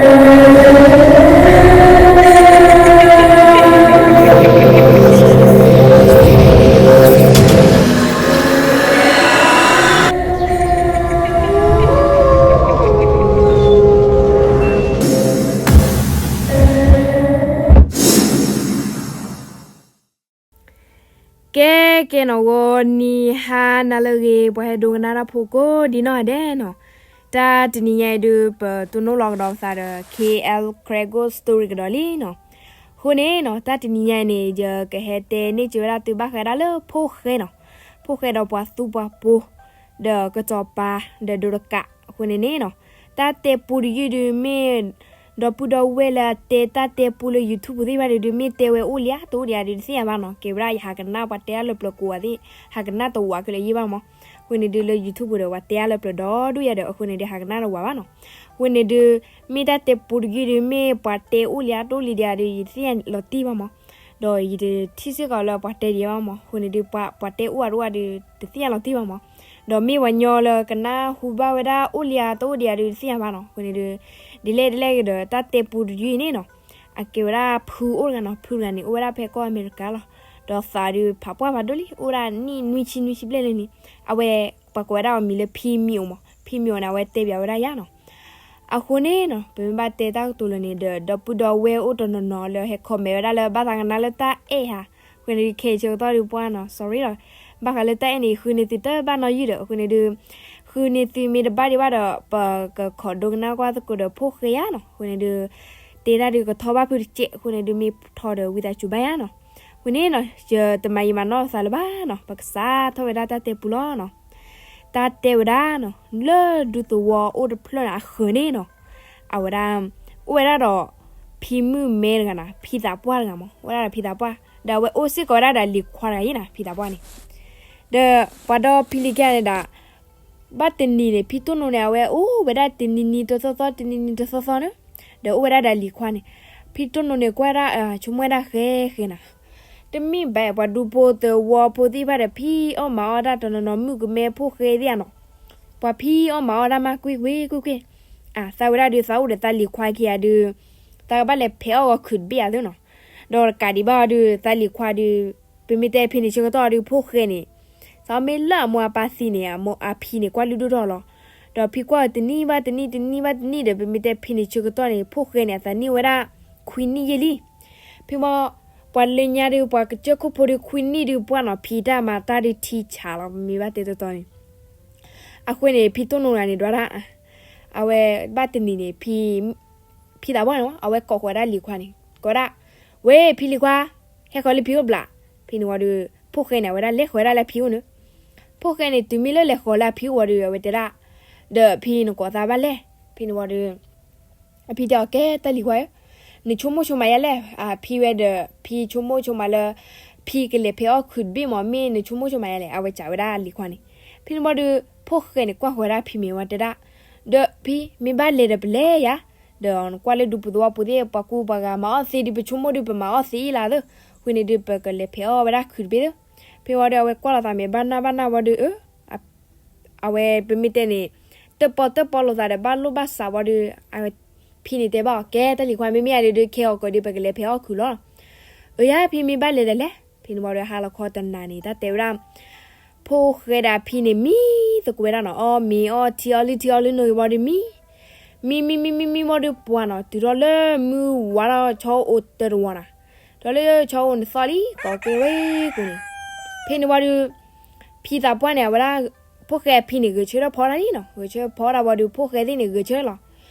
ကဲ ကဲနီၤ ဂီၤနံၤဟါနၤလၢအဂ့ၤ ပှၤဟဲဒိကနၣ်တၢ်ဖိကိးဒံနီၢ်ဂၤဒဲးနီၤ, တၢ်တနံၤညါအံၤဒုး ပတိၢ်နီၣ်လီၤကဒီးပသးဒီး K L Kregos Story ကဒီးလံနီၤ. အဃိန့ၣ်နီၤ တၢ်တနံၤညါအံၤန့ၣ် ယကဟဲတဲန့ၢ်စၢၤဝဲဒၣ်သုဘၣ်ဃးဒၣ်လၢဖိၣ်ဃဲနီၤ, ဖိၣ်ဃဲဒီးပှၤသူပှၤပိၤ ဒီးကစီၤပၤ ဒီးဒိတကး အဃိန့ၣ်န့ၣ်နီၤ, တၢ်တဲပူတယုၢ်ဒုးမ့ၢ် ဒီပုၢ်ဒီဝဲၢ်လၢအတဲတၢ်တဲပူလၢ YouTube သ့ၣ်တဖၣ်ဒုး မ့ၢ်တဲဝဲအိၣ်လံဧါတအိၣ်ဒံးဧါဒုး တသ့ၣ်ညါဘၣ်နီၤ. ကဲဝဲဒၣ်ယဟးကနၣ်ပှၤတဲအါလၢပျၢၤကိးဂၤသ့ၣ် ဟးကနၣ်တဝးကလၢၤယံၢ်ဘၣ်မး. အဃိန့ၣ်ဒုးလၢ YouTube ဒီး ပှၤတဲအါလၢပျၢၤဒီဒူၣ်ယၤဒီး အဃိန့ၣ်ဒုး ဟးကနၣ်တဝးဘၣ်နီၤ. အဃိန့ၣ်ဒုး မ့ၢ်တၢ်တဲပူတယုၢ်ဒုး မ့ၢ်ပှၤတဲအိၣ်လံဧါတအိၣ်လံဒံးဧါဒုး ယတသ့ၣ်ညါလီၤတံၢ်ဘၣ်မး. ဒီးယတထံၣ်စ့ၢ်ကီးလၢပှၤတဲဒံးဘၣ်မး. အဃိန့ၣ်ဒုး ပှၤတဲအိၣ်ဧါတအိၣ်ဧါဒုး တသ့ၣ်ညါလီၤတံၢ်ဘၣ်မး. ဒီးမ့ၢ်ပှၤညီလၢကနၣ်ဟူဘၣ်ဝဲဒၣ်အိၣ်လံဧါတအိၣ်ဒံးဧါဒုး တသ့ၣ်ညါဘၣ်နီၤ. အဃိန့ၣ်ဒုး ဒ်လဲၣ်ဒ်လဲၣ်ဂ့ၤဒီး တၢ်တဲပူတယုၢ်အံၤန့ၣ်နီၤ အကဲဝဲဒၣ်ဖုအိၣ်တဂၤနီၤ. ဖုတဂၤန့ၣ် အိၣ်ဝဲဒၣ်ဖဲကီၢ်အမဲရကၤလီၤ. ဒီးသးဒုးဖးပှၢ်ဖးဒိၣ်လံ အိၣ်ဝဲဒၣ်နံၣ်နွံဆံနွံဆံဘျဲၣ်လံန့ၣ်. အဝဲ ပှၤကိးဝဲဒၣ်အီၤမံၤလၢဖံမံၤအိၣ်မး. ဖံမံၤအိၣ်န့ၣ် အဝဲတဲဘၣ်ဝဲဒၣ်ယၤနီၤ. အဃိန့ၣ်နီၤ ပမ့ၢ်ဘၣ်တဲတၢ်ကတိၤလၢန့ၣ်ဒီး ဒီပုၢ်ဒီဝဲၢ်အိၣ်တနီၤနီၤလၢဟဲ comment ဝဲဒၣ်လၢဘၣ်သးကနၣ်လၢတၢ်အဲၣ်ဧါ. အဃိန့ၣ်ဒုး ခဲအံၤဆၢကတီၢ်ဒုးပှၢ်နီၤ sorry လီၤ. ဘၣ်ဃးလၢတၢ်အဲၣ်န့ၣ် ဃုန့ၢ်သုတဘၣ်နီတယုၢ်ဒီး အဃိန့ၣ်ဒုး ဃုန့ၢ်သုမ့ၢ်တဘၣ်ဒံးဘၣ်ဒီး ပကခိးဒိကနၣ်ကွၢ်သကိးဒီးဖိၣ်ဃဲယါနီၤ. အဃိန့ၣ်ဒုး တဲတၢ်ဒုးကထီဘၣ်ဖုတစဲး အဃိန့ၣ်ဒုး မ့ၢ်ထီဒီးဝံသးစူၤဘၣ်ယါနီၤ. အဃိန့ၣ်နီၤ ယတမၤယံာ်မၤနီၢ်သးလၢၤဘၣ်နီၤ ပကစးထီၣ်ဝဲဒၣ်တၢ်တဲပူလီၤနီၤ. တၢ်တဲဝဲဒၣ်နီၤ လၢဒူသဝီအိၣ်တဖျၢၣ်န့ၣ်အဃၢၤန့ၣ်နီၤ အဝဲဒၣ် အိၣ်ဝဲဒၣ်ဒီး ဖံမုၣ်မဲတဂၤနီၤ ဖံသးပှၢ်တဂၤမး အိၣ်ဝဲဒၣ်ဒီးဖံသးပှၢ် ဒီးအဝဲအိၣ်စ့ၢ်ကီးဝဲဒၣ်ဒီးလံၤခွါတဂၤယါနီၤ ဖံသးပှၢ်န့ၣ်. ဒီးပှၤဒီဖံလံၤခံဂၤန့ၣ်ဒီး ဘၣ်တနံၤန့ၣ် ဖံတိၢ်နိန့ၣ် အဝဲအိၣ်ဝဲဒၣ်တနံၤနံၤတသီသီ တနံၤနံၤတသီသီန့ၣ် ဒီးအိၣ်ဝဲဒၣ်ဒီးလံၤခွါန့ၣ်. ဖံတိၢ်နိန့ၣ်ကွၢ်ဒၣ် ဆိကမိၣ်ဝဲဒၣ်ဃဲဃဲနီၤ တမ့ၢ်ဘၣ် ပှၤဒူဖိသဝီဖိသ့ၣ်တဖၣ်ဒီး ဖံအီၣ်မၤအီၣ်တၢ်တနီၤနီၤ မုၣ်ကမဲဖိၣ်ဃဲသ့ၣ်ဧါနီၤ. ပှၤဖံအီၣ်မၤအီၣ်တၢ်မးကွ့ၢ်ကွ့ၢ်ကွ့ၢ်ကွ့ၢ်. အသးဝဲဒၣ်ဒုး သးအိၣ်ဒီးသးလံၤခွါခံဂၤဒုး သးကဘၣ်လဲၤဖဲးအီၣ်ဂီၤခုးတဘ့ၣ်ဧါသ့နီၤ. ဒီးတကးဒံးဘၣ်အီၤဒုး သးလံၤခွါဒုး ပမ့ၢ်တဲဖဲန့ၣ်ဆၢကတီၢ်ဒုး ဖိၣ်ဃဲန့ၣ် သးမ့ၢ်လၢအမိၢ်အပၢ်သံန့ၣ် အဖံန့ၣ်ကွၢ်လုၢ်ဒိၣ်ထီၣ်လီၤ. ဒီးဖံကွၢ်တနံၣ်ဘၣ်တနံၣ် တနံၣ်ဘၣ်တနံၣ်ဒီး ပမ့ၢ်တဲဖဲန့ၣ်ဆၢကတီၢ်န့ၣ် ဖိၣ်ဃဲန့ၣ် အသးနံၣ်ဝဲဒၣ် ခွံနံၣ်ယဲၢ်လံ. ဖဲမီ ပှၤလၢညါဒုး ပှၤကစၢၢ်ခိၣ်ဖိဒုး ခွံနံၣ်ဒုးပှၢ်နီၤ ဖံတၢ်မၤတၢ်ဒုးထံဆးလီၤ ပမ့ၢ်ဘၣ်တဲတီတီန့ၣ်. အဃိန့ၣ် ဖံတိၢ်နိဂၤန့ၣ်ဒွးဒၣ် အဝဲဘၣ်တနံၤန့ၣ် ဖံ ဖံသးပှၢ်န့ၣ် အဝဲကိးဃီၤဝဲဒၣ်လံၤခွါန့ၣ် ကိးဝဲဒၣ် ဝဲဖံလံၤခွါ ဟဲဃီၤလၢဖံအိၣ်ဘျး. ဖဲန့ၣ်ဝံၤဒီး ဖိၣ်ဃဲန့ၣ် အဝဲဒၣ်လဲၤဃီၤဝဲဒၣ်လၢဖံအိၣ်န့ၣ်. ဖိၣ်ဃဲန့ၣ် တုၤမ့ၢ်လၢလဲၤဃီၤလၢအဖံအိၣ်ဝံၤဒီး အဝဲတဲဒၣ် ဒီးဖံနကိးသးဘၣ်လဲၣ်. ဖဲန့ၣ်ဝံၤဒီး အဖံတဲအီၤ ကဲတၢ်လံၤခွါဧၢ, နဆိကမိၣ်ဆိကမးယါလဲၣ်. အဖံဝဲဒီး ဖံဆိကမိၣ်ဆိကမးလၢ ဖံကလဲၤဖဲးအီၣ်ခုးတဘ့ၣ်မး မ့ၢ်နဆိကမိၣ်ဆိကမးယါလဲၣ် အဝဲစံးဝဲဒၣ်လံၤခွါန့ၣ်. ဖဲန့ၣ်ဝံၤဒီး ဖိၣ်ဃဲန့ၣ် ကွၢ်ဃီၤဝဲဒၣ်ဖံမ့ၢ်ဝံၤတဲဒၣ်, ဒီးဖံမ့ၢ်ဘၣ်လဲၤဒီးပလဲၤယါ, ဒီးနကွၢ်လၢဒူပူၤသဝီပူၤသ့ၣ် ပှၤကူပှၤဂၤမၤအီၣ်သ့ဒုး ပဆိကမိၣ်ဒုး ပမၤအီၣ်သ့အံၤလၢသ့, အဃိန့ၣ်ဒုး ပကလဲၤဖဲးအီၣ်ဝဲဒၣ်ခုးတဘ့ၣ်သ့. ဖဲဝံၤဒီး အဝဲကွၢ်လိာ်သးမ့ၢ်ဘၣ်နၢ်ဘၣ်နၢ်ဝံၤဒီး အ အဝဲပမ့ၢ်တဲန့ၣ် တၢၣ်ပီၣ်တၢၣ်ပီလိာ်သးဒီး ဘၣ်လိၣ်ဘၣ်စးဝံၤဒီး အဝဲ ဖံန့ၣ်တဲဘၣ်အီၤ ကဲတၢ်လံၤခွါ မ့မ့ၢ်ယၤဒုး ခဲအံၤကီးဒုး ပကလဲၤဖဲးအီၣ်ခုးလီၤ. အၢ ယါ ဖံမ့ၢ်ဘၣ်လဲၤဒီးလဲၤ. ဖဲန့ၣ်ဝံၤဒီး ဟါလီၤခီတနၤန့ၣ် တၢ်တဲဝဲဒၣ် ဖိၣ်ဃဲဒီးအဖံန့ၣ် မံသကိးဝဲဒၣ်နီၤ, အီၣ်မ့ၤအီထံအီလုၢ်ထံအီလုၢ်နိာ်ဂ့ၤဝံၤဒီးမံ မံမံမံမံမံဝံၤဒီးပှၤနီၤ တုၤထီၣ်လၢမုၢ်ဝါထီၣ်ဆီအိၣ်တၢတဝီနီၤ, တုၤထီၣ်လၢဆီအိၣ်န့ၣ်သီၣ်လံ ကိးကဲဝဲကိးန့ၣ်. ဖဲန့ၣ်ဝံၤဒီး ဖံသးပှၢ်န့ၣ် အဝဲဒၣ် ဖိၣ်ဃဲအဖံန့ၣ် ဂဲၤဆၢထၢၣ်ဖီတၢ်လံနီၤ, ဂဲၤဆၢထၢၣ်ဖီတၢ်ဝံၤဒီး ဖိၣ်ဃဲသ့ၣ်န့ၣ် ဂဲၤဆၢထၢၣ်လီၤ.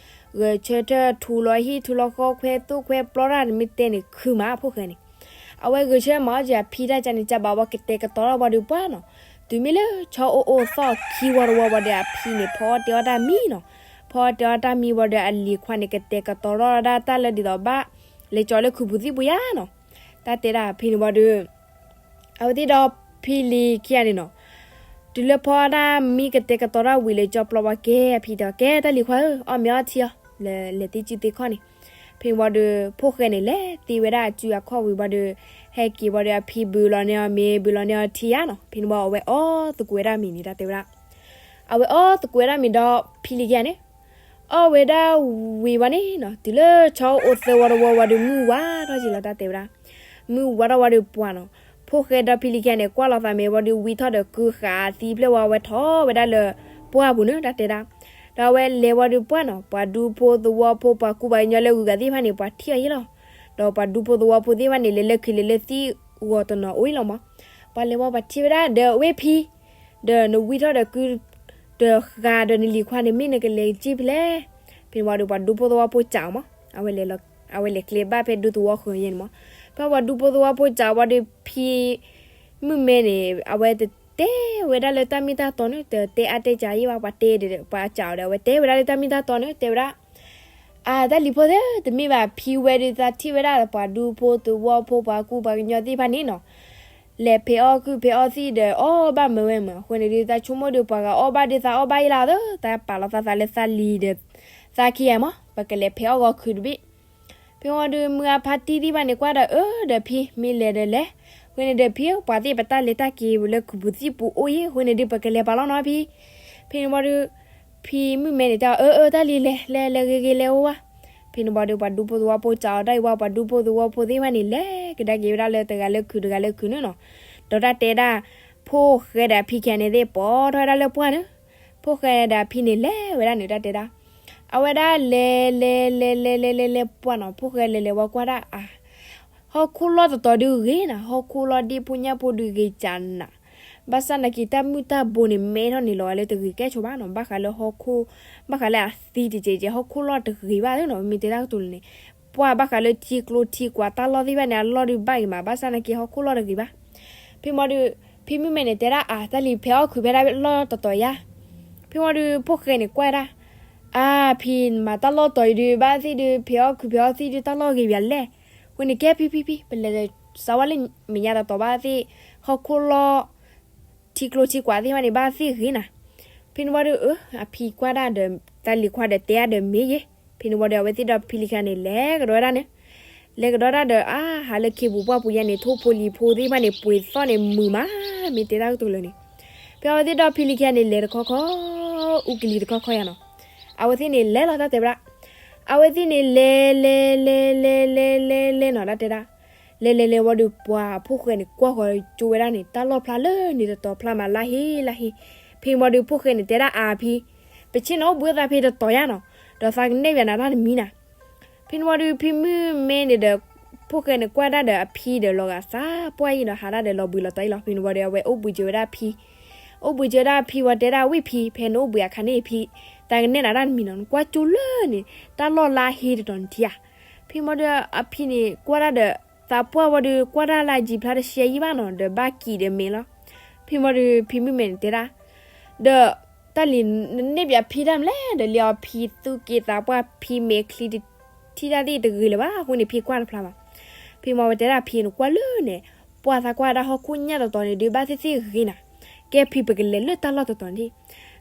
ဂဲၤဆၢထၢၣ်ထူလီၤဟံၣ်ထူလီၤဃီ ခွဲသိၣ်ခွဲပျီတၢ် တမ့ၢ်တဲန့ၣ် ခုမးဖိၣ်ဃဲန့ၣ်. အဝဲဂဲၤဆၢထၢၣ်မၤအီၣ်က့ၤအဖံတၢ်ကန့ၣ် ကဘၣ်ဝဲကတဲာ်ကတီၤထီၣ်ဝံၤဒီးပှၤနီၤ, တုၤမ့ၢ်လၢဆီအိၣ်အိၣ်သီၣ်ခံဝီတဝီဝံၤဒီး အဖံန့ၣ် ဖီအီၣ်တဲအီၣ်တၢ်မံနီၤ. ဖီအီၣ်တဲအီၣ်တၢ်မံဝံၤဒီး အလံၤခွါန့ၣ် ကတဲာ်ကတီၤထီၣ်ဒၣ်တၢ်လၢဒ်သိးဘၣ် လဲၤကၠီၤလၢခုးပူၤသံၣ်ပူၤယါနီၤ. တၢ်တဲဒၣ်ဖဲန့ၣ်ဝံၤဒီး အဝဲသ့ၣ်ဒီးဖံလံၤခံဂၤန့ၣ်နီၤ, တုၤလၢဖီအီၣ်တၢ်မံကတဲာ်ကတီၤတၢ်ဝံၤ လဲၤကၠီၤပျီဝံၤကဲ အဖံတဲအီၤ ကဲတၢ်လံၤခွါဧၢ, အီၣ်မ့ၤအီထံအီၤ, လဲၤသ့စုသ့ခီၣ်န့ၣ်. ဖဲန့ၣ်ဝံၤဒီး ဖိၣ်ဃဲန့ၣ် လဲၤသ့ဝဲဒၣ်အစုအခီၣ်ဝံၤဘၣ်ဒီး ဟဲက့ၤဝံၤဒီး အဖံဘုးလီၤန့ၢ်အီၤမ့ၤ ဘုးလီၤန့ၢ်အီၤထံယါနီၤ. ဖဲန့ၣ်ဝံၤ အဝဲအီၣ်သကိးဝဲဒၣ်မ့ၤန့ၣ် တၢ်တဲဝဲဒၣ် အဝဲအီၣ်သကိးဝဲဒၣ်မ့ၤဒီး ဖံလံၤခံဂၤန့ၣ် အီၣ်ဝဲဒၣ်ဝံၤဝဲန့ၣ်နီၤ, တုၤလၢဆီအိၣ်သၢဝီတဝီဝံၤဒီး မုၢ်ဝါထီၣ်က့ၤလီၤတၢ်တဲဝဲဒၣ်. မုၢ်ဝါထီၣ်ဝံၤဒီးပှၢ်နီၤ, ဖိၣ်ဃဲဒီးဖံလံၤခံဂၤန့ၣ် ကွၢ်လီၤသးမဲာ်ဝံၤဒီး ဝံထီၣ်ဒီးကုဃာ်သံဖျၢၣ်ဝံၤ အဝဲထီၣ်ဝဲဒၣ်လၢပှၢ်ပူၤန့ၣ် တၢ်တဲဒၣ်. ဒီးအဝဲလဲၤဝံၤဒီးပှၢ်နီၤ, ပှၤဒူဖိသဝီဖိ ပှၤကူပှၤကညီလၢအဂုၤအဂၤသ့ၣ်တဖၣ်န့ၣ် ပှၤထံၣ်အီၤယဲလီၤ. ဒီးပှၤဒူဖိသဝီဖိသ့ၣ်တဖၣ်န့ၣ် လဲၤလၢခံလဲၤလၢသံဂီၤတနီၤအိၣ်အံၤလီၤမး. ပှၤလဲၤဝံၤ ပှၤထံၣ်ဝဲဒၣ်ဒီး အဝဲဖံ ဒီးနဝံထီၣ်ဒီးကု ဒီးဃာ်ဒီးနလံၤခွါန့ၣ် မ့ၢ်နကလဲၤကံၣ်ဖဲလဲၣ်. ဖဲန့ၣ်ဝံၤဒီး ပှၤဒူဖိသဝီဖိစံးအီၤမး, အဝဲလဲၤလီၤ, အဝဲလဲၤကျဲဘၣ်ဖဲဒူသဝီဃၢၤယဲန့ၣ်မး. ဖဲပှၤဒူဖိသဝီဖိစံးဝံၤဒီး ဖံမုၣ်မဲန့ၣ် အဝဲတတဲဝဲဒၣ်လၢတၢ်မ့ၢ်တၢ်တီန့ၣ်, တတဲအါတဲစှၤယဲဘၣ်, ပှၤတဲဒီး ပှၤစံးအီၤဒီး အဝဲတဲဝဲဒၣ်လၢတၢ်မ့ၢ်တၢ်တီန့ၣ် တဲဝဲဒၣ် အါ တၢ်လံၤဖိသ့ၣ်, တမ့ၢ်ဘၣ် ဖံဝဲဒီး သးထံၣ်ဝဲဒၣ်ပှၤဒူဖိသဝီဖိ ပှၤကူပှၤကညီသ့ၣ်တဖၣ်န့ၣ်နီၤ,လဲၤဖဲးအီၣ်ခုၣ်ဖဲးအီသံၣ်ဒီး အီၣ်ဘၣ်မုာ်ဝဲမုာ်, အဃိန့ၣ်ဒီး သးဆိကမိၣ်ဒီး ပှၤဂၤအီၣ်ဘၣ်ဒီး သးအီၣ်ဘၣ်ယဲလီၤသၢ, သးပာ်လီၤသးသးလၢသးလံၤဒီး သးခံဂၤမး, ပကလဲၤဖဲးအီၣ်ဂီၤခုၣ်တဘ့ၣ်. ဖဲဝံၤဒီး မုၢ်အါဖါတံၢ်သ့ၣ်တဖၣ်န့ၣ် ကွၢ်ဒီးအၢ ဒီးဖံ မ့ၢ်လဲၤဒီးလဲၤ, အဃိန့ၣ်ဒီး ဖံဧၢ ပှၤသ့ၣ်ပတၢ်လဲၤတၢ်က့ၤလၢခုးပူၤသံၣ်ပူၤအိၣ်ယဲ, အဃိန့ၣ်ဒီး ပကလဲၤပာ်လီၤနီၤဖံ. ဖဲန့ၣ်ဝံၤဒီး ဖံမုၣ်မဲန့ၣ်တဲအီၤ အၢ အၢ တၢ်လံၤ လဲၤ လဲၤ လဲၤဂ့ၤဂ့ၤ လဲၤဝဲဝဲ. ဖဲန့ၣ်ဝံၤဒီး ပှၤဒူဖိသဝီဖိစံးအီၤတၢ်အံၤဝံၤ ပှၤဒူဖိသဝီဖိသ့ၣ်တဖၣ်န့ၣ် လဲၤကဒါက့ၤဝဲဒၣ်လၢတဂၤလၢခုးတဂၤလၢခုးန့ၣ်နီၤ. ဒီးတၢ်တဲဒၣ် ဖိၣ်ဃဲဒီးအဖံခံဂၤန့ၣ်သ့ၣ် ပိာ်ထီၣ်ဝဲဒၣ်လၢပှၢ်န့ၣ်, ဖိၣ်ဃဲဒီးအဖံန့ၣ်လဲၤဝဲဒၣ်န့ၣ် တၢ်တဲဒၣ်. အဝဲဒၣ်လဲၤ လဲၤ လဲၤ လဲၤ လဲၤ လဲၤ လဲၤပှၢ်နီၤ, ဖိၣ်ဃဲလဲၤလဲၤဝံၤကွၢ်ဒၣ်အါ ဟီၣ်ခိၣ်လီၢ်တတီၤဒုးဂ့ၤနၤ, ဟီၣ်ခိၣ်လီၢ်ဒ့ၣ်ဖိညၣ်ဖိဒုးဂ့ၤကနး, ဘၣ်ဆၣ်နာ်က့ တၢ်မုၢ်တၢ်ဘိန့ၣ် မဲထီၣ်န့ၣ်လီၤဂာ်လၢတဂ့ၤကဲဆိးဘၣ်နီၤ, ဘၣ်ဃးလၢဟီၣ်ခိၣ်, ဘၣ်ဃးလၢအသံတကဲးကဲး ဟီၣ်ခိၣ်လီၢ်တဂ့ၤဘၣ်သ့နီၤ, မ့ၢ်တဲတၢ်ကတိၤလၢန့ၣ်, ပှၢ်ဘၣ်ဃးလၢထံကျိထံကွၢ်တၢ်လီၢ်သ့ၣ်တဖၣ်န့ၣ် အလီၢ်ဒုးဘၣ်ဂ့ၤမး, ဘၣ်ဆၣ်နာ်က့ဟီၣ်ခိၣ်လီၢ်တဂ့ၤဘၣ်. ဖဲမ့ၢ်ဒီး ဖံမုၣ်မဲန့ၣ်တဲဒၣ်အါ တၢ်လံၤ ဖဲးအီၣ်ခုးဖဲဒၣ်လီၢ်တတီၤယါ. ဖဲမ့ၢ်ဒီး ဖိၣ်ဃဲန့ၣ်ကွၢ်ဒၣ် အါ ဖံမၤတၢ်လီၢ်တီၤအံၤဒုး ဘၣ်သ့ၣ်ဒုး ဖဲးအီၣ်ခုးဖဲးအီၣ်သံၣ်ဒုး တၢ်လီၢ်ဂ့ၤဘၣ်လဲၣ်. အဃိန့ၣ် ကဲဖံဖံဖံ ပလဲၤစးဝါလၢမဲာ်ညါတတီၤဘၣ်သ့ၣ်, ဟီၣ်ခိၣ်လီၢ် ထံကျိထံကွၢ်သ့ၣ်တဖၣ်န့ၣ် ဘၣ်သ့ၣ်ဂ့ၤနၤ. ဖဲန့ၣ်ဝံၤဒီး အဖံကွၢ်ဒၣ်ဒီး တၢ်လံၤခွါဒီးတဲဒၣ်ဒီးမ့ၢ်ယဲ. ဖဲန့ၣ်ဝံၤဒီး အဝဲသ့ၣ်ဒီးဖံလံၤခံဂၤန့ၣ် လဲၤကဒီးဝဲဒၣ်န့ၣ်, လဲၤကဒီးဒၣ်ဒီး အါ ဟးလၢခ့ပူၤပှၢ်ပူၤယါန့ၣ် ထိၣ်ဖိလံၤဖိသ့ၣ်တဖၣ်န့ၣ် ပှ့ၤသီၣ်န့ၣ်မုာ်မး, မ့ၢ်တဲတၢ်ကတိၤလၢန့ၣ်. ဖဲအဝဲသ့ၣ်ဒီးဖံလံၤခံဂၤန့ၣ် လဲၤတခီခီ အူကလံၤတခီခီယါနီၤ. အဝဲသ့ၣ်န့ၣ်လဲၤလီၤ တၢ်တဲဝဲဒၣ်. အဝဲသ့ၣ်န့ၣ် လဲၤ လဲၤ လဲၤ လဲၤ လဲၤ လဲၤ လဲၤနီၤ တၢ်တဲဒၣ်. လဲၤ လဲၤ လဲၤဝံၤဒီး ပှၤဖိၣ်ဃဲန့ၣ် ကွၢ်ဃီၤကၠိဝဲဒၣ်န့ၣ် တၢ်လီၢ်ဖျါလၢန့ၣ်တတီၤဖျါမး လၢဟ့လၢဟ့. ဖဲန့ၣ်ဝံၤဒီး ဖိၣ်ဃဲန့ၣ်တဲဒၣ်အါဖံ, ပဆ့ၣ်နီၤအိၣ်ဘှံးအိၣ်သါဖဲတတီၤယါနီၤ, ဒီးသးကနဲၣ်ဘၣ်နၤတၢ်တမံၤနၤ. ဖဲန့ၣ်ဝံၤဒီး ဖံမုၣ်မဲန့ၣ်ဒီး ဖိၣ်ဃဲန့ၣ်ကွၢ်ဒၣ်ဒီးအဖံဒီး လီၤဂာ်သးပှၢ်အံၤဒီး ဟးဒၣ်ဒီးလီၤဘှံးလီၤတီၤအံၤလီၤ. ဖဲန့ၣ်ဝံၤဒီး အဝဲအိၣ်ဘှံးကၠိဝဲဒၣ်အဖံ, အိၣ်ဘှံးကၠိဝဲဒၣ်အဖံဝံၤ တဲဒၣ်ဝံၣ်ဖံ ဖဲနအိၣ်ဘှံးအခါန့ၣ်ဖံ, တၢ်ကနဲၣ်နၤတၢ်တမံၤနီၤ, နကွၢ်ကၠိလၢန့ၣ် တၢ်လီၢ်လၢဟ့တတီၤန့ၣ်ထံဧါ. ဖဲန့ၣ်ဝံၤဒီး အဖံန့ၣ်ကွၢ်ဒၣ်ဒီး သးပှၢ်ဝံၤဒီး ကွၢ်ဒၣ်လၢအယံၤဖျါတရှဲယံၤဘၣ်နီၤ, ဒီးဘၣ်ကံးဒီးမဲာ်လီၤ. ဖဲန့ၣ်ဝံၤဒီး ဖံမုၣ်မဲန့ၣ်တဲဒၣ် ဒီး တၢ်လံၤ နနဲၣ်ဘၣ်ဖံတၢ်မလဲၣ်, ဒီးလံအီၤဖံသူၣ်က့သးပှၢ် ဖံမဲာ်ချံတထံၣ်တၢ်သ့ၣ်တဂ့ၤလၢၤဘၣ်, အဃိန့ၣ်ဖံကွၢ်တဖျါဘၣ်. ဖဲမ့ၢ်ဝဲတဲဒၣ်ဖံန့ၣ်ကွၢ်လၢန့ၣ်, ပှၢ်သးကွၢ်ဒၣ်ဟီၣ်ခိၣ်ညၣ်တတီၤန့ၣ်ဒုး ဘၣ်သ့ၣ်သ့ၣ်ဂ့ၤနၤ, ကဲဖံပကလဲၤလၢတၢ်လီၢ်တတီၤန့ၣ်.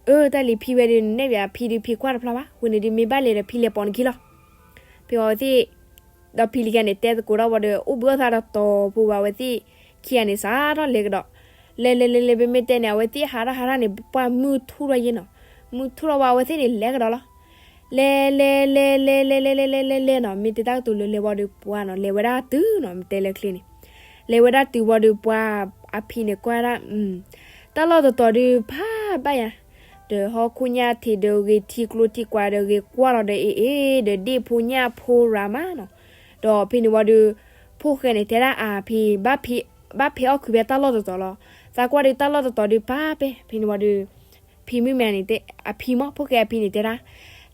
အၢ တၢ်လံၤဖံဝဲဒီး နနဲၣ်ဘၣ်ဖံဒုး ဖံကွၢ်တဖျါဘၣ်, အဃိန့ၣ်ဒုး မ့ၢ်ဘၣ်လဲၤဒီးဖံလဲၤပိာ်နခံလီၤ. ဖဲမ့ၢ်ဝဲသ့ၣ် ဒီးဖံလံၤခံဂၤန့ၣ် တဲသကိးထီၣ်ဝံၤဒီး အိၣ်ဘှံးအိၣ်သါတတီၤဖိဝံၤ အဝဲသ့ၣ်ခံဂၤန့ၣ် စးထီၣ်လဲၤကဒီး, လဲၤလဲၤလဲၤလဲၤ ပမ့ၢ်တဲန့ၣ် အဝဲသ့ၣ်ဟးထီၣ်ဟးထီၣ်န့ၣ် ပှၢ်မုၢ်ထူၣ်ထီၣ်ယဲနီၤ, မုၢ်ထူၣ်ထီၣ်ဝံၤ အဝဲသ့ၣ်န့ၣ်လဲၤကဒီးလီၤ. လဲၤလဲၤလဲၤလဲၤလဲၤလဲၤလဲၤလဲၤလဲၤလဲၤနီၤ, မ့ၢ်တဲတၢ်ကတိၤလၢလဲၤဝံၤဒီးပှၢ်နီၤ လဲၤဝဲဒၣ်တုၤနီၤ မ့ၢ်တဲလၢချ့န့ၣ်, လဲၤဝဲဒၣ်တုၤဝံၤဒီးပှၢ်အဖံန့ၣ်ကွၢ်ဒၣ် တၢ်လီၢ်တတီၤဒုးဖးဘၣ်ယၤ, ဒီးဟီၣ်ခိၣ်ညၣ်ထံးဒီးဂ့ၤ ထံကျိထံကွၢ်ဒီးဂ့ၤ ကွၢ်လီၤဒီးအ့ၣ်အ့ၣ် ဒီးဒ့ၣ်ဖိညၣ်ဖိရၤမးနီၤ. ဒီးဖဲန့ၣ်ဝံၤဒီး ဖိၣ်ဃဲန့ၣ်တဲဒၣ်အါဖံ, ဘၣ်ဖဲးအီၣ်ခုးဖဲတၢ်လီၢ်တတီၤလီၤ. သးကွၢ်ဒီးတၢ်လီၢ်တတီၤဒုးဖးပဲ, ဖဲန့ၣ်ဝံၤဒီး ဖံမုၣ်မဲန့ၣ် အဖံမး ဖိၣ်ဃဲအဖံန့ၣ်တဲဒၣ်,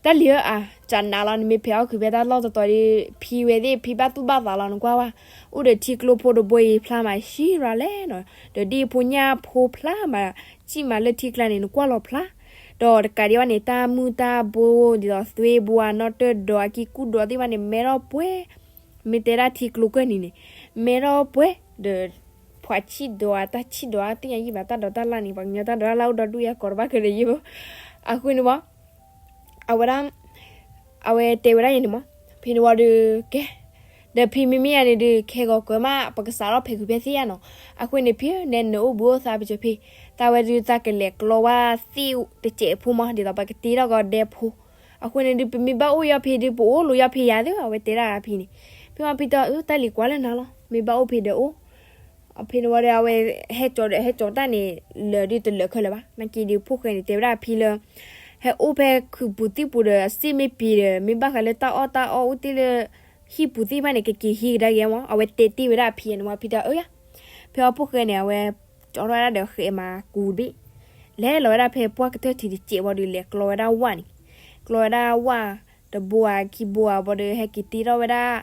တၢ်လံၤဧၢအါ, ကနးလီၤ နမ့ၢ်ဖဲးအီၣ်ခုးဖဲတၢ်လီၢ်တတီၤဒီး ဖံဝဲသ့ၣ် ဖံဘၣ်သူၣ်ဘၣ်သးလီၤ နကွၢ်ဝဲ, အိၣ်ဒီးထံကျိဖိတဘိအံၤဖျါမး ဆံးရၤလဲၣ်နီၤ, ဒီးဒ့ၣ်ဖိညၣ်ဖိဖျါမး, စံၣ်မးလၢထံကျါန့ၣ် နကွၢ်လီၤဖျါ, ဒီးတကးဒံးဘၣ်န့ၣ် တၢ်မုၢ်တၢ်ဘိ ဒ်သိးသွ့ဘိ အနီၣ်တၢၢ်ဒီး အကံၢ်ကူၣ်ဒီးသ့ၣ်တဖၣ်န့ၣ် မဲထီၣ်ပှဲၤ, မ့ၢ်တဲဒၣ်ထံကျိကၢၢ်နံၤန့ၣ် မဲထီၣ်ပှဲၤ, ဒီး ဖှးဆံၣ်ဒီး တၢ်ဆံၣ်ဒီး အသ့ၣ်ညါယံၣ်ဘၣ် တၢ်ဒိးတၢ်လၣ်န့ၣ် ပှၤကညီတၢ်ဒိးတၢ်လၣ်အိၣ်ဒီဒူၣ်ယၤ ကိးတဘၣ်ကဒီးယံၣ်ဘၣ်, အဃိန့ၣ်မး အဝဲဒၣ် အဝဲတဲဝဲဒၣ်ယဲန့ၣ်မး, ဖဲန့ၣ်ဝံၤဒီး ကဲ, ဒီးဖံမ့မ့ၢ်ယၤန့ၣ်ဒုး ခဲဂီၤကၢၤမး ပကစးထီၣ်ဖဲးခုးဖဲသ့ၣ်ညါနီၤ, အဃိန့ၣ် ဖံဧၢ နဲနအိၣ်ဘှံးအိၣ်သါပစိၤဖဲ, သးဝဲဒုးသးကလဲၤကျီဝဲသ့ၣ်တစဲးဖိမး ဒ်သိးပကတ့ထီၣ်ကီးဒဲဖိ, အဃိန့ၣ်ဒုး ပမ့ၢ်ဘၣ်အိၣ်ယီၢ်ဖံးဒုး ပအိၣ်လိာ်ယီၢ်ဖံးယၤသ့ အဝဲတဲဒၣ်ဖံန့ၣ်. ဖဲမ့ၢ်ဖံတဲအီၤ အၢ တၢ်လံၤကွၢ်လၢနၤလီၤ, မ့ၢ်ဘၣ်အိၣ်ဖံးဒီးအိၣ်. ဖဲန့ၣ်ဝံၤဒီး အဝဲဟဲကၠီဒီးဟဲကၠီတၢ်န့ၣ် လၢာ်ဒုးတလၢာ်ခဲလၢာ်ဘၣ်. နာ်က့ဒုး ဖိၣ်ဃဲန့ၣ် တဲဝဲဒၣ်ဖံလၢ ဟဲအိၣ်ဖဲခုးပူၤသံၣ်ပူၤဒီး အစ့မ့ၢ်ပှဲၤဒီး မ့ၢ်ဘၣ်ဃးလၢတၢ်အီၣ်တၢ်အီအိၣ်တ့ၢ်လၢ ဟံၣ်ပူၤသံၣ်ဘၣ်န့ၣ် ကက့ၤဟံးကဒါက့ၤမး. အဝဲတဲတ့ၢ်ဝဲဒၣ်ဖံန့ၣ်ဝံၤ ဖံတဲအၢယၤ. ဖဲအီၤဖိၣ်ဃဲန့ၣ် အဝဲကၠီထီၣ်ဝဲဒၣ်ဒီးဃဲးမၤကူတဘ့ၣ်, လဲၤလီၤဝဲဒၣ်ဖဲပှၢ်ကတၢၢ်ထံးတစဲးဝံၤဒီး လဲၤကျီဝဲဒၣ်ဝၣ်န့ၣ်, ကျီဝဲဒၣ်ဝၣ်တဘိဧါခံဘိဧါဝံၤဒီး ဟဲက့ၤတ့ထီၣ်ဝဲဒၣ်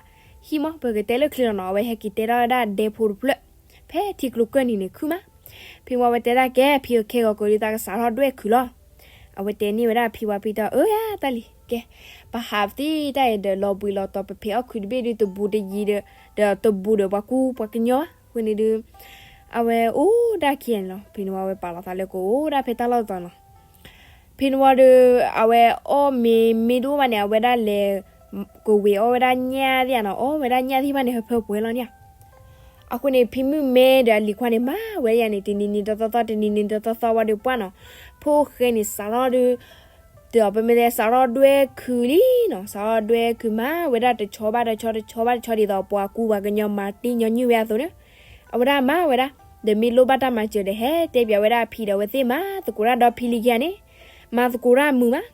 ဟံၣ်မး, ပကတဲလၢချ့လီၤနီၤ, အဝဲဟဲက့ၤတဲထီၣ်ဝဲဒၣ်ဒဲဖိတဖျၢၣ် ဖဲထံကျိကၢၢ်နံၤန့ၣ်ခုၣ်မး. ဖဲမ့ၢ်ဝံၤအဝဲတဲဒၣ်ကဲ ဖံခဲဂီၤကိးဒုး သးကစးထီၣ်ဒွဲၣ်ခုးလီၤ. အဝဲတဲန့ၢ်ဝဲဒၣ်ဖံဝံၤ ဖံတဲအီၤ အၢယၤ တၢ်လံၤကဲ, ပဟးပသံတၢ်အံၤဒီး လီၤဘှံးလီၤတီၤ ပဖဲးအီၣ်ခုးတဘ့ၣ်ဒုး တဘူးတယံၤဒီး ဒီးတဘူးဒီးပှၤကူပှၤကညီဘၣ်. အဃိန့ၣ်ဒုး အဝဲအိၣ်ဒၣ်ခံဂၤန့ၣ်လီၤ. ဖဲန့ၣ်ဝံၤအဝဲပာ်လီၤသးလၢကအိၣ်ဒၣ်ဖဲတၢ်လီၢ်တတီၤန့ၣ်လီၤ. ဖဲန့ၣ်ဝံၤဒီး အဝဲအီၣ်မ့ၤမ့ၢ်တအိၣ်ဘၣ်န့ၣ် အဝဲဒၣ်လဲၤကဝဲၤအီၣ်ဝဲဒၣ်ညၣ်သ့ၣ်ဧါနီၤ, အီၣ်ဝဲဒၣ်ညၣ်သ့ၣ်တဖၣ်န့ၣ် ဟၢဖၢပှဲၤလီၤန့ၣ်ဧါ. အဃိန့ၣ် ဖံမုၣ်မဲဒီးအလံၤခွါန့ၣ် မၤဝဲယၤန့ၣ် တနံၤနံၤတသီသီ တနံၤနံၤတသီသီဝံၤဒီးပှၢ်နီၤ, ဖိၣ်ဃဲန့ၣ် စးထီၣ်ဒုး ဒီးပမ့ၢ်တဲ စးထီၣ်ဒွဲၣ်ခုးလံနီၤ, စးထီၣ်ဒွဲၣ်ခုးမၤဝဲဒၣ်တဆီဘၣ်တဆီ တဆီဘၣ်တဆီ ဒ်သိးပှၤကူပှၤကညီမၤတ့ၢ်ညီနုၢ်ဝဲအသိးန့ၣ်, အဝဲဒၣ်မၤဝဲဒၣ်, ဒီးမ့ၢ်လိၣ်ဘၣ်တၢ်မၤစၢၤဒီး ဟဲတဲပၠးဝဲဒၣ်အဖံဒီး အဝဲသ့ၣ်မၤသကိးတၢ်ဒီဖံလံခံဂၤန့ၣ်, မၤသကိးတၢ်မုာ်မး.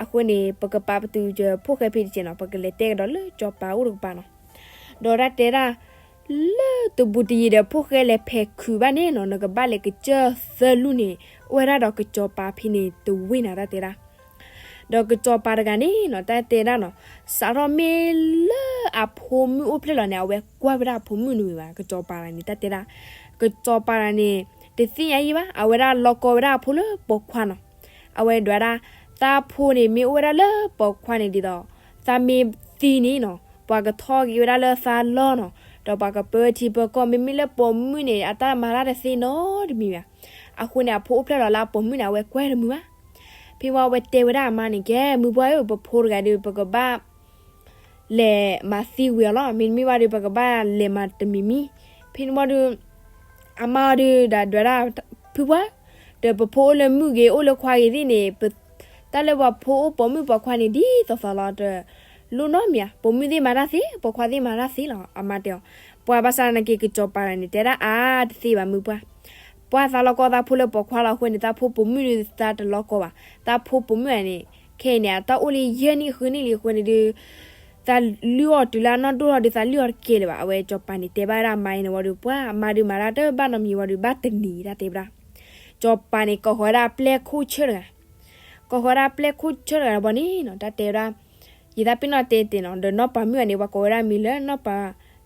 အဃိန့ၣ် ပကပာ်ပတုာ်စၢၤဖိၣ်ဃဲဖံတစဲးနီၤ, ပကလဲၤတဲကဒီးလၢစီၤပၤအိၣ်တကပၤနီၤ. ဒီးတၢ်တဲဒၣ် လၢတဘူးတယံၤဒီး ဖိၣ်ဃဲလဲၤဖဲးခုးဘၣ်န့ၣ်နီၤ, နကဘၣ်လဲၤကစၢၢ်သၢလူၢ်န့ၣ် အိၣ်ဝဲဒၣ်ဒီးကစီၤပၤဖံန့ၣ်တဝ့ၢ်နၤ တၢ်တဲဒၣ်. ဒီးကစီၤပၤတဂၤန့ၣ်နီၤ တၢ်တဲဒၣ်နီၤ, စးထီၣ်မ့ၢ်လၢအဖိမုၣ်အိၣ်ဖျဲၣ်လီၤန့ၣ် အဝဲကွၢ်ဝဲဒၣ်အဖိမုၣ်န့ၣ်ဝံၤဘၣ်, ကစီၤပၤတဂၤန့ၣ် တၢ်တဲဒၣ်. ကစီၤပၤတဂၤန့ၣ် တသ့ၣ်ညါယံၣ်ဘၣ်, အဝဲဒၣ်လီကီဝဲဒၣ်အဖိလၢပိာ်ခွါနီၤ. အဝဲဒွးဒၣ် သးဖိန့ၣ် မ့ၢ်အိၣ်ဝဲဒၣ်လၢပိာ်ခွါန့ၣ်ဒ်သိး သးမ့ၢ်သံန့ၣ်နီၤ, ပှၤကထီၣ်က့ၤဝဲဒၣ်လၢသးလီၢ်နီၤ, ဒီးပှၤကပၢထံပၢကီၢ်, မ့မ့ၢ်လၢပိာ်မုၣ်န့ၣ် အတၢ်မၤတၢ်တသ့နီတမံၤဘၣ်. အဃိန့ၣ် အဖိအိၣ်ဖျဲၣ်လီၤလၢအပိာ်မုၣ်န့ၣ် အဝဲကွၢ်တမုာ်ဘၣ်. ဖဲဝံၤအဝဲတဲဝဲဒၣ်အမါန့ၣ် ကဲ မုၢ်ပှၢ်ဧၢ, ပဖိတဂၤဒီး ပကဘၣ် လဲၤမၤသံဝံၤအီၤလီၤ. မ့တမ့ၢ်ဘၣ်ဒီး ပကဘၣ်လဲၤမၤတမံၤမံၤ. ဖဲန့ၣ်ဝံၤဒီး အမါအီၤဒုးဒီးဒွးဒၣ် ဖုပှၢ်, ဒီးပဖိအိၣ်လၢမုၣ်ဂ့ၤ အိၣ်လၢခွါဂ့ၤသ့ၣ်န့ၣ်, တၢ်လၢပှၤဖိအိၣ်ပိာ်မုၣ်ပိာ်ခွါန့ၣ် ဒ်သိးသိးလီၤ, တလိၣ်နီတမံၤဧါ, ပိာ်မုၣ်သ့ၣ်မၤတၢ်သ့, ပိာ်ခွါသ့ၣ်မၤတၢ်သ့လီၤ, အမါတဲအီၤ. ပှၢ်ဘၣ်ဆၣ်သနာ်က့ ကစီၤပၤတဂၤန့ၣ် တဲဒၣ်အါတသ့ဘၣ် မုၢ်ပှၢ်. ပှၢ်သးလီကီသးဖိလၢပိာ်ခွါလီၤ. အဃိန့ၣ် သးဖိပိာ်မုၣ်ဒုးသးတလီကီဘၣ်. သးဖိပိာ်မုၣ်တဂၤန့ၣ် ခဲအံၤန့ၣ် အတၢ်အိၣ်လၢယဲၢ်နံၣ်ဃုနံၣ်လံအဃိန့ၣ်ဒုး သးလုၢ်အီၤတုၤလၢအနီၢ်ဒိၣ်လီၤဒီး သးလုၢ်အီၤတကဲလၢၤဘၣ်. အဝဲစီၤပၤန့ၣ် တဲဘၣ်ဝဲဒၣ်အမါအံၤန့ၣ်ဝံၤဒီး ပှၢ်အမါဒုးမၤတၢ်တဘၣ်နီတမံၤဝံၤဒီး ဘၣ်တနံၤတၢ်တဲဝဲဒၣ်. စီၤပၤန့ၣ် ကိးဃီၤဝဲဒၣ်ပျဲၢ်ခိၣ်ဆၢတဂၤ, ကိးဃီၤဝဲဒၣ်ပျဲၢ်ခိၣ်ဆၢတဂၤဘၣ်န့ၣ်နီၤ, တၢ်တဲဝဲဒၣ် ယသးပ့ၤနီၣ်တဲတ့ၢ်နီၤ, ဒီးနီၢ်ပၤမုၣ်တဂၤန့ၣ် ပှၤကိးဝဲဒၣ်မံၤလၢ နီၢ်ပၤ,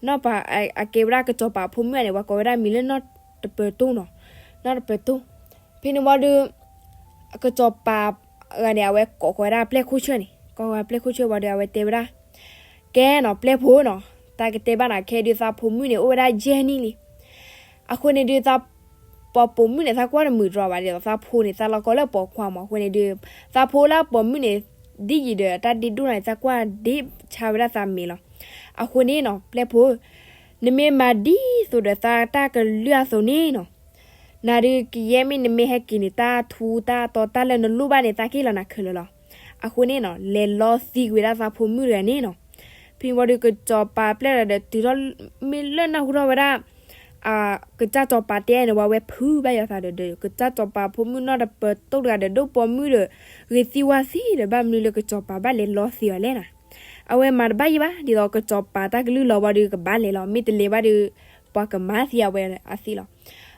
နီၢ်ပၤ, အကဲဝဲဒၣ်ကစီၤပၤဖိမုၣ်တဂၤန့ၣ် ပှၤကိးဝဲဒၣ်မံၤလၢနီၢ်တပၢၤတိၢ်နီၤ, နီၢ်တပၢၤတိၢ်. ဖဲန့ၣ်ဝံၤဒီး ကစီၤပၤတဂၤန့ၣ် အဝဲကိးဃီၤဝဲဒၣ်ပျဲၢ်ခိၣ်ဆၢန့ၣ်, ကိးဃီၤပျဲၢ်ခိၣ်ဆၢဝံၤဒီး အဝဲတဲဝဲဒၣ် ကဲနီၤ ပျဲၢ်ဖိနီၤ, တၢ်ကတဲဘၣ်နၤ ခဲဒုးသးဖိမုၣ်န့ၣ် အိၣ်ဝဲဒၣ်ယဲၢ်နံၣ်လံ. အဃိန့ၣ်ဒုး သးပှၤပိာ်မုၣ်န့ၣ် သးကွၢ်တမုာ်တြီၤဘၣ်ဒ်သိး သးဖိန့ၣ် သးလီၤကီလၢပိာ်ခွါမး. အဃိန့ၣ်ဒုး သးဖိလၢအပိာ်မုၣ်န့ၣ် ဒ်ယံၤဒီး တၢ်ဒ့ဒိၣ်နၤန့ၣ် သးကွၢ်ဒ့ဆါဝဲဒၣ်သးမဲာ်လီၤ. အဃိန့ၣ်နီၤ ပျဲၢ်ဖိ, နမ့ၢ်မၤဒ်သိးဒီးသးတၢ်ကလုၢ်အသိးန့ၣ်နီၤ နၤဒုးကယဲၢ်မ့ၢ်နမ့ၢ်ဟဲက့ၤန့ၣ် တၢ်ထူတၢ်တီတၢ်လၢနလိၣ်ဘၣ်န့ၣ် သးကဟ့ၣ်လီၤနၤခဲလၢာ်လီၤ. အဃိန့ၣ်နီၤ လဲၤလီသံကွံာ်ဝဲဒၣ်သးဖိမုၣ်တဂၤန့ၣ်နီၤ. ဖဲန့ၣ်ဝံၤဒီး ကစီၤပၤပျဲၢ်တဂၤဒီး တုၤထီၣ်မ့ၢ်လၢနၢ်ဟူထီၣ်ဝဲဒၣ် ကစၢ်စီၤပၤတဲန့ၣ်ဝံၤ အဝဲဖုးဘၣ်ယီၤသးဒီး ကစၢ်စီၤပၤဖိမုၣ်နီၢ်တပၢၤတိၢ်တဂၤဒီး ဒိၣ်ပိာ်မုၣ်ဒီး ဂ့ၤသံဝါသံဒီး ဘၣ်မနုၤလၢကစီၤပၤဘၣ်လဲၤလီသံအီၤလဲၣ်နီၤ. အဝဲမၤတဘၣ်ယံၣ်ဘၣ် ဒ်သိးကစီၤပၤတၢ်ကလုၢ်လီၤဝံၤဒီး ကဘၣ်လဲၤလီၤ, မ့ၢ်တလဲၤဘၣ်ဒီး ပှၤကမၤသံအဝဲအသ့လီၤ.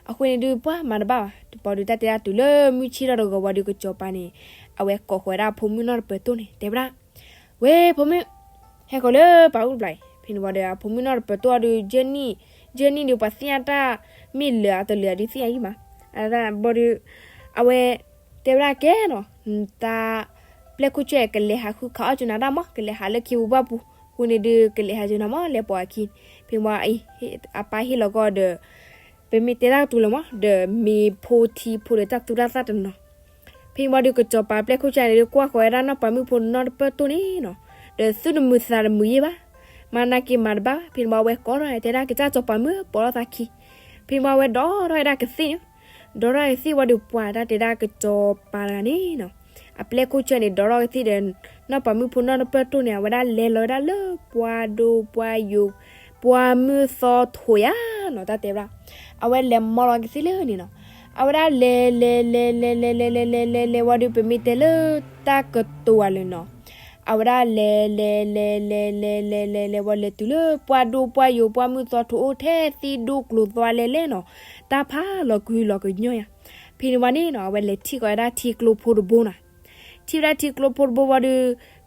အဃိန့ၣ်ဒုး ပှၤမၤတဘၣ်ဘၣ်, တပီၤဒုး တၢ်တဲဒၣ်တုၤလၢမုၢ်ဆ့ၣ်ထီၣ်တဂီၤဝံၤဒီး ကစီၤပၤန့ၣ် အဝဲကိးဃီၤဝဲဒၣ်အဖိမုၣ်နီၢ်တပၢၤတိၢ်န့ၣ် တဲဝဲဒၣ် ဝဲ ဖိမုၣ်, ဟဲဃီၤလၢပၢ်အိၣ်တဘျီအံၤ. ဖဲန့ၣ်ဝံၤဒီး အဖိမုၣ်နီၢ်တပၢၤတိၢ်အီၤဒုး ယဲၢ်နံၣ်, ယဲၢ်နံၣ်ဒုး ပှၤသ့ၣ်ညါတၢ်မ့ၢ်လၢာ်အတလၢာ်ဒုးသ့ၣ်ညါယံၣ်မး. အဘီဒုး အဝဲတဲဝဲဒၣ်ကဲနီၤ, သး ပျဲၢ်ခိၣ်ဆၢ ကလဲၤဟးဃုခးအီၣ်ကၠူနၤတၢ်မး, ကလဲၤဟးလၢခ့ပူၤဘၣ်ပူၤ, အဃိန့ၣ်ဒုး ကလဲၤဟးကၠူနၤမး လဲၤပိာ်အခံ. ဖဲန့ၣ်ဝံၤ အပၢ်ဟ့ၣ်လီၤကီးဒီး ပမ့ၢ်တဲတၢ်ကတိၤလၢၤမး ဒီးမ့ၢ်ဖိထံဖိဒီးတၢ်သူတၢ်သၣ်တနီၤ. ဖဲန့ၣ်ဝံၤဒီး ကစီၤပၤပျဲၢ်ခိၣ်ဆၢန့ၣ်ဒုး ကွၢ်ဃီၤဝဲဒၣ်နီၢ်ပၤမုၣ်ဖိနီၢ်တပၢၤတိၢ်န့ၣ်နီၤ, ဒီးသူၣ်တမုာ်သးတမုာ်ယံၣ်ဘၣ်, မၤနာ်က့မၤတဘၣ်ဘၣ်. ဖဲန့ၣ်ဝံၤအဝဲကိးထီၣ်တဲဒၣ် ကစၢ်စီၤပၤမုၣ် ပိာ်ထီၣ်သးခံ. ဖဲန့ၣ်ဝံၤအဝဲဒိးထီၣ်ဝဲဒၣ်ကသ့ၣ်န့ၣ်, ဒိးထီၣ်ကသ့ၣ်ဝံၤဒီး ပှၤတၢ်တဲဒၣ်ကစီၤပၤတဂၤန့ၣ်နီၤ, အပျဲၢ်ခိၣ်ဆၢန့ၣ် ဒိးထီၣ်ကသံၣ်ဒီး နီၢ်ပၤမုၣ်ဖိနီၢ်တပၢၢ်တိၢ်န့ၣ် အဝဲဒၣ်လဲၤလီၤဝဲဒၣ်လၢပှၢ်ဒိပှၢ်ယိာ် ပှၢ်မုၢ်သီထိးယါနီၤ တၢ်တဲဝဲဒၣ်. အဝဲလဲၤမီလီၤကသံၣ်လၢန့ၣ်နီၤ. အဝဲဒၣ်လဲၤလဲၤလဲၤလဲၤလဲၤလဲၤလဲၤလဲၤလဲၤလဲၤဝံၤဒီး ပမ့ၢ်တဲလၢတၢ်ကတိၤအလၢာ်နီၤ, အဝဲဒၣ်လဲၤလဲၤလဲၤလဲၤလဲၤ လဲၤလဲၤလဲၤလဲၤဝံၤ လဲၤတုၤလၢပှၢ်ဒိပှၢ်ယိာ် ပှၢ်မုၢ်သီထိးအိၣ်ထဲသ့ၣ်ဒိၣ်ကျိၤသွါလဲလဲနီၤ, တၢ်ဖးလီၤကွံာ်လီၤကညီယါ. ဖဲန့ၣ်ဝံၤန့ၣ်နီၤ အဝဲလဲၤထံၣ်ကီးဝဲဒၣ်ထံကျိဖိတဘိနီၤ. ထံၣ်ဝဲဒၣ်ထံကျိဖိတဘိဝံၤဒီး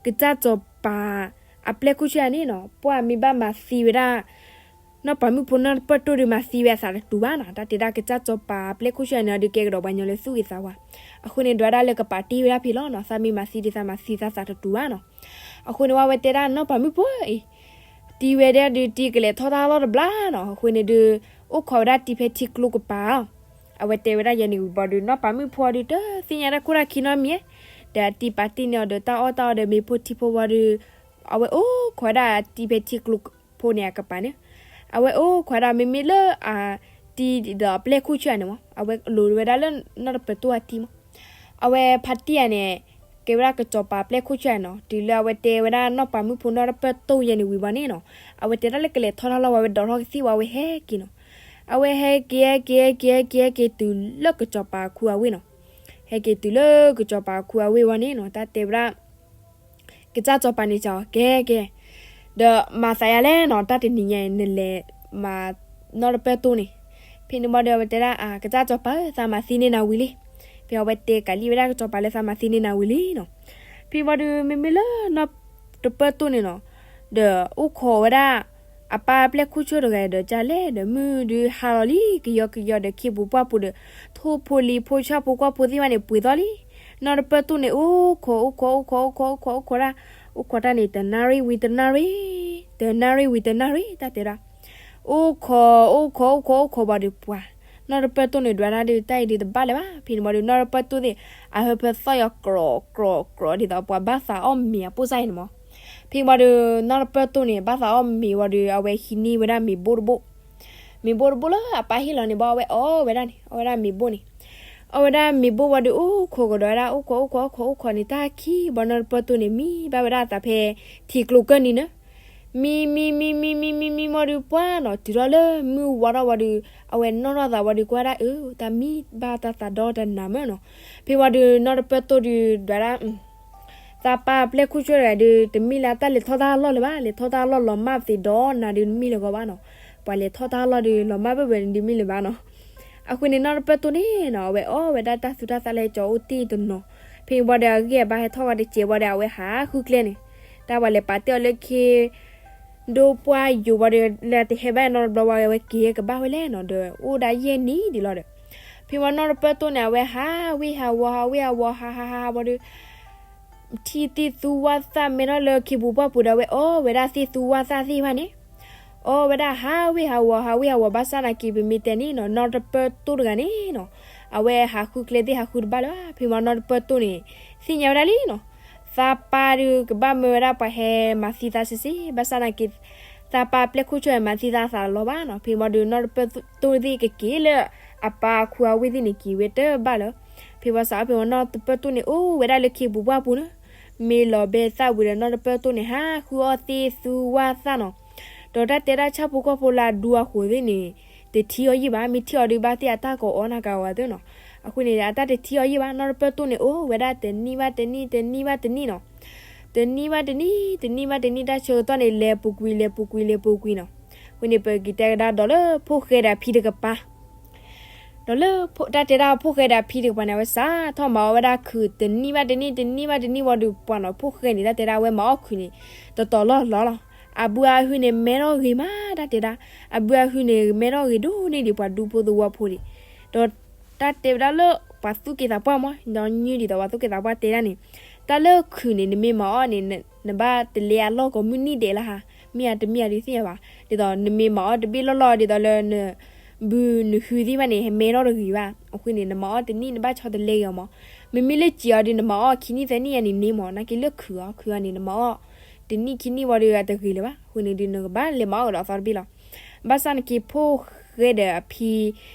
ကစၢ်စီၤပၤအပျဲၢ်ခိၣ်ဆၢန့ၣ်နီၤ ပှၢ်မ့ၢ်ဘၣ်မၤသံဝဲဒၣ် နီၢ်ပၤမုၣ်ဖိနီၢ်တပၢၢ်တိၢ်ဒီး မၤသံဝဲအသးတတူာ်ဘၣ်နီၤ. တၢ်တဲဒၣ်ကစၢ်စီၤပၤအပျဲၢ်ခိၣ်ဆၢန့ၣ်ဒီး ကဲကဒီးပှၤညီလၢသူၣ်ဂ့ၤသးဝါ, အဃိန့ၣ် ဒွးဒၣ်လၢကပာ်တ့ၢ်ဝဲဒၣ်ဖဲလီၤနီၤ, သးမ့ၢ်မၤသံဒီး သးမၤသံသးသးတတူာ်ဘၣ်နီၤ. အဃိန့ၣ်ဝံၤ အဝဲတဲဒၣ် နီၢ်ပၤမုၣ်ဖိအံၤ တံၤဝဲဒၣ်ဒီး တံၤကလဲၤထီၣ်တၢ်လီၢ်တဘျီနီၤ. အဃိန့ၣ်ဒီး အိၣ်ခိးဝဲဒၣ်တံၤဖဲထံကျိကပၤလီၤ. အဝဲတဲဝဲဒၣ်ယဲန့ၣ်ဝံၤဘၣ်ဒီး နီၢ်ပၤမုၣ်ဖိဒီး တသ့ၣ်ညါတၢ်ခိၣ်တၢ်ခံနီတမံၤ, ဒီးအတံၤပာ်တ့ၢ်န့ၢ်အီၤဒီး တၢ်အီၣ်တၢ်အီဒီး မ့ၤဖိထံဖိဝံၤဒီး အဝဲအိၣ်ခိးဝဲဒၣ်တံၤဖဲထံကျိဖိန့ၣ်အကပၤန့ၣ်, အဝဲအိၣ်ခိးဝဲဒၣ် မ့မ့ၢ်လၢအတံၤဒီးအပျဲၢ်ခိၣ်ဆၢန့ၣ်မး အဝဲလိၤဝဲဒၣ်လၢနီၢ်တပၢၢ်တိၢ်အတံၤမး. အဝဲဖးတံၢ်ဧါန့ၣ် ကဲဝဲဒၣ်ကစီၤပၤအပျဲၢ်ခိၣ်ဆၢနီၤ. တုၤလၢအဝဲတဲဝဲဒၣ်နီၢ်ပၤမုၣ်ဖိနီၢ်တပၢၢ်တိၢ်ယဲန့ၣ်ဝံၤဘၣ်န့ၣ်နီၤ, အဝဲတဲဒၣ်လၢကလဲၤထီၣ်တၢ်လီၢ်ဝံၤ အဝဲဒိးထီၣ်ကသံၣ်ဝံၤ အဝဲဟဲက့ၤ ဟဲက့ၤ ဟဲက့ၤ ဟဲက့ၤ ဟဲက့ၤတုၤလၢကစီၤပၤအခူအဝ့ၢ်နီၤ. ဟဲက့ၤတုၤလၢကစီၤပၤအခူအဝ့ၢ်ဝံၤန့ၣ်နီၤ တၢ်တဲဝဲဒၣ် ကစၢ်စီၤပၤန့ၣ် ကဲကဲ ဒီးမၤသးယါလဲၣ်နီၤ, တၢ်တနံၤညါအံၤ နလဲၤမၤနီၢ်တပၢၢ်တိၢ်န့ၣ်. ဖဲန့ၣ်ဘၣ်ဒီး အဝဲတဲဒၣ် ကစၢ်စီၤပၤဧၢ, သးမၤသံန့ၢ်နၤဝံၤလံ. ဖဲအဝဲတဲကးလံဝဲဒၣ်ကစီၤပၤလၢ သးမၤသံန့ၢ်နၤဝံၤလံနီၤ. ဖဲန့ၣ်ဘၣ်ဒီး မ့မ့ၢ်လၢနီၢ်တပၢၢ်တိၢ်န့ၣ်နီၤ, ဒီးအိၣ်ခိးဝဲဒၣ် အပၢ်အပျဲၢ်ခိၣ်ဆၢတဂၤဒီး ကလဲၣ်ဒီး မုၢ်ဒုးဟါလီၤလံ ကယီကယီဒီး ခ့ပူၤပှၢ်ပူၤဒီး ထိၣ်ဖိလံၤဖိဆၣ်ဖိကွၢ်ဖိသ့ၣ်တဖၣ်န့ၣ် ပှ့ၤသီၣ်လံ. နီၢ်တပၢၢ်တိၢ်န့ၣ် အိၣ်ခိး အိၣ်ခိး အိၣ်ခိး အိၣ်ခိး အိၣ်ခိး အိၣ်ခိးတၢ်, အိၣ်ခိးတၢ်န့ၣ် တနၣ်ရံၣ်ဝံၤတနၣ်ရံၣ်, တနၣ်ရံၣ်ဝံၤတနၣ်ရံၣ် တၢ်တဲဒၣ်. အိၣ်ခိး အိၣ်ခိး အိၣ်ခိး အိၣ်ခိးဘၣ်ဒီး ပှၤ နီၢ်တပၢၢ်တိၢ်န့ၣ် ဒွးတၢ်ဒီး တၢ်အံၤဒုးတဘၣ်လၢၤဘၣ်. ဖဲန့ၣ်ဘၣ်ဒီး နီၢ်တပၢၢ်တိၢ်သ့ၣ် အဟၢဖၢသီၣ်ယီၤ ကြီးကြီးကြီး ဒ်သိးပှၤဘၣ်သးအီၣ်မ့ၤအပိၢ်စၢ်အံၤန့ၣ်မး. ဖဲန့ၣ်ဘၣ်ဒီး နီၢ်တပၢၢ်တိၢ်န့ၣ် ဘၣ်သးအီၣ်မ့ၤဝံၤဒီး အဝဲဟံးန့ၢ်ဝဲဒၣ်မ့ၤဘိၣ်တဘိၣ်, မ့ၤဘိၣ်တဘိၣ်လၢအပၢ်ဟ့ၣ်လီၤန့ၣ်ဘၣ် အဝဲအီၣ်ဝဲဒၣ်န့ၣ် အီၣ်ဝဲဒၣ်မ့ၤဘိၣ်န့ၣ်. အီၣ်ဝဲဒၣ်မ့ၤဘိၣ်ဝံၤဒီး အိၣ်ခိးကဒီးဝဲဒၣ် အိၣ်ခိး အိၣ်ခိး အိၣ်ခိး အိၣ်ခိးန့ၣ် တၢ်ခံဘၣ် နီၢ်တပၢၢ်တိၢ်န့ၣ် မံဘၣ်ဝဲဒၣ်အသးဖဲထံကျိကၢၢ်နံၤန့ၣ် မံ မံ မံ မံ မံ မံ မံ မံဝံၤဒီး ပှၢ်နီၤ တုၤထီၣ်လၢမုၢ်ဝါထီၣ်ဝံၤဒီး အဝဲနီၣ်ထီၣ်သးဝံၤဒီး ကွၢ်ဒၣ်အၢ တၢ်မံဘၣ်တၢ်သးဒီတနၤမၢ်နီၤ. ဖဲဝံၤဒီး နီၢ်တပၢၢ်တိၢ်ဒီး ဒွးဒၣ် သးပၢ်အပျဲၢ်ခိၣ်ဆၢတဂၤဒီး တမ့ၢ်လၢတၢ်လဲၤထီၣ်တၢ်လီၢ်လၢၤဘၣ်, လဲၤထီၣ်တၢ်လီၢ်လီၤမၢ်သ့ဒီးနၤဒီး တမ့ၢ်လၢၤဂီၤဘၣ်နီၤ. ပှၤလဲၤထီၣ်တၢ်လီၢ်ဒီး လီၤမၢ်ဘၣ်ဝဲန့ၣ် တမ့ၢ်လၢၤဘၣ်နီၤ. အဃိန့ၣ် နီၢ်တပၢၢ်တိၢ်န့ၣ်နီၤ အဝဲအီၣ်ဝဲဒၣ်တၢ်သူတၢ်သၣ်လၢကၠီအိၣ်တ့ၢ်တနီၤ. ဖဲဝံၤဒီး အဂံၢ်အဘါဟဲထီၣ်ဝံၤတစဲးဝံၤဒီး အဝဲဟးဃုကျဲန့ၣ် တၢ်ပှၤလဲၤပာ်တ့ၢ်အီၤလၢခ့ ဒိပှၢ်ယိာ်ဝံၤဒီး လၢတဟဲဘၣ်နီတဘျီဝံၤ အဝဲက့ၤကဘၣ်ဝဲလဲၣ်နီၤ ဒီးအိၣ်ဒၣ်ယဲၢ်နံၣ်ဒံးလီၤဒီး ဖဲဝံၤနီၢ်တပၢၢ်တိၢ်န့ၣ် အဝဲဟးဝ့ၢ်ဟးဝီၤ ဟးဝ့ၢ်ဟးဝီၤ ဟးဟးဟးဟးဝံၤဒီး ထံၣ်သ့ၣ်သူဝၣ်သၣ်မဲထီၣ်လၢခ့ပူၤပှၢ်ပူၤဒီး အဝဲအီၣ်ဝဲဒၣ်သ့ၣ်သူဝၣ်သၣ်သ့ၣ်တဖၣ်န့ၣ် အီၣ်ဝဲဒၣ်ဟးဝ့ၢ်ဟးဝီၤ ဟးဝ့ၢ်ဟးဝီၤ ဘၣ်ဆၣ်နာ်က့ ပမ့ၢ်တဲန့ၣ်နီၤ နီၢ်တပၢၢ်တိၢ်တဂၤန့ၣ်နီၤ အဝဲဟးဃုကျဲသ့ၣ်ဟးဃုတဘၣ်လၢၤဘၣ်. ဖဲဝံၤနီၢ်တပၢၢ်တိၢ်န့ၣ် သ့ၣ်ညါဝဲဒၣ်လံနီၤ သးပၢ်ဒီးကဘၣ်မၢဝဲဒၣ်ပှၤဟဲမၤသံသးစ့ၢ်စ့ၢ် ဘၣ်ဆၣ်နာ်က့ သးပၢ်အပျဲၢ်ခိၣ်ဆၢမၤသံသးသးလီၤဘၣ်နီၤ. ဖဲဝံၤဒီး နီၢ်တပၢၢ်တိၢ်သ့ၣ်ကက့ၤလၢအပၢ်အခူအဝ့ၢ်သ့ၣ်န့ၣ် က့ၤဝဲတဘၣ်လၢၤ. ဖဲဝံၤစးအီၣ်ဖဲဝံၤနီၢ်တပၢၢ်တိၢ်န့ၣ် အိၣ်ဝဲဒၣ်လၢခ့ပူၤပှၢ်ပူၤန့ၣ် မ့ၢ်လီၤဘဲသၣ်ဝံၤဒီး နီၢ်တပၢၢ်တိၢ်န့ၣ် ဟးဃုအီၣ်သ့ၣ်သူဝၣ်သၣ်နီၤ ဒီးတၢ်တဲဒၣ်ဆၣ်ဖိကီၢ်ဖိလၢအဒူအဃိးသ့ၣ်န့ၣ် တထံၣ်အီၤယံၣ်ဘၣ်, မ့ၢ်ထံၣ်အီၤဒီးဘၣ်သ့ၣ်အတၢ်ကိးအီၣ်နၤကၤဝဲသ့ၣ်နီၤ. အဃိန့ၣ် အတၢ်တထံၣ်အီၤယံၣ်ဘၣ်, နီၢ်တပၢၢ်တိၢ်န့ၣ် အိၣ်ဝဲဒၣ်တနံၣ်ဘၣ်တနံၣ် တနံၣ်ဘၣ်တနံၣ်နီၤ. တနံၣ်ဘၣ်တနံၣ် တနံၣ်ဘၣ်တနံၣ် တၢ်ဆၢကတီၢ်န့ၣ် လဲၤပူၤကွံာ် လဲၤပူၤကွံာ် လဲၤပူၤကွံာ်နီၤ. အဃိန့ၣ် ပက့ၤတဲကဒါဒီးလၢဖိၣ်ဃဲဒီးအဖံတကပၤ ဒီးလၢတၢ်တဲဒၣ်ဖိၣ်ဃဲဒီးအဖံတကပၤန့ၣ် အဝဲစးထီၣ်မၤအီၣ်ဝဲဒၣ်ခုး တနံၣ်ဘၣ်တနံၣ် တနံၣ်ဘၣ်တနံၣ်ဝံၤဒီး ပှၢ်နီၤ ဖိၣ်ဃဲန့ၣ် တၢ်တဲဒၣ်အဝဲမၤအီၣ်ခုးန့ၣ် တတီၤလီၢ်လီၢ်လီၤ. အဘုအဟုန့ၣ် မဲထီၣ်ဂ့ၤမး တၢ်တဲဒၣ် အဘုအဟုန့ၣ် မဲထီၣ်ဂ့ၤဒိၣ်န့ၢ်ဒံးပှၤဒူဖိသဝီဖိဒံး ဒီးတၢ်တဲဝဲဒၣ်လၢ ပှၤသူၣ်က့သးပှၢ်မး ဒီးညွှၢ်ဒ်သိးပှၤသူၣ်က့သးပှၢ်တဲဒၣ်န့ၣ် တၢ်လၢခုးန့ၣ် နမ့ၢ်မၤအီၣ်န့ၣ် နဘၣ်တလဲအလီၢ်ကိးမုၢ်နံၣ်ဒဲးလၢဟါ မ့ၢ်ဧါတမ့ၢ်ဧါဒုးသ့ၣ်ညါဘၣ်. ဒ်သိးနမ့ၢ်မၤအီၣ်တဘ့ၣ်လီၢ်လီၢ် ဒ်သိးလၢန ဘုနဟုသ့ၣ်တဖၣ်န့ၣ် ဟဲမဲထီၣ်တဂ့ၤဘၣ်. အဃိန့ၣ် နမၤအီၣ်တနံၣ် နဘၣ်ဆီတလဲက့ၤအီၤမး. မ့မ့ၢ်လၢစံာ်အီၤဒီး နမၤအီၣ်ခံနံၣ်သၢနံၣ်အံၤန့ၣ်န့ၢ်မး, နာ်က့လၢခုးအီၤ ခုးအီၤန့ၣ် နမၤအီၣ်တနံၣ်ခံနံၣ်ဝံၤဒီး အတဂ့ၤလၢၤဘၣ်. အဃိန့ၣ်ဒီး နကဘၣ်လဲၤမၤအီၣ်ကဒီးအသီတဘ့ၣ်လီၤ. ဘၣ်ဆၣ်နာ်က့ ဖိၣ်ဃဲဒီးအဖံ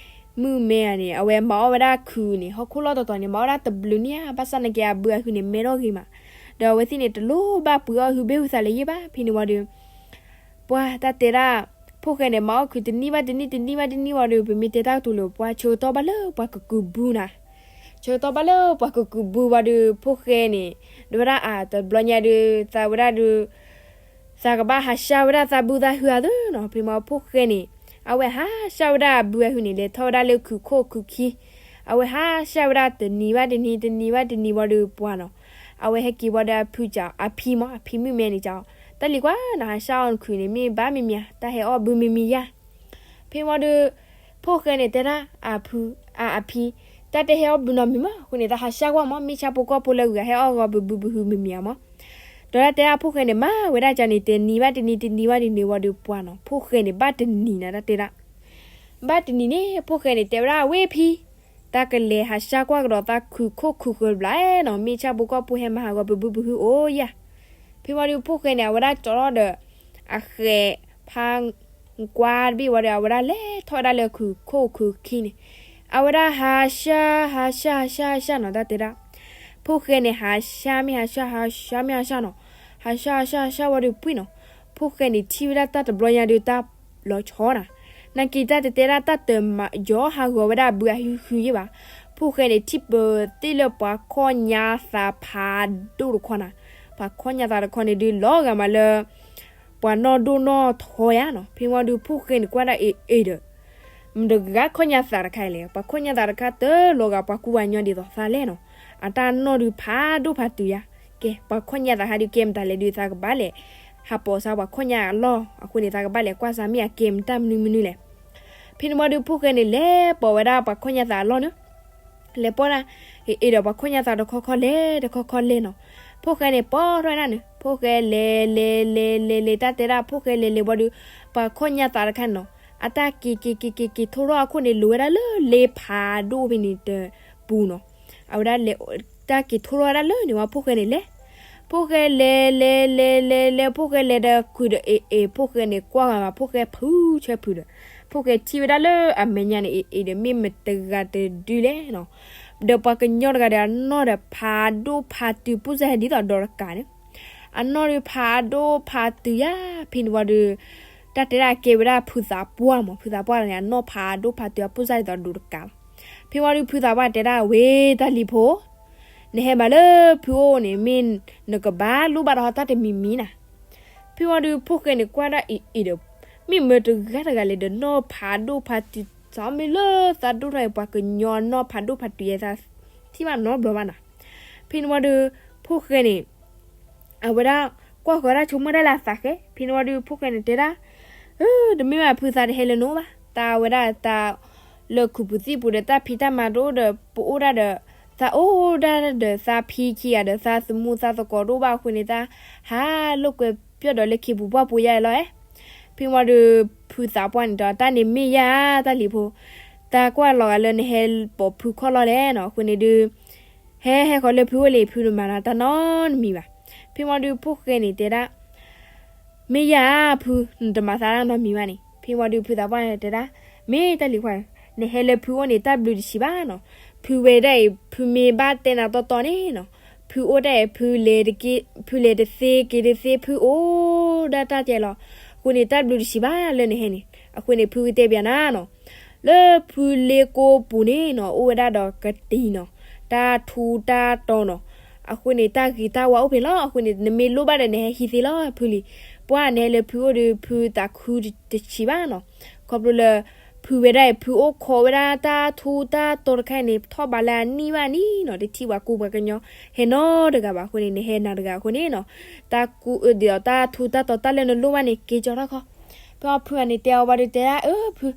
မုၣ်မဲဧါန့ၣ် အဝဲမၤအီၣ်ဝဲဒၣ်ခုးန့ၣ် ဟီၣ်ခိၣ်လီၢ်တတီၤန့ၣ် မၤအီၣ်ဝဲဒၣ်တဘျုးန့ၣ်ဧါ, ဘၣ်ဆၣ်နာ်က့အဘုအဟုန့ၣ် မဲထီၣ်ဂ့ၤမး, ဒီးအဝဲသ့ၣ်န့ၣ် တလိၣ်ဘၣ်ပှ့ၤအီၣ်ဟုဘ့ၣ်ဟုသးလၢၤယဲၢ်ဘၣ်. ဖဲန့ၣ်ဝံၤဒီး ပှၤတၢ်တဲဒၣ် ဖိၣ်ဃဲန့ၣ် မၤအီၣ်ခုးတနံၣ်ဘၣ်တနံၣ် တနံၣ်ဘၣ်တနံၣ်ဝံၤဒီး ပမ့ၢ်တဲတၢ်ကတိၤလၢ ပှၤဆၢကတီၢ်ဘၣ်လၢပှၤကကုာ်ဘုနၤ, ဆၢကတီၢ်ဘၣ်လၢပှၤကကုာ်ဘုဝံၤဒီး ဖိၣ်ဃဲန့ၣ် ဒီးဝဲဒၣ်အတဘျီညါဒီး သးဝဲဒၣ်ဒီး သးကဘၣ်ဟးဆှၢဝဲဒၣ်သးဘုသးဟုအသိးနီၤ. ဖဲမ့ၢ်ဖိၣ်ဃဲန့ၣ် အဝဲဟးဆှၢဝဲဒၣ်အဘုအဟုန့ၣ် လဲၤထီၣ်ဝဲဒၣ်လၢခုးခိၣ်ခုးခံ, အဝဲဟးဆှၢဝဲဒၣ်တနံၤဘၣ်တနံၤ တနံၤဘၣ်တနံၤဝံၤဒီးပှၤနီၤ, အဝဲဟဲက့ၤဝံၤဒီးအဖုက အဖံမ့ၢ် အဖံမုၣ်မဲန့ၣ်က တၢ်လံၤကွၢ်နီၤ ဟးဆှၢအီၣ်နခုးန့ၣ် မ့ၢ်ဘၣ်မံၤမံၤဧါ, တၢ်ဟဲအီၣ်ဘုမံၤမံၤယါ ဖဲဝံၤဒီး ဖိၣ်ဃဲန့ၣ်တဲဒၣ်အဖု, အဖံ, တၢ်တဟဲအီၣ်ဘုနီတမံၤမး, အဃိန့ၣ် တၢ်ဟးဆှၢကွၢ်မး, မ့ၢ်ဆၣ်ဖိကီၢ်ဖိလၢဂုၤဂၤဟဲအီၣ်ဂီၤဘုဘုဘုဟုမံၤမံၤဧါမး. ဒီးတၢ်တဲဒၣ်ဖိၣ်ဃဲန့ၣ် မၤဝဲဒၣ်ကန့ၣ် တနံၤဘၣ်တနံၤ တနံၤဘၣ်တနံၤဝံၤဒီးပှၤနီၤ, ဖိၣ်ဃဲန့ၣ် ဘၣ်တနံၤနၤ တၢ်တဲဒၣ် ဘၣ်တနံၤန့ၣ် ဖိၣ်ဃဲန့ၣ် တဲဝဲဒၣ်ဝဲဖံ, တၢ်ကလဲၤဟးဆှၢကွၢ်ကဒီးသးခုးခိၣ်ခုးဃၢၤဘျီနီၤ, မ့ၢ်ဆၣ်ဖိကီၢ်ဖိဟဲမၤဟးဂီၤဘုဘုဘုဟုအိၣ်ယါ. ဖဲဝံၤဒီးဖိၣ်ဃဲန့ၣ် အဝဲဒၣ်ကၠီထီၣ်ဒီး အဃဲးဖးကွၢ်တဘ့ၣ်ဝံၤဒီး အဝဲဒၣ်လဲၤထီၣ်ဝဲဒၣ်လၢခုးခိၣ်ခုးခံန့ၣ်, အဝဲဒၣ်ဟးဆှၢ ဟးဆှၢ ဟးဆှၢ ဟးဆှၢနီၤ တၢ်တဲဒၣ် ဖိၣ်ဃဲန့ၣ် ဟးဆှၢမ့ၢ်ဟးဆှၢ ဟးဆှၢမ့ၢ်ဟးဆှၢနီၤ, ဟးဆှၢ ဟးဆှၢ ဟးဆှၢဝံၤဒီးပှံၢ်နီၤ, ဖိၣ်ဃဲန့ၣ် ထံၣ်ဝဲဒၣ်တၢ်တဘျီညါဒီးတၢ်လီၤဆီနၤ, နာ်က့တၢ်တတဲဒၣ်တၢ်တမၤယီၤဟးဂီၤဝဲဒၣ်အဘုအဟုဟုယဲၢ်ဘၣ်. ဖိၣ်ဃဲန့ၣ် ထံၣ်ပသ့ၣ်လၢပှၤခီၣ်ညါသးဖးဒိၣ်တခီနၤ, ပှၤခီၣ်ညါသးတခီန့ၣ်ဒုး လီၤဂာ်မးလၢ ပှၤနီၢ်ဒိၣ်နီၢ်ထီယါနီၤ. ဖဲဝံၤဒီးဖိၣ်ဃဲန့ၣ်ကွၢ်ဒၣ်အ့ၣ်အ့ၣ်ဒီး မတဂၤခီၣ်ညါသးတခါအံၤလဲၣ်, ပှၤခီၣ်ညါသးတခါတလီၤဂာ်ပှၤကူပှၤကညီဒ်သိးသးလဲၣ်နီၤ, အတၢ်နီၢ်ဒုးဖးဒိၣ်ဖးတုၤယါ. ကဲ ပှၤခီၣ်ညါသးဟးဒုးကဲမတၤလဲၣ်ဒုး သးကဘၣ်လဲၤဟးပိာ်စါပှၤခီၣ်ညါအလီၢ်, အဃိန့ၣ် သးကဘၣ်လဲၤကွၢ်စါမ့ၢ်အကဲမတၢ်မနုၤမနုၤလဲၣ်. ဖဲန့ၣ်ဝံၤဒီးဖိၣ်ဃဲန့ၣ် လဲၤပိာ်ဝဲဒၣ်ပှၤခီၣ်ညါသးအလီၢ်န့ၣ် လဲၤပိာ်ဒၣ် အ့ၣ်အ့ၣ်ဒီးပှၤခီၣ်ညါသးတခီခီလဲၤ တခီခီလဲၤနီၤ. ဖိၣ်ဃဲန့ၣ် ပိာ်ထီၣ်ဝဲဒၣ်န့ၣ် ဖိၣ်ဃဲလဲၤလဲၤလဲၤလဲၤလဲၤ တၢ်တဲဒၣ်ဖိၣ်ဃဲလဲၤလဲၤဝံၤဒီး ပှၤခီၣ်ညါသးတခါန့ၣ်နီၤ အတၢ်က့ၤက့ၤက့ၤက့ၤက့ၤထိထီၣ်အခိၣ်န့ၣ် လိၤဝဲဒၣ်လၢလ့ဖးဒိၣ်ဖဲန့ၣ်တပူၤနီၤ. အဝဲဒၣ်လဲၤ တၢ်က့ၤထိထီၣ်ဝဲဒၣ်လၢန့ၣ်ဝံၤ ဖိၣ်ဃဲန့ၣ်လဲၤ ဖိၣ်ဃဲလဲၤလဲၤလဲၤလဲၤလဲၤ ဖိၣ်ဃဲလဲၤဒီးခုးဒီးအ့ၣ်အ့ၣ် ဖိၣ်ဃဲန့ၣ်ကွၢ်ဂၤမး ဖိၣ်ဃဲဖုးဆၢဖုးဒီး ဖိၣ်ဃဲထံၣ်ဝဲဒၣ်လၢအမဲာ်ညါန့ၣ် အ့ၣ်အ့ၣ်ဒီး မ့ၢ်မတဂၤတဒုလဲၣ်နီၤ. ဒီးပှၤကညီတဂၤဒီး အနီၢ်ဒီးဖးဒိၣ်ဖးတုၤ ပူၣ်စၢ်ဟဲဒ်သိးဒီးတကးန့ၣ် အနီၢ်ဒီးဖးဒိၣ်ဖးတုၤယါ. ဖဲန့ၣ်ဝံၤဒီး တၢ်တဲဒၣ်ကဲဝဲဒၣ်ဖုသးပှၢ်မး ဖုသးပှၢ်န့ၣ် အနီၢ်ဖးဒိၣ်ဖးတုၤ အပူၣ်စၢ်ဒ်သိးဒီးတကးလီၤ. ဖဲဝံၤဒီးဖုသးပှၢ်တဲဒၣ် ဝ့ၢ်တၢ်လံၤဖိ နဟဲမးလၢဖုအိၣ်န့ၣ် မ့ၢ်နကဘၣ်လိၣ်ဘၣ်ဒီးတၢ်တမံၤမံၤနၤ. ဖဲဝံၤဒီးဖိၣ်ဃဲန့ၣ်ကွၢ်ဒၣ်အ့ၣ်အ့ၣ်ဒီး မ့ၢ်မတဂၤတဂၤလဲၣ်ဒီး နီၢ်ဖးဒိၣ်ဖးတုၤ သးမ့ၢ်လၢသးဒိၣ်ထီၣ်အံၤ ပှၤကညီနီၢ်ဖးဒိၣ်ဖးတုၤယဲ သးထံၣ်ဘၣ်နီတဘျီဘၣ်နၤ. ဖဲန့ၣ်ဝံၤဒီး ဖိၣ်ဃဲန့ၣ် အဝဲဒၣ်ကွၢ်ဃီၤဒၣ်ဆိကမိၣ်ဒၣ်လၢအသးဃဲ ဖဲန့ၣ်ဝံၤဒီးဖိၣ်ဃဲန့ၣ်တဲဒၣ် တမ့ၢ်ဘၣ်ဖု သးတဟဲလၢနအိၣ်ဘၣ်, တၢ်ဝဲဒၣ်တၢ်လၢခုးပူၤသံၣ်ပူၤဒီး တၢ်ဖံးတၢ်မၤတအိၣ်ဒီး ပအိၣ်ဒၣ်ဒီး သးအိၣ်ဒၣ်ဒီးသးဖံခံဂၤဒီး သးသမူသးသကိးတအိၣ်ဘၣ်အဃိန့ၣ် တၢ်ဟးလိာ်ကွဲပၠီၣ်ဒီးလၢခ့ပူၤပှၢ်ပူၤယါလီၤ. ဖဲဝံၤဒီးဖုသးပှၢ်န့ၣ်ဒီး တၢ်န့ၣ်မ့ၢ်ယါတၢ်လံၤဖိ, တၢ်ကွၢ်လီၤဂာ်လၢနဟဲပိာ်ဖုခီၣ်လီၢ်လဲၣ်နီၤ, အဃိန့ၣ်ဒုး ဟဲဟဲဃီၤလၢဖုအိၣ်လံ ဖုတမၤနၤတၢ်နီတမံၤဘၣ်. ဖဲဝံၤဒီးဖိၣ်ဃဲန့ၣ်တဲဒၣ် မ့ၢ်ယါဖု နတမၤသးတၢ်နီတမံၤဘၣ်န့ၣ်. ဖဲဝံၤဒီးဖုသးပှၢ်န့ၣ်တဲဒၣ် မ့ၢ်တၢ်လံၤခွါ, နဟဲလၢဖုအိၣ်န့ၣ် တၢ်ဘျုးတဆံးဘၣ်နီၤ. ဖုဝဲဒၣ်အံၤ ဖုမ့ၢ်ဘၣ်တဲနၤတီတီန့ၣ်နီၤ, ဖုအိၣ်ဒၣ်အံၤ ဖုလဲၤတက့ ဖုလဲၤတသ့က့ၤတသ့ ဖုအိၣ်ဒၣ်တၢ်ကဲလီၤ. အဃိန့ၣ် တၢ်ဘျုးတဆံးဘၣ်လၢနဟဲန့ၣ်. အဃိန့ၣ် ဖုကတဲပၠးနၤနီၤ လၢဖုလ့ကိပူၤန့ၣ်နီၤ အိၣ်ဝဲဒၣ်ဒီးကတံၤနီၤ, တၢ်ထူတၢ်တီၤနီၤ, အဃိန့ၣ် တၢ်ဂ့ၤတၢ်ဝါအိၣ်ဖဲလီၤ. အဃိန့ၣ် နမ့ၢ်လိၣ်ဘၣ်ဒီး နဟဲဟံးသ့လီၤ ဖုလံၤ. ပှၤနဟဲလၢဖုအိၣ်ဒီး ဖုသးခုတဆံးဘၣ်နီၤ. ခီဖျိလၢ ဖုဝဲဒၣ်အံၤ ဖုအိၣ်ခိးဝဲဒၣ်တၢ်ထူတၢ်တီၤတခါအံၤန့ၣ် ထီၣ်ဘးလၢအနံၣ်ဘၣ်နံၣ်နီၤ, တထံၣ်ပှၤကူပှၤကညီ ဟဲနီတဂၤဘၣ်အဃိန့ၣ် နဟဲနၤတဂၤအဃိန့ၣ်နီၤ, တၢ်ကူအၢဒ်သိးတၢ်ထူတၢ်တီၤတၢ်လၢနလိၣ်ဘၣ်န့ၣ် က့ၤကၠီထီၣ်ခီ. ဖဲဖုအန့ၣ်တဲအီၤဘၣ်ဒီးတဲဒၣ် အၢ ဖု,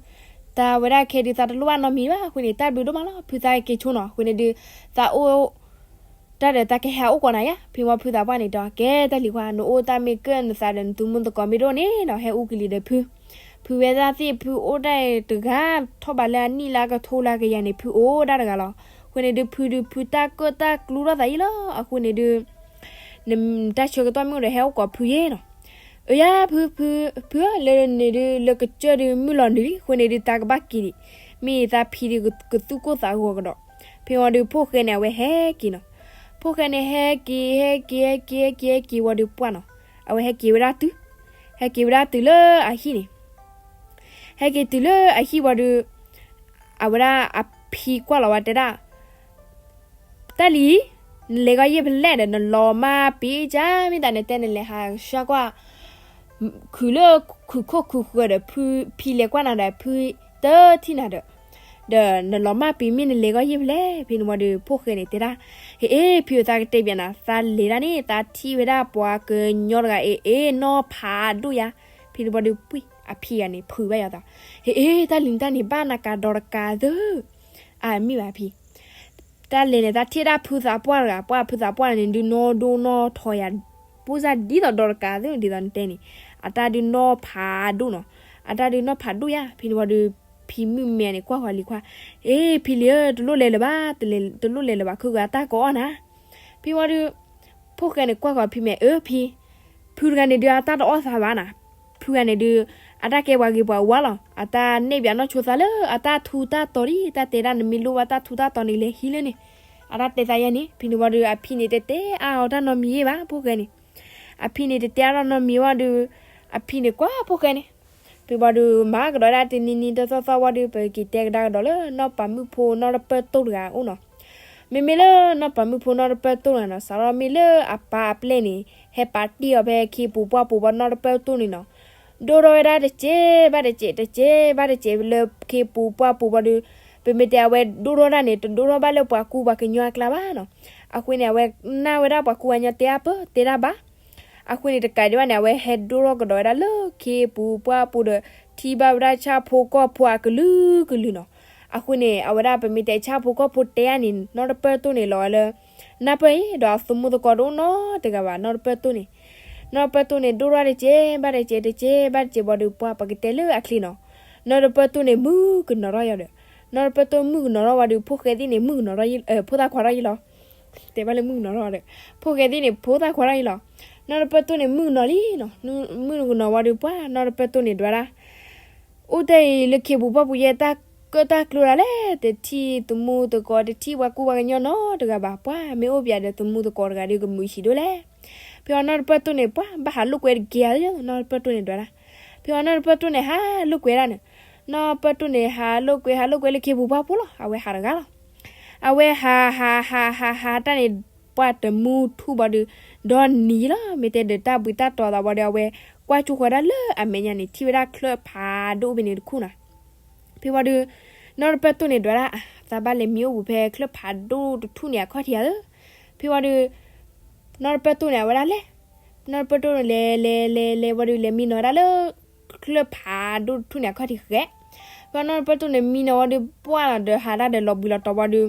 တၢ်ဝဲဒၣ်ခဲဒုး သးတလိၣ်ဘၣ်နီတမံၤဘၣ်အဃိန့ၣ် တၢ်ဘျုးဒိၣ်မးလီၤ ဖု သးက့ၤဆိနီၤ. အဃိန့ၣ်ဒုး သးအိၣ် တၢ်ဒီးတၢ်ကဟဲအိၣ်ကိးနၤယါ. ဖဲဝံၤဖုသးပှၢ်န့ၣ်ဒီး ကဲတၢ်လံၤခွါ နအိၣ်တၢ်မ့ၢ်ကၢၢ်နသးဒီး နသူၣ်မုာ်သကိးမ့ၢ်တအိၣ်န့ၣ်နီၤ ဟဲအူကလံၤဒီးဖု. ဖုဝဲဒၣ်သ့ၣ် ဖုအိၣ်ဒၣ်တဂၤ ထီၣ်ဘးလၢအနံၣ်လၢအကထိလၢအကယၤန့ၣ် ဖုအိၣ်ဒၣ်တဂၤလီၤ. အဃိန့ၣ်ဒုး ဖုဒုး ဖုတၢ်ကၢၣ်တၢ်ကျူထီၣ်သးယံာ်လီၤ. အဃိန့ၣ်ဒုး နတၢ်ဆၢကတီၢ်မ့ၢ်အိၣ်ဒီး ဟဲအိၣ်ကိးဖုယဲနီၤ. အၢယါ ဖု ဖု ဖုဧၢ လၢန့ၣ်ဒုး လၢကစၢၢ်ဒုး မုၢ်လီၤနုာ်လံ အဃိန့ၣ်ဒုး တၢ်ကဘၣ်က့ၤဒံး. မ့ၢ်သးဖံဒုးကသူၣ်ကိၢ်သးဂီၤကဒီး. ဖဲဝံၤဒီးဖိၣ်ဃဲန့ၣ် အဝဲဟဲက့ၤနီၤ. ဖိၣ်ဃဲန့ၣ် ဟဲက့ၤ ဟဲက့ၤ ဟဲက့ၤ ဟဲက့ၤ ဟဲက့ၤဝံၤဒီးပှၢ်နီၤ, အဝဲဟဲက့ၤဝဲဒၣ်တုၤ, ဟဲက့ၤဝဲဒၣ်တုၤလၢအဟံၣ်န့ၣ်, ဟဲက့ၤတုၤလၢအဟံၣ်ဝံၤဒီး အဝဲဒၣ်အဖံကွၢ်လီၤဝဲတဲဒၣ် တၢ်လံၤ, နလဲၤဂီၢ်ယ့ၢ်ဖဲလဲၣ်ဒီး နလီၤမၢ်ပံၤကၢ် မ့ၢ်တၢ်နတဲနလဲၤဟးဆှၢကွၢ် ခုၣ်လၢခုၣ်ခိၣ်ခုၣ်ဃၢၤဒီး ဖံလဲၤကွၢ်နၤဒီး ဖုတထံၣ်နၤဒီး, ဒီးနလီၤမၢ်ပံၤမ့ၢ်နလဲၤဂီၢ်ယ့ၢ်ဖဲလဲၣ်. ဖဲန့ၣ်ဝံၤဒီး ဖိၣ်ဃဲန့ၣ်တဲဒၣ်, ဟ့ၣ်အ့ၣ် ဖံဧၢ သးကတဲဘၣ်နၤ, သးလဲၤဒၣ်န့ၣ် သးထံၣ်ဝဲဒၣ်ပှၤကညီတဂၤအ့ၣ်အ့ၣ် နီၢ်ဖးဒိၣ်ယါ. ဖဲန့ၣ်ဝံၤဒီး ပှံၢ်အဖံဂၤန့ၣ် ဖုးဘၣ်ယၤသး, ဟ့ၣ်အ့ၣ် တၢ်လံၤတၢ်န့ၣ် ဘၣ်နၤကၤဒီးတကးသၢ, အမ့ၢ်ဘၣ်ဖံ တၢ်လဲၤန့ၣ် တၢ်ထံၣ်ဒၣ်ဖုသးပှၢ်တဂၤ, ပှၤဖုသးပှၢ်န့ၣ်ဒုးနီၢ်ဒိၣ်နီၢ်ထီယၤ, ပူစၢ်ဒ်သိးဒီးတကးသ့ၣ် ဒ်သိးနတဲန့ၣ်, အတၢ်ဒုးနီၢ်ဖးဒိၣ်နီၤ, အတၢ်ဒုးနီၢ်ဖးဒိၣ်ယါ. ဖဲန့ၣ်ဝံၤဒီး ဖံမုၣ်မဲန့ၣ် ကွၢ်ဃီၤလံၤခွါ, အ့ ဖံလံၤဧၢ, တလိၣ်လဲၤလၢၤဘၣ်, တလိၣ်လဲၤလၢၤဘၣ်, ခုဂၤတၢ်ကအီၣ်နၤ. ဖဲဝံၤဒီး ဖိၣ်ဃဲန့ၣ်ကွၢ်ဃီၤဖံမဲာ်, အၢ ဖံ, ဖုတဂၤန့ၣ်ဒုး အတၢ်တအီၣ်သးဘၣ်နၤ, ဖုဂၤန့ၣ်ဒုး အတၢ်ကဲပှၤဂ့ၤပှၤဝါလီၤ, အတၢ်နဲၣ်ဘၣ်နီၢ်ဆိသးလၢအတၢ်ထူးတၢ်တီၤဒ် တၢ်တဲဒၣ် နမ့ၢ်လိၣ်ဘၣ်တၢ်ထူးတၢ်တီၤန့ၣ် လဲၤဟံးလၢန့ၣ်, အတၢ်တဲသးယဲန့ၣ်. ဖဲန့ၣ်ဝံၤဒီး အဖံန့ၣ်တတဲအါအီၤတၢ်နီတမံၤဘၣ် ဖိၣ်ဃဲန့ၣ်, အဖံန့ၣ်တတဲအါတၢ်နီတမံၤဝံၤဒီး အဖံန့ၣ်ကွၢ်ဖိၣ်ဃဲန့ၣ်. ဖဲဝံၤဒီး မၤကဒီးဒၣ်တနံၤနံၤတသီသီဝံၤဒီး ပက့ၤတဲကဒါကဒီးလၢ နီၢ်ပၤမုၣ်ဖိနီၢ်တပၢၢ်တိၢ်တဂၤအအိၣ်နီၤ. မ့မ့ၢ်လၢနီၢ်ပၤမုၣ်ဖိနီၢ်တပၢၢ်တိၢ်တဂၤနီၤ, စးထီၣ်မ့ၢ်လၢအပၢ်အပျဲၢ်န့ၣ် ဟဲပာ်တ့ၢ်အီၤဖဲခ့ပူၤပှၢ်ပူၤဘၣ်နီၢ်တပၢၢ်တိၢ်န့ၣ်နီၤ, ဒိၣ်ထီၣ်ဝဲဒၣ်တစဲးဘၣ်တစဲး တစဲးဘၣ်တစဲးလၢခ့ပူၤပှၢ်ပူၤဝံၤဒီး ပမ့ၢ်တဲအဝဲဒိၣ်ထီၣ်ဒၣ်န့ၣ် တဒိၣ်ထီၣ်ဘၣ်လၢပှၤကူပှၤကညီအကျါဘၣ်နီၤ. အဃိန့ၣ် အဝဲနာ်ဝဲဒၣ်ပှၤကူပှၤကညီတဲအါပၢၢ်တဲဒၣ်ဘၣ်. အဃိန့ၣ် တကးဒံးဘၣ်န့ၣ် အဝဲဟဲဒိၣ်ထီၣ်ကဒီးဝဲဒၣ်လၢခ့ပူၤပှၢ်ပူၤဒီး ထံၣ်ဘၣ်ဝဲဒၣ်ဆၣ်ဖိကီၢ်ဖိအကလုာ်ကလုာ်နီၤ. အဃိန့ၣ် အဝဲဒၣ်ပမ့ၢ်တဲဆၣ်ဖိကီၢ်ဖိတဲအါန့ၣ် နီၢ်တပၢၢ်တိၢ်န့ၣ်လီၤဝဲလၢ နၢ်ပၢၢ်အံၤ ဒီးအသမူသကိးတအိၣ်နီတဂၤဘၣ် နီၢ်တပၢၢ်တိၢ်န့ၣ်. နီၢ်တပၢၢ်တိၢ်န့ၣ် ဒိၣ်ထီၣ်တစဲးဘၣ်တစဲး တစဲးဘၣ်တစဲးဝံၤဒီး ပှၢ်ပကတဲလၢအချ့နီၤ. နီၢ်တပၢၢ်တိၢ်န့ၣ် မုၢ်ကနီၤထီၣ်ယီၤဒီး နီၢ်တပၢၢ်တိၢ်မုၢ်ကနီၤထီၣ်ဝံၤဒီး ဖိၣ်ဃဲသ့ၣ်န့ၣ် မုၢ်ကနီၤထီၣ် ဖိသၣ်ခွါထီၣ်ယံလီၤ. တဲဘၣ်လၢမုၢ်ကနီၤထီၣ်ဒီး ဖိၣ်ဃဲသ့ၣ်န့ၣ် ဖိသၣ်ခွါထီၣ်ယံလီၤ. နီၢ်တပၢၢ်တိၢ်န့ၣ် မုၢ်ကနီၤလံနီၤ. မုၢ်ကနီၤဝံၤဒီး ပှၢ်နီၢ်တပၢၢ်တိၢ်န့ၣ်ဒွးဒၣ် အိၣ်တ့ၢ်အံၤလၢခ့ပူၤပှၢ်ပူၤယဲ တၢ်ကၢၣ်တၢ်ကျိဒၣ်လဲၣ်, တထံၣ်သမူသကိး တထံၣ်ပှၤကူပှၤကညီနီတဂၤဘၣ်. ပှၢ်မ့ၢ်အိၣ်ပၠးဒီးသမူသကိးတဂၤဒီး ကမုာ်ဆံးဒိၣ်လဲၣ်. ဖဲအီၤနီၢ်တပၢၢ်တိၢ်န့ၣ် ပှၢ်ဘၣ်ဟးလိာ်ကွဲတက့ၢ်ဧါ, နီၢ်တပၢၢ်တိၢ်န့ၣ်ဒွးဒၣ်. ဖဲအီၤနီၢ်တပၢၢ်တိၢ်န့ၣ် ဟးလိာ်ကွဲဒၣ်န့ၣ်, နီၢ်တပၢၢ်တိၢ်န့ၣ် ဟးလိာ်ကွဲ ဟးလိာ်ကွဲလၢခ့ပူၤပှၢ်ပူၤလီၤ. အဝဲဟးတဂၤလီၤ. အဝဲဟးဟးဟးဟးတၢ်န့ၣ် ပှၢ်တမူထူၣ်ဘၣ်ဒီး ဒီနံၤလီၤ. မ့ၢ်တဲဒီးတၢ်ဘှံးတၢ်တီၤသးဘၣ်ဒီး အဝဲကွၢ်ကၠိဃီၤဒၣ်လၢအမဲာ်ညါန့ၣ် ထံၣ်ဝဲဒၣ်ချၢၣ်ဖးဒိၣ်ဖဲန့ၣ်တခူၣ်နီၤ. ဖဲဝံၤဒီး နီၢ်တပၢၢ်တိၢ်န့ၣ်ဒွးဒၣ် သးဘၣ်လဲၤမံအိၣ်ဘှံးဖဲချၢၣ်ဖးဒိၣ်တထူၣ်န့ၣ်အခီၣ်ထံးဧါ. ဖဲဝံၤဒီး နီၢ်တပၢၢ်တိၢ်န့ၣ် အဝဲဒၣ်လဲၤ, နီၢ်တပၢၢ်တိၢ်န့ၣ် လဲၤ လဲၤ လဲၤ လဲၤဝံၤဒီး လဲၤမံနီၤဝဲဒၣ်လၢ ချၢၣ်ဖးဒိၣ်တထူၣ်န့ၣ်အခီၣ်ထံးဃဲ. ဖဲနီၢ်တပၢၢ်တိၢ်န့ၣ် မံနီၤဝံၤဒီး ပှၢ်လီၤဒီးဟးဒၣ်ဒီးလီၤဘှံးလီၤတီၤဝံၤဒီး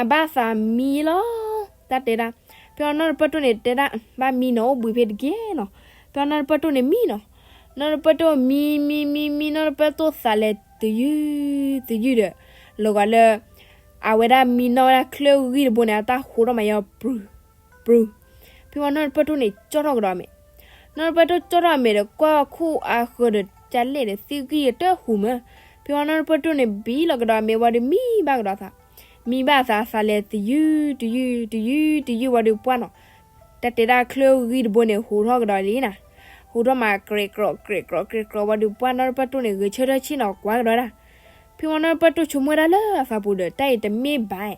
အဘၣ်သးမံလီၤ. တၢ်တဲဒၣ်, ဖဲအီၤနီၢ်တပၢၢ်တိၢ်န့ၣ်တဲဒၣ် ဘၣ်မံနီၤအိၣ်ဘှံးဖဲတက့ၢ်နီၤ. ဖဲအီၤနီၢ်တပၢၢ်တိၢ်န့ၣ်မံနီၤ. နီၢ်တပၢၢ်တိၢ်မံ မံ မံ မံ နီၢ်တပၢၢ်တိၢ်သးလဲၤတယုၢ်တယုၢ်ဒီး လီၤဂာ်လၢ အဝဲဒၣ်မံနီၣ်ဝဲဒၣ်ချၢၣ်ဂံၢ်တဘိန့ၣ် အတၢ်ဟူးထီၣ်မးယီၤ ပြူၤ ပြူၤ. ဖဲဝံၤနီၢ်တပၢၢ်တိၢ်န့ၣ် ကၠီၣ်ထီၣ်ကဒီးအမဲာ်. နီၢ်တပၢၢ်တိၢ်ကၠီၣ်ထီၣ်အမဲာ်ဒီး ကွၢ်ခိၣ်အဃၢၤဒီး ကလဲၣ်ဒီး သ့ၣ်ဂံၢ်တဟူးမး. ဖဲဝံၤနီၢ်တပၢၢ်တိၢ်န့ၣ် ဘံလီၤကဒီးအမဲာ်ဝံၤဒီး မံဘၣ်ကဒီးသး, မံဘၣ်သး သးလဲၤတယုၢ်တယုၢ် တယုၢ်တယုၢ်ဝံၤဒီး ပှၢ်နီၤ တၢ်တဲဒၣ်ချၢၣ်ဂံၢ်တဘိန့ၣ် ဟူးထီၣ်ကဒီးလံနီၤ. ဟူးထီၣ်မး ကြဲးကြီး ကြဲးကြီး ကြဲးကြီးဝံၤဒီး ပှၢ်နီၢ်တပၢၢ်တိၢ်န့ၣ် ဂဲၤဆၢထၢၣ်ဆ့ၣ်နီၤကွၢ်ကဒီးဒၣ်. ဖဲဝံၤနီၢ်တပၢၢ်တိၢ်ဆိကမိၣ်ဝဲဒၣ်လၢအသးပူၤဒီး တၢ်အံၤတမ့ၢ်ဘၣ်,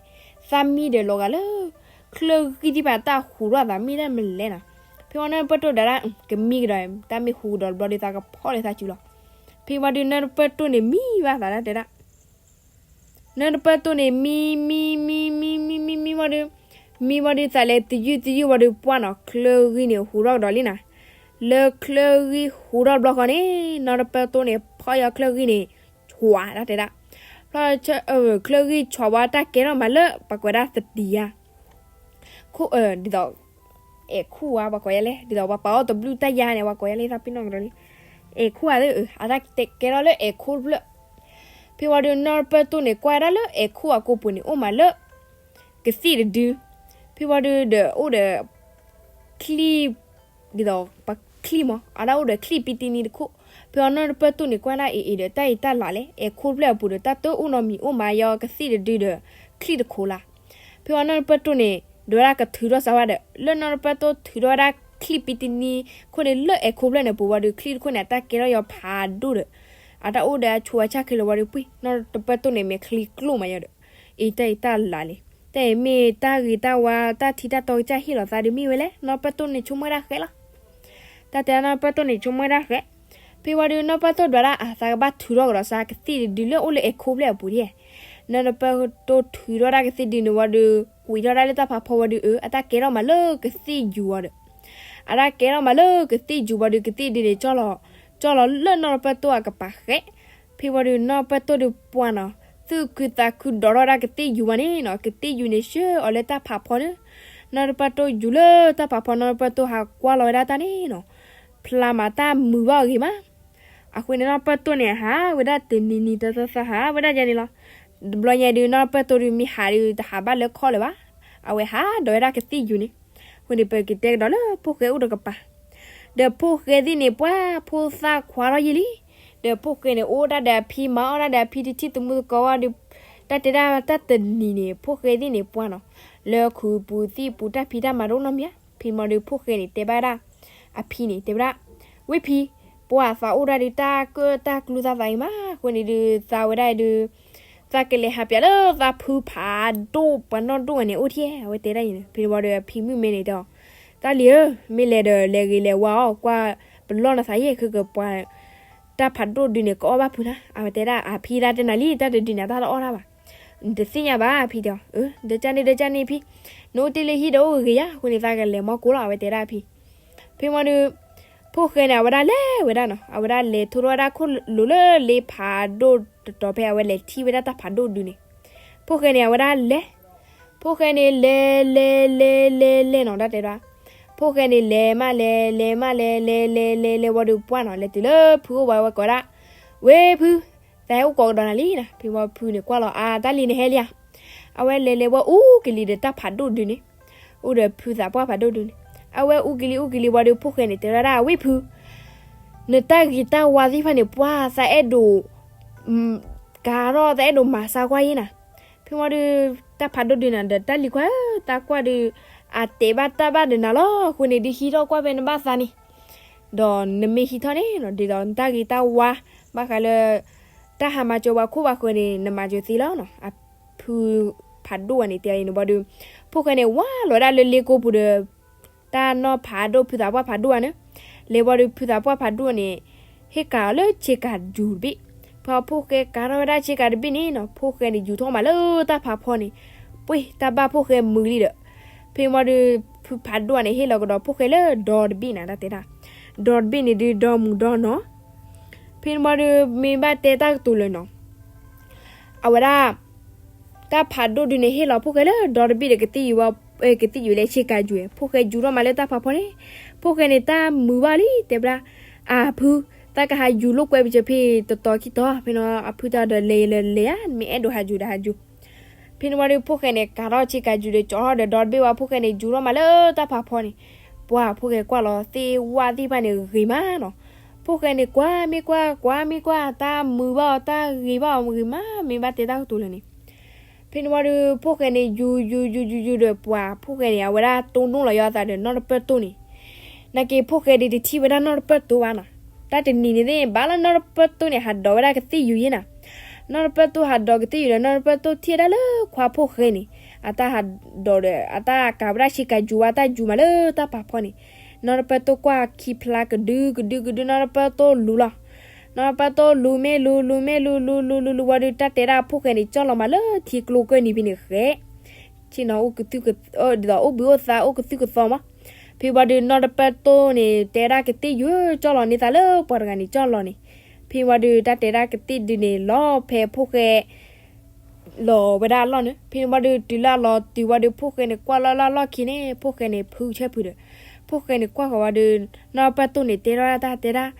သးမံဒီးလီၤဂာ်လၢ ချၢၣ်ဂံၢ်သ့ၣ်တဖၣ်တၢ်ဟူးထီၣ်သးမ့ၢ်တၢ်မနုၤလဲၣ်နီၤ. ဖဲဝံၤနီၢ်တပၢၢ်တိၢ်ဒၣ်ဒၣ် ကမံကဒီး တၢ်မ့ၢ်ဟူးကဒီးတဘျီဒီး သးကဖီၣ်လၢသးစုလီၤ. ဖဲဝံၤဒီးနီၢ်တပၢၢ်တိၢ်န့ၣ်မံဘၣ်သးဒၣ်တဲဒၣ် နီၢ်တပၢၢ်တိၢ်န့ၣ် မံ မံ မံ မံ မံ မံ မံဝံၤဒီး မံဝံၤဒီး သးလဲၤတယုၢ်တယုၢ်ဝံၤဒီး ပှၢ်နီၤ ချၢၣ်ဂံၢ်န့ၣ် ဟူးထီၣ်ကဒီးလံနီၤ. လၢချၢၣ်ဂံၢ်ဟူးထီၣ်တဘျီဃီန့ၣ် နီၢ်တပၢၢ်တိၢ်န့ၣ် ဖီၣ်ယီၤချၢၣ်ဂံၢ်န့ၣ် ဆွးဒၣ်တဲဒၣ်. ဖီၣ် ချၢၣ်ဂံၢ်ဆွးဝံၤ တၢ်ကဲထီၣ်မးလၢ ပှၤကိးဝဲဒၣ်သတံၤယါ ခိၣ် ဒ်သိး အဲၣ်ခိၣ်ဧါ ပှၤကိးယါလဲၣ်, ဒ်သိးပှၤပာ်အီၣ်တဘျုးတၢ်ယါန့ၣ် ပှၤကိးယါလဲၣ် သးပ့ၤနီၣ်ကဒီးလံ, အဲၣ်ခိၣ်ဧါသ့ၣ်, အတၢ်ကဲထီၣ်လၢအဲၣ်ခိၣ်တဖျၢၣ်. ဖဲဝံၤဒီးနီၢ်တပၢၢ်တိၢ်န့ၣ် ကွၢ်ဒၣ်လၢအဲၣ်ခိၣ်အကိာ်ပူၤန့ၣ် အိၣ်မးလၢ ကသံၣ်တဒု. ဖဲဝံၤဒီး ဒီးအိၣ်ဒီး ချံ ဒ်သိး ပှၤ ချံၣ်မး, အတၢ်အိၣ်ဒီးချံၣ်ပံတံနံတခိၣ်. ဖဲအီၤနီၢ်တပၢၢ်တိၢ်န့ၣ်ကွၢ်ဒၣ်အံၤအံၤဒီး တၢ်အံၤတၢ်လးလဲၣ်, အဲၤခိၣ်ဖျၢၣ်အပူၤဒီး တၢ်တအိၣ်နီတမံၤ အိၣ်မးယီၤကသ့ၣ်တဒုဒီး ချံၣ်တခိၣ်လၢ်. ဖဲအီၤနီၢ်တပၢၢ်တိၢ်န့ၣ် ဒိးဝဲဒၣ်ကထုးထီၣ်စးဝါဒီး လၢနီၢ်တပၢၢ်တိၢ်ထုးထီၣ်ဝဲဒၣ်ချံၣ်ပံတံနံခိၣ်န့ၣ် လၢအဲၤခိၣ်ဖျၢၣ်န့ၣ်ပူၤဝံၤဒီး ချံၣ်တခိၣ်န့ၣ် အတၢ်ကဲထီၣ်ယီၤဖးဒိၣ်ဒီး အတၢ်အိၣ်ဒီးအဆူးအဆါခဲလၢာ်ဝံၤဒီး ပှ့ၢ်နီၢ်တပၢၢ်တိၢ်န့ၣ် မ့ၢ်ချံကျိၣ်မးယီၤဒီး အံၤတၢ်အံၤတၢ်လးလဲၣ်. တၢ်အံၤမ့ၢ်တၢ်ဂ့ၤတၢ်ဝါ တၢ်ထံတၢ်တီကစၢ်ဟ့ၣ်လီၤသးဒီးမ့ၢ်ဝဲလဲၣ်. နီၢ်တပၢၢ်တိၢ်န့ၣ်ဆိကမိၣ်ဝဲဒၣ်ဃဲလီၤ. တၢ်တဲနီၢ်တပၢၢ်တိၢ်န့ၣ်ဆိကမိၣ်ဝဲဒၣ်ဃဲ. ဖဲဝံၤဒီးနီၢ်တပၢၢ်တိၢ်ဒွးဒၣ်အသးကဘၣ်ထုးထီၣ်ကဒီးစးကသ့ၣ်တဒုလၢအိၣ်လၢအဲၤခိၣ်ဖျၢၣ်အပူၤဒ်. နီၢ်တပၢၢ်တိၢ်ထုးထီၣ်ဒၣ်ကသ့ၣ်ဒုန့ၣ်ဝံၤဒီး ကွံာ်ထီၣ်ဒၣ်လၢတၢ်ဖးဖီဝံၤဒီး အတၢ်ကဲထီၣ်မးလၢကသ့ၣ်ယူၤဝံၤဒီး အတၢ်ကဲထီၣ်မးလၢကသ့ၣ်ယူၤဝံၤဒီး ကသ့ၣ်ဒုန့ၣ် ကၠီလီၤလၢနီၢ်တပၢၢ်တိၢ်အကပၤဃဲ. ဖဲဝံၤဒီးနီၢ်တပၢၢ်တိၢ်ဒီးပှၢ်နီၤ သူၣ်ခုသးခုဒိးထီၣ်ဒၣ်ကသ့ၣ်ယူၤဝံၤန့ၣ်နီၤ ကသ့ၣ်ယူၤန့ၣ်ဆှၢအီၤလၢတၢ်ဖးဖီန့ၣ်. နီၢ်တပၢၢ်တိၢ်ယူၤလၢတၢ်ဖးဖီ နီၢ်တပၢၢ်တိၢ်ဟးကွၢ်လီၤဝဲဒၣ်တၢ်န့ၣ်နီၤ ဖျါမးတၢ်မုာ်ဘၣ်အဂ့ၤမး. အဃိန့ၣ်နီၢ်တပၢၢ်တိၢ်န့ၣ် ဟးဝဲဒၣ်တနံၤနံၤသီသီသီ ဟးဝဲဒၣ်ယဲန့ၣ်လီၤ. တဘျီညါဒုး နီၢ်တပၢၢ်တိၢ်ဒုးမ့ၢ်ဟးဒုး တဟးဘၣ်လၢခီၣ်လၢၤဘၣ်. အဝဲဟးဒိးဝဲဒၣ်ကသ့ၣ်ယူၤန့ၣ်. အဃိန့ၣ် ပကတဲကဒီးလၢဖိၣ်ဃဲအိၣ်တကပၤ ဒီးဖိၣ်ဃဲသ့ၣ်န့ၣ် ပှၢ်ဖိသၣ်ခွါထီၣ်ယံာ်လံ. ဒီးဖိၣ်ဃဲန့ၣ် အိၣ်ဒၣ်ဒီးအဖံ မၤအီၣ်ဒၣ်ဒီးအဖံ တထံၣ်သမူသကိးဝံၤဒီး တၢ်တဲဒၣ်တၢ်တနံၤန့ၣ် ဖိၣ်ဃဲသ့ၣ်န့ၣ်ပှၢ်နီၤ လၢခုးပူၤသံၣ်ပူၤ တၢ်ဖံးတၢ်မၤတအိၣ်နီတမံၤဧါ. ဖဲမီၤဒီးဖိၣ်ဃဲန့ၣ် တဲဘၣ်ဒၣ် အဖံန့ၣ် တဲဝဲဒၣ်, ဝ့ၢ်ဖံ, ပှၤသးအိၣ်ဒၣ်ဒုး တၢ်ကၢၣ်တၢ်ကျူသးသးအံၤမး အဃိန့ၣ်ဒုး သးဝဲဒၣ်ဒုး သးကလဲၤဟးပၠးလၢသးဖုဖးဒိၣ်ပှၤနီၢ်ဒိၣ်ဝဲန့ၣ်အိၣ်ထံၣ် အဝဲတဲဒၣ်အံၤန့ၣ်. ဖဲမီၤဒီးအဖံမုၣ်မဲန့ၣ်တဲအီၤ, တၢ်လံၤဧၢ, မ့ၢ်လဲၤဒီးလဲၤဂ့ၤလဲၤဝါအီၤ ကွၢ်ပလီၢ်နသးယဲၢ် ခဲကပှၤ တၢ်ဖးဒိၣ်ဒုးန့ၣ် ကအီၣ်ဘၣ်ဖုနၤ. အဝဲတဲဒၣ် အဖံ သးတဲနၤလံ တၢ်တဒုးန့ၣ် တၢ်တအီၣ်တၢ်ဘၣ်. နတသ့ၣ်ညါဘၣ် အဖံတဲအီၤ. ဒီးကၢ်န့ၣ် ဒီးကၢ်န့ၣ်ဖံ, နအိၣ်တ့ၢ်လၢဟံၣ်ဒီးအိၣ်ဂ့ၤဂ့ၤယါ အဃိန့ၣ် သးကလဲၤမီၢ်ကိၢ်လီၤ အဝဲတဲဒၣ်အဖံ. ဖဲမီၤဒီး ဖိၣ်ဃဲန့ၣ် အဝဲဒၣ်လဲၤဝဲဒၣ်နီၤ အဝဲဒၣ်လဲၤထိထီၣ်ဝဲဒၣ်ခိၣ်လိၤလၢလ့ဖးဒိၣ်တတီၤဖဲအဝဲလဲၤထံၣ်ဝဲဒၣ်တၢ်ဖးဒိၣ်ဒုးန့ၣ်. ဖိၣ်ဃဲန့ၣ် အဝဲဒၣ်လဲၤ ဖိၣ်ဃဲန့ၣ် လဲၤလဲၤလဲၤလဲၤလဲၤနီၤ တၢ်တဲဒၣ်. ဖိၣ်ဃဲန့ၣ် လဲၤမးလဲၤ လဲၤမးလဲၤ လဲၤလဲၤလဲၤလဲၤဝံၤဒီးပှၢ်နီၤ လဲၤတုၤလၢဖုအိၣ်ဝဲ ဝဲကိးဒၣ်, ဝ့ၢ်ဖု, သးဟဲအိၣ်ကိးကဒီးနၤလံနီၤ. ဖဲဝံၤဖုန့ၣ်ကွၢ်လီၤ အါ တၢ်လံၤနဟဲလံဧါ. အဝဲလဲၤလဲၤဝဲအူကလံၤဒီးတၢ်ဖးဒိၣ်ဒုးန့ၣ်, အိၣ်ဒီးဖုသးပှၢ်ဖးဒိၣ်ဒုးန့ၣ်. အဝဲအူကလံၤအူကလံၤဝံၤဒီး ဖိၣ်ဃဲန့ၣ်တဲဝဲဒၣ် ဝ့ၢ်ဖု, နတၢ်ဂ့ၤတၢ်ဝါသ့ၣ်တဖၣ်န့ၣ် ပှၢ်သးအဲၣ်ဒိး ကၤထီၣ် သးအဲၣ်ဒိးမၤဆါကွၢ်ယဲၢ်နၤ. ဖဲဝံၤဒီး တၢ်ဖးဒိၣ်ဒုးန့ၣ်ဒီး တၢ်လံၤခွါဧၢ, သးကွၢ်ဒုး အတဲဘၣ်တၢ်ဘၣ်ဒီးနၤလီၤ. အဃိန့ၣ်ဒုး ဟံးထီၣ်ကွၢ်ဖဲနဘၣ်သးန့ၣ်, ဒီးနမ့ၢ်ဟံးထီၣ်န့ၣ်နီၤ ဒ်သိးနတၢ်ဂ့ၤတၢ်ဝါ ဘၣ်ဃးလၢ တၢ်ဟးမၤစၢၤပှၤခိၣ်ပှၤဃၢၤန့ၣ် နမၤစၢၤသ့လီၤနီၤ. အဖုဖးဒိၣ်ဝဲန့ၣ် တဲအီၤန့ၣ်ဝံၤဒီး ဖိၣ်ဃဲန့ၣ် ဝါလီၤဝဲဒၣ်လၢလ့ကိပူၤဒီး တၢ်နီၢ်ဖးဒိၣ် ဖုသးပှၢ်ဖးဒိၣ်ဧါန့ၣ်, လဲၤဝံၤဒီး ဖုသးပှၢ်ဖးဒိၣ်န့ၣ် ဟ့ၣ်ကၤအီၤလၢဆ့ကၤယူၤတဘ့ၣ်. ဖဲဖိၣ်ဃဲကၤထီၣ်ဝဲဒၣ်ဆ့ကၤတဘ့ၣ်န့ၣ်နီၤ ဖိၣ်ဃဲန့ၣ် ယူၤထီၣ်မးလၢတၢ်ဖးဖီန့ၣ်, ပှ့ၢ်တၢ်ဘၣ်ဖိၣ်ဃဲမုာ်လံဒီး ဖဲမီၤဒီး ဖုဖးဒိၣ်န့ၣ် ဟ့ၣ်လီၤကဒီးဖိၣ်ဃဲလၢဒီတဘ့ၣ်နၤ တၢ်တဲဒၣ်, ဒီတဘ့ၣ်န့ၣ်ဒုး ဒီမုၢ်ဒီနီၤ. ဖဲမီၤဒီး မ့ၢ်ဘၣ်တဲတၢ်ကတိၤလၢာ်နီၤ အဝဲဒၣ် တၢ်ဖးဒိၣ်ဒုးန့ၣ် ဟ့ၣ်လီၤဖိၣ်ဃဲလၢဒီတဘ့ၣ်ဒီး ကသ့ၣ်ယူၤဝဲ, ကသ့ၣ်ယူၤလၢဆ့ကၤယူၤဝဲ, ဖိၣ်ဃဲယူၤထီၣ်မးလၢတၢ်ဖးဖီန့ၣ်, ဖိၣ်ဃဲန့ၣ် တၢ်မုာ်ဘၣ်လံ တဲဝဲဒၣ်, အဖု, သးကဟးယူၤလိာ်ကွဲပစၢၤဖဲတတီၤခံတီၤ, ဖဲန့ၣ်အဖုတဲဒီး လဲၤလဲၤလဲၤဧါ, မ့ၢ်အဲၣ်ဒိးဟးယူၤဒီးဟးယူၤ. ဖဲန့ၣ်ဝံၤဒီး ဖိၣ်ဃဲန့ၣ် ကၤထီၣ်ဆ့ကၤယူၤဒီး ကၠီထီၣ်ဒီးဒီတဘ့ၣ်ဝဲ ဖိၣ်ဃဲန့ၣ် ယူၤထီၣ်မးလၢတၢ်ဖးဖီန့ၣ်, ပှၤဖိၣ်ဃဲကွၢ်လီၤသ့ၣ်ဝၣ်သ့ၣ်တဖၣ်န့ၣ် ဂ့ၤမးနီၤ. ဖိၣ်ဃဲန့ၣ် ကွၢ်မ့ၢ်ကွၢ် ကွၢ်မ့ၢ်ကွၢ် တၢ်မုာ်ဘၣ်အီၤ တၢ်ဂ့ၤဘၣ်အီၤ ဂ့ၤမး မ့ၢ်ဘၣ်တဲတၢ်ကတိၤလၢာ်န့ၣ်. ဖဲန့ၣ်ဝံၤဒီး ဖိၣ်ဃဲန့ၣ် ယူၤယူၤယူၤယူၤယူၤဒီး ပှၤဖိၣ်ဃဲန့ၣ် အဝဲဒၣ်တိၢ်နီၣ်လီၤယီၤအသးဒီးနီၢ်တပၢၢ်တိၢ်န့ၣ်, နာ်က့ဖိၣ်ဃဲဒုးတထံၣ်ဝဲဒၣ်နီၢ်တပၢၢ်တိၢ်ဘၣ်နီၤ. တၢ်တနံၤန့ၣ်သ့ၣ် ဘၣ်လၢနီၢ်တပၢၢ်တိၢ်န့ၣ် ဟးဒိးဝဲဒၣ်ကသ့ၣ်ယူၤယဲၢ်နၤ. နီၢ်တပၢၢ်တိၢ်ဟးဒိးကသ့ၣ်ယူၤဒီး နီၢ်တပၢၢ်တိၢ်ထံၣ်ဝဲဒၣ်လၢခွါဖိၣ်ဃဲန့ၣ် အတၢ်ဟးဒိးဒီး အတၢ်ကၤဝဲဒၣ်ဆ့ကၤယူၤဝဲ တၢ်ယူၤမးလၢတၢ်ဖးဖီန့ၣ်, နီၢ်တပၢၢ်တိၢ်ကွၢ်ခံဖျါကဒုကဒုကဒု နီၢ်တပၢၢ်တိၢ်လူၤလီၤ. နီၢ်တပၢၢ်တိၢ်လူၤမ့ၢ်လူၤ လူၤမ့ၢ်လူၤလူၤလူၤလူၤလူၤဝံၤဒီး တၢ်တဲဒၣ်ဖိၣ်ဃဲန့ၣ် ကၠီလီၤမးလၢထံကျိကၢၢ်နံၤဖဲန့ၣ်ဃဲ ဆ့ၣ်နီၤအိၣ်ကသုၣ်ကသီ ဒ်သိးအိၣ်ဘှံးအိၣ်သါအိၣ်ကသုၣ်ကသီမး. ဖဲဝံၤဒီးနီၢ်တပၢၢ်တိၢ်န့ၣ် တဲဒၣ်ကသ့ၣ်ယူၤဧၢ ကၠီလီၤန့ၢ်သးလၢပှၤတဂၤန့ၣ်ကၠီလီၤန့ၣ်. ဖဲဝံၤဒီးတၢ်တဲဒၣ်ကသ့ၣ်ဒုးန့ၣ် လီၤဖဲဖိၣ်ဃဲ လီၤဝဲဒၣ်အလီၢ်န့ၣ်. ဖဲန့ၣ်ဝံၤဒီးတုၤလၢအလီၤတုၤဝံၤဒီး ဖိၣ်ဃဲန့ၣ်ကွၢ်လီၤလၢအလီၢ်ခံန့ၣ် ဖိၣ်ဃဲန့ၣ်ဖုဆၢဖုဒီး ဖိၣ်ဃဲန့ၣ်ကွၢ်ဃီၤဝံၤဒီး နီၢ်တပၢၢ်တိၢ်န့ၣ် တဲထီၣ်တၢ်တဲဒၣ်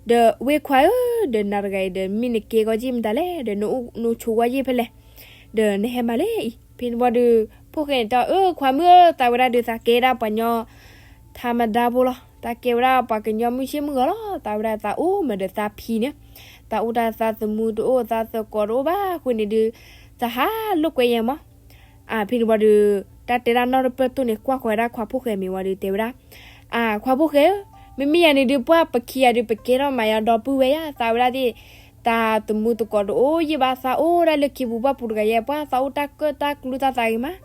ဒီးဝ့ၢ်ခွါဧၢ, ဒီးနၤတဂၤအံၤဒီးမ့ၢ်နကဲဂီၢ်ယ့ၢ်မတၤလဲၣ်, ဒီးနအိၣ်နဆိးဂီၢ်ယ့ၢ်ဖဲလဲၣ်, ဒီးနဟဲမၤလၢအံၤ. ဖဲန့ၣ်ဝံၤဒီး ဖိၣ်ဃဲန့ၣ်တဲအီၤ အၢ ခွါမုၣ်ဧၢ, သးဝဲဒၣ်ဒုးသးကဲဒၣ်ပှၤညီ ထါမဒါဖိလီၤ. သးကဲဝဲဒၣ်ပှၤကညီမုၢ်ဆ့ၣ်မုၢ်ဂီၤလီၤ. သးဝဲဒၣ်သးအိၣ်မးဒီးသးဖံန့ၣ်, သးအိၣ်တၢ်သးသမူတအိၣ် သးသကိးတအိၣ်ဘၣ်အဃိန့ၣ်ဒုး, သးဟးလိာ်ကွဲယဲမး. အဖဲန့ၣ်ဝံၤဒီး, တၢ်တဲဒၣ်နီၢ်တပၢၢ်တိၢ်န့ၣ် ကွၢ်ဃီၤဝဲဒၣ်ခွါဖိၣ်ဃဲမ့ၢ်ဝံၤဒီးတဲဝဲဒၣ်, အခွါဖိၣ်ဃဲဧၢ, မ့မ့ၢ်ယၤန့ၣ်ဒုး ပှၢ်ပခံဂၤဒုး ပကဲထီၣ်မၤယၤဒီပုၢ်ဝဲၢ်ယါ, သးဝဲဒၣ်သ့ၣ် တၢ်သမူသကိးတအိၣ်ယံၣ်ဘၣ်, သးအိၣ်ဒၣ်လၢခ့ပူၤဘၣ်ပူၤတဂၤယဲ, ပှၢ်သးအိၣ်တၢ်ကၢၣ်တၢ်ကျူတၢ်သးဂ့ၤမး.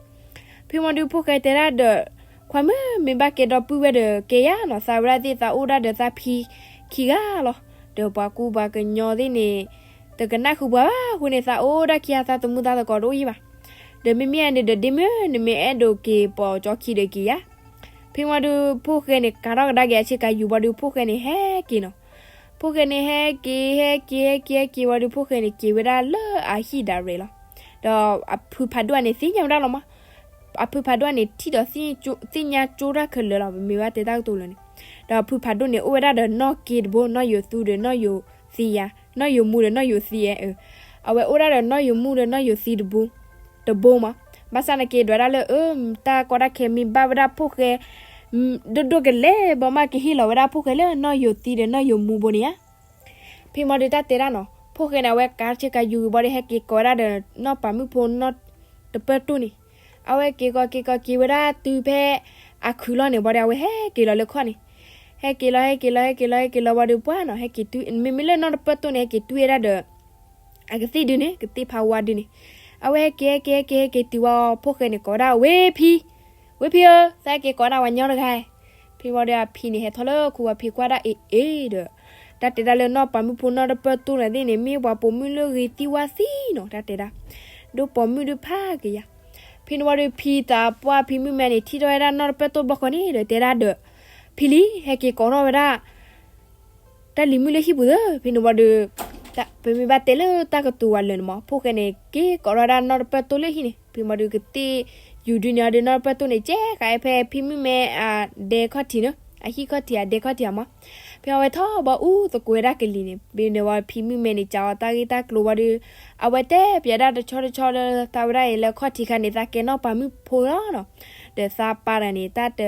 ဖဲမီဒုးဖိၣ်ဃဲတဲဒၣ်ဒီး, ခွါမုၣ် မ့ၢ်ဘၣ်ကဲဒီပုၢ်ဝဲၢ်ဒီးကဲယါနီၤ, သးဝဲဒၣ်သ့ၣ်သးအိၣ်ဒၣ်ဒီးသးဖံခံဂၤလီၤ. ဒီးပှၤကူပှၤကညီသ့ၣ်န့ၣ်, တကနၣ်ဃုာ်ပှၤဘၣ်အဃိန့ၣ် သးအိၣ်ဒၣ်ခံဂၤသးသမူသးသကိးတအိၣ်ယံၣ်ဘၣ်. ဒီးမ့မ့ၢ်ယၤန့ၣ်ဒီးဒ့မုၣ် နမ့ၢ်အဲၣ်ဒိးက့ၤပိာ်ကၠီခံဒီးက့ၤယါ. ဖဲမီဒုးဖိၣ်ဃဲန့ၣ် ကၤထီၣ်ကဒါက့ၤအဆ့ကၤယူၤဘၣ်ဒီးဖိၣ်ဃဲန့ၣ်ဟဲက့ၤနီၤ. ဖိၣ်ဃဲန့ၣ်ဟဲက့ၤ ဟဲက့ၤ ဟဲက့ၤ ဟဲက့ၤဝံၤဒီးဖိၣ်ဃဲန့ၣ် က့ၤဝဲဒၣ်လၢအဟံၣ်ဒၣ်ရဲၣ်လီၤ. ဒီးအဖုဖးဒိၣ်န့ၣ်သ့ၣ်ညါဝဲဒၣ်လီၤမး. အဖုဖးဒိၣ်န့ၣ်ထံၣ်ဒီးသ့ၣ်ညါကၠိတၢ်ခဲလၢာ်လီၤ, ပမ့ၢ်ဘၣ်တဲတၢ်ကတိၤလၢာ်န့ၣ်. ဒီးအဖုဖးဒိၣ်န့ၣ် အိၣ်ဝဲဒၣ်ဒီးနီၢ်က့တဘိ, နီၢ်ယိၤသူဒီးနီၢ်ယိၤသံယါ, နီၢ်ယိၤမူဒီးနီၢ်ယိၤသံယါ, အဝဲအိၣ်ဒၣ်ဒီးနီၢ်ယိၤမူဒီးနီၢ်ယိၤသံတဘိ, တဘိမး. ဘၣ်ဆၣ်နာ်က့ဒွးဒၣ်လၢ အၢ တၢ်ကီတၢ်ခဲမ့ၢ်ဘၣ်ဝဲဒၣ်ဖိၣ်ဃဲ ဒိၣ်ဒိၣ်ကလဲာ်ဘၣ်မး ကဟ့ၣ်လီၤဝဲဒၣ်ဖိၣ်ဃဲလၢနီၢ်ယိၤသံဒီးနီၢ်ယိၤမူဘိန့ၣ်ဧါ. ဖဲမီဒုးတၢ်တဲဒၣ်နီၤ, ဖိၣ်ဃဲန့ၣ် အဝဲကၤဆ့ကၤယူၤဝံၤဘၣ်ဒီး ဟဲက့ၤကိးဝဲဒၣ်ဒီးနီၢ်ပၤမုၣ်ဖိနီၢ်တပၢၢ်တိၢ်န့ၣ်. အဝဲက့ၤကီးက့ၤကီးက့ၤဝဲဒၣ်တုၤဖဲအခုၣ်လီၤန့ၣ်ဘၣ်ဒီး အဝဲဟဲက့ၤလီၤလၢခီၣ်န့ၣ်. ဟဲက့ၤလီၤ ဟဲက့ၤလီၤ ဟဲက့ၤလီၤ ဟဲက့ၤလီၤဝံၤဒီးပှၢ်နီၤ, ဟဲက့ၤတုၤ မ့မ့ၢ်လၢနီၢ်တပၢၢ်တိၢ်န့ၣ် ဟဲက့ၤတုၤဝဲဒၣ်ဒီး အကသ့ၣ်ဒုန့ၣ် ကသ့ၣ်ဖးဝါဒုန့ၣ်. အဝဲဟဲက့ၤ ဟဲက့ၤ ဟဲက့ၤ ဟဲက့ၤတုၤဝဲ ဖိၣ်ဃဲန့ၣ်ကိးဝဲဒၣ် ဝ့ၢ်ဖံ, ဝ့ၢ်ဖံဧၢ, သးဟဲက့ၤကိးဒၣ်ဝဲညီတဂၤ. ဖဲမီဒုးအဖံန့ၣ် ဟဲထီၣ်လၢခိဝဲဖံကွၢ်ဒၣ်အ့ၣ်အ့ၣ်ဒီး, တၢ်တဲဒၣ်လၢနီၢ်ပၤမုၣ်ဖိနီၢ်တပၢၢ်တိၢ်န့ၣ်သ့ၣ်န့ၣ် မ့ၢ်ပှၤပိာ်မုၣ်လၢဂ့ၤသံဝါသံနီၤ, တၢ်တဲဒၣ် ဒိၣ်ပိာ်မုၣ်ဒုးဖးက့ၤယါ. ဖဲန့ၣ်ဝံၤဒီးဖံသးပှၢ်ဖံမုၣ်မဲန့ၣ် ထံၣ်ထီၣ်ဝဲဒၣ်နီၢ်တပၢၢ်တိၢ်ဘျီဃီန့ၣ်ဒီးတဲဒၣ်ဒီး, ဖံလံ ဟဲက့ၤကိးထီၣ်ဝဲဒၣ် တၢ်လံၤမုၣ်လၢဟံၣ်ပူၤသၢ. ဖဲန့ၣ်ဝံၤဒီး, ပမ့ၢ်ဘၣ်တဲလၢတၢ်ကတိၤဝဲလၢာ်န့ၣ်မး, ဖိၣ်ဃဲန့ၣ် က့ၤကိးထီၣ်ဝဲဒၣ်နီၢ်တပၢၢ်တိၢ်လၢဟံၣ်န့ၣ်. ဖဲမီဒုး ကသ့ၣ်ယူၤဒုန့ၣ်အီၤဒီးနီၢ်တပၢၢ်တိၢ်န့ၣ် ကဲဃာ်ဖဲဖံမုၣ်မဲအဒဲခီၣ်ထံးန့ၣ်, အဟံၣ်ခီၣ်ထံး အဒဲခီၣ်ထံးအမး. ဖဲအဝဲထီၣ်ဘၣ်အူသကိးဝဲဒၣ်ကလံၤန့ၣ်, ဖဲန့ၣ်ဝံၤဖံမုၣ်မဲန့ၣ် ကးအီၤတၢ်ဂ့ၢ်တၢ်ကျိၤဝံၤဒီး, အဝဲတဲပၠးဒၣ်တဆီတဆီလၢသးဝဲဒၣ်အံၤလၢခီၣ်ထံးခါန့ၣ် သးကဲနီၢ်ပၤမုၣ်ဖိလီၤနီၤ. ဒီးသးပၢ်တဂၤန့ၣ် တၢ်တ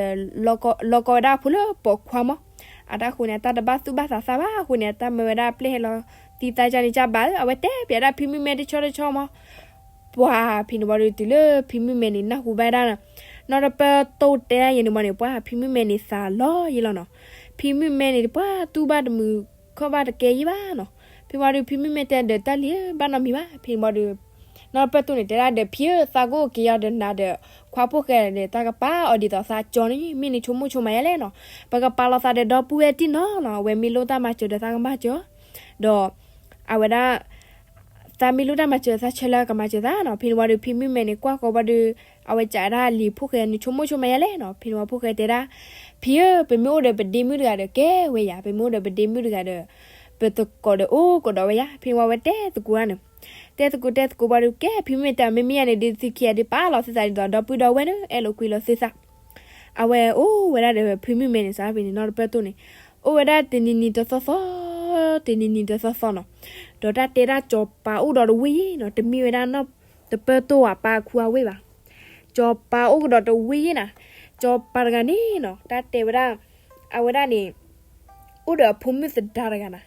လီကီဝဲဒၣ်အဖိလၢပိာ်ခွါမး. အတၢ်ဃိန့ၣ် အတၢ်တဘၣ်သူၣ်ဘၣ်သးသးဘၣ်အဃိန့ၣ် အတၢ်မၢဝဲဒၣ်အပျဲၢ်ဟဲလီၤသံသးကန့ၣ်ကဘၣ်ဧၢ, အဝဲတဲပၠးဒၣ်ဖံမုၣ်မဲတဆီတဆီမး. ပှၤဖဲန့ၣ်ဝံၤဒီး တုၤလၢဖံမုၣ်မဲန့ၣ် နၢ်ဟူဘၣ်ဒၣ် နီၢ်တပၢၢ်တိၢ်တဲဒၣ်ယဲန့ၣ်မးန့ၣ် ပှၤဖံမုၣ်မဲန့ၣ်သးလီၤယဲလီၤနီၤ. ဖံမုၣ်မဲန့ၣ် ပှၤတူၢ်ဘၣ်တမုာ်ခီၣ်ဘၣ်တကဲယဲဘၣ်နီၤ. ဖဲမီဒုးဖံမုၣ်မဲတဲဒီး တၢ်လံၤဘၣ်နီတမံၤဘၣ်. ဖဲန့ၣ်ဝံၤဒီး နီၢ်တပၢၢ်တိၢ်န့ၣ် တဲဒၣ်ဒီး ဖံဧၢ, သးကအိၣ်က့ၤအီၤဒီးနၤဒီး ခွါဖိၣ်ဃဲဒီး တၢ်ကပာ်အီၤဒ်သိးသးကၠီန့ၣ် မ့ၢ်နဆိကမိၣ်ဆိကမးယါလဲၣ်နီၤ. ပကပာ်လီၤသးဒီးဒီပုၢ်ဝဲၢ်တံၢ်နီၤနီၤ, အဝဲမ့ၢ်လိၣ်တၢ်မၤစၢၤဒီးသးကမၤစၢၤအီၤ, ဒီး အဝဲဒၣ် သးမ့ၢ်လိၣ်တၢ်မၤစၢၤ သးဆၢလၢကမၤစၢၤသးနီၤ. ဖဲန့ၣ်ဝံၤဒီး ဖံမုၣ်မဲန့ၣ်ကွၢ်ဃီၤဝံၤဒီး အဝဲကးဒၣ်လံၤဖိၣ်ဃဲ နဆိကမိၣ်ဆိကမးယါလဲၣ်နီၤ. ဖဲန့ၣ်ဝံၤဖိၣ်ဃဲတဲဒၣ်, ဖံဧၢ, ပမ့ၢ်အိၣ်ဒီးပဒ့မုၣ်တဂၤဒီးကဲဝဲယၤ, ပမ့ၢ်အိၣ်ဒီးပဒ့မုၣ်တဂၤဒီး ပသကိးဒီးအိၣ်ကဒီးဝဲယၤ. ဖဲန့ၣ်ဝံၤအဝဲတဲသကိးန့ၣ်, တဲသကိးတဲသကိးဝံၤဒီး ကဲဖံမုၣ်မဲတဲ မ့မ့ၢ်ယၤန့ၣ်ဒုး သုခံဂၤဒုးပာ်လီၤသုသးဒ်သိးဒီပုၢ်ဒီဝဲၢ်န့ၣ် အဲၣ်လိာ်ကွံလိာ်သုသး. အဝဲအိၣ်ဝဲဒၣ်ဒီးဖံမုၣ်မဲန့ၣ် စးဖဲန့ၣ် နီၢ်တပၢၢ်တိၢ်န့ၣ် အိၣ်ဝဲဒၣ်တနံၤနံၤတသီသီ, တနံၤနံၤတသီသီနီၤ. ဒီးတၢ်တဲဒၣ်စီၤပၤအိၣ်ဒီးတဝ့ၢ်ယဲနီၤ, တမ့ၢ်ဝဲဒၣ်နီၢ်တပၢၢ်တိၢ်အပၢ်အခူအဝ့ၢ်ဘၣ်. စီၤပၤအိၣ်ကဒီးတဝ့ၢ်ယဲနၤ. စီၤပၤတဂၤန့ၣ်နီၤ တၢ်တဲဝဲဒၣ် အဝဲဒၣ်န့ၣ် အိၣ်ဒီးအဖိမုၣ်သဒါတဂၤနၤ.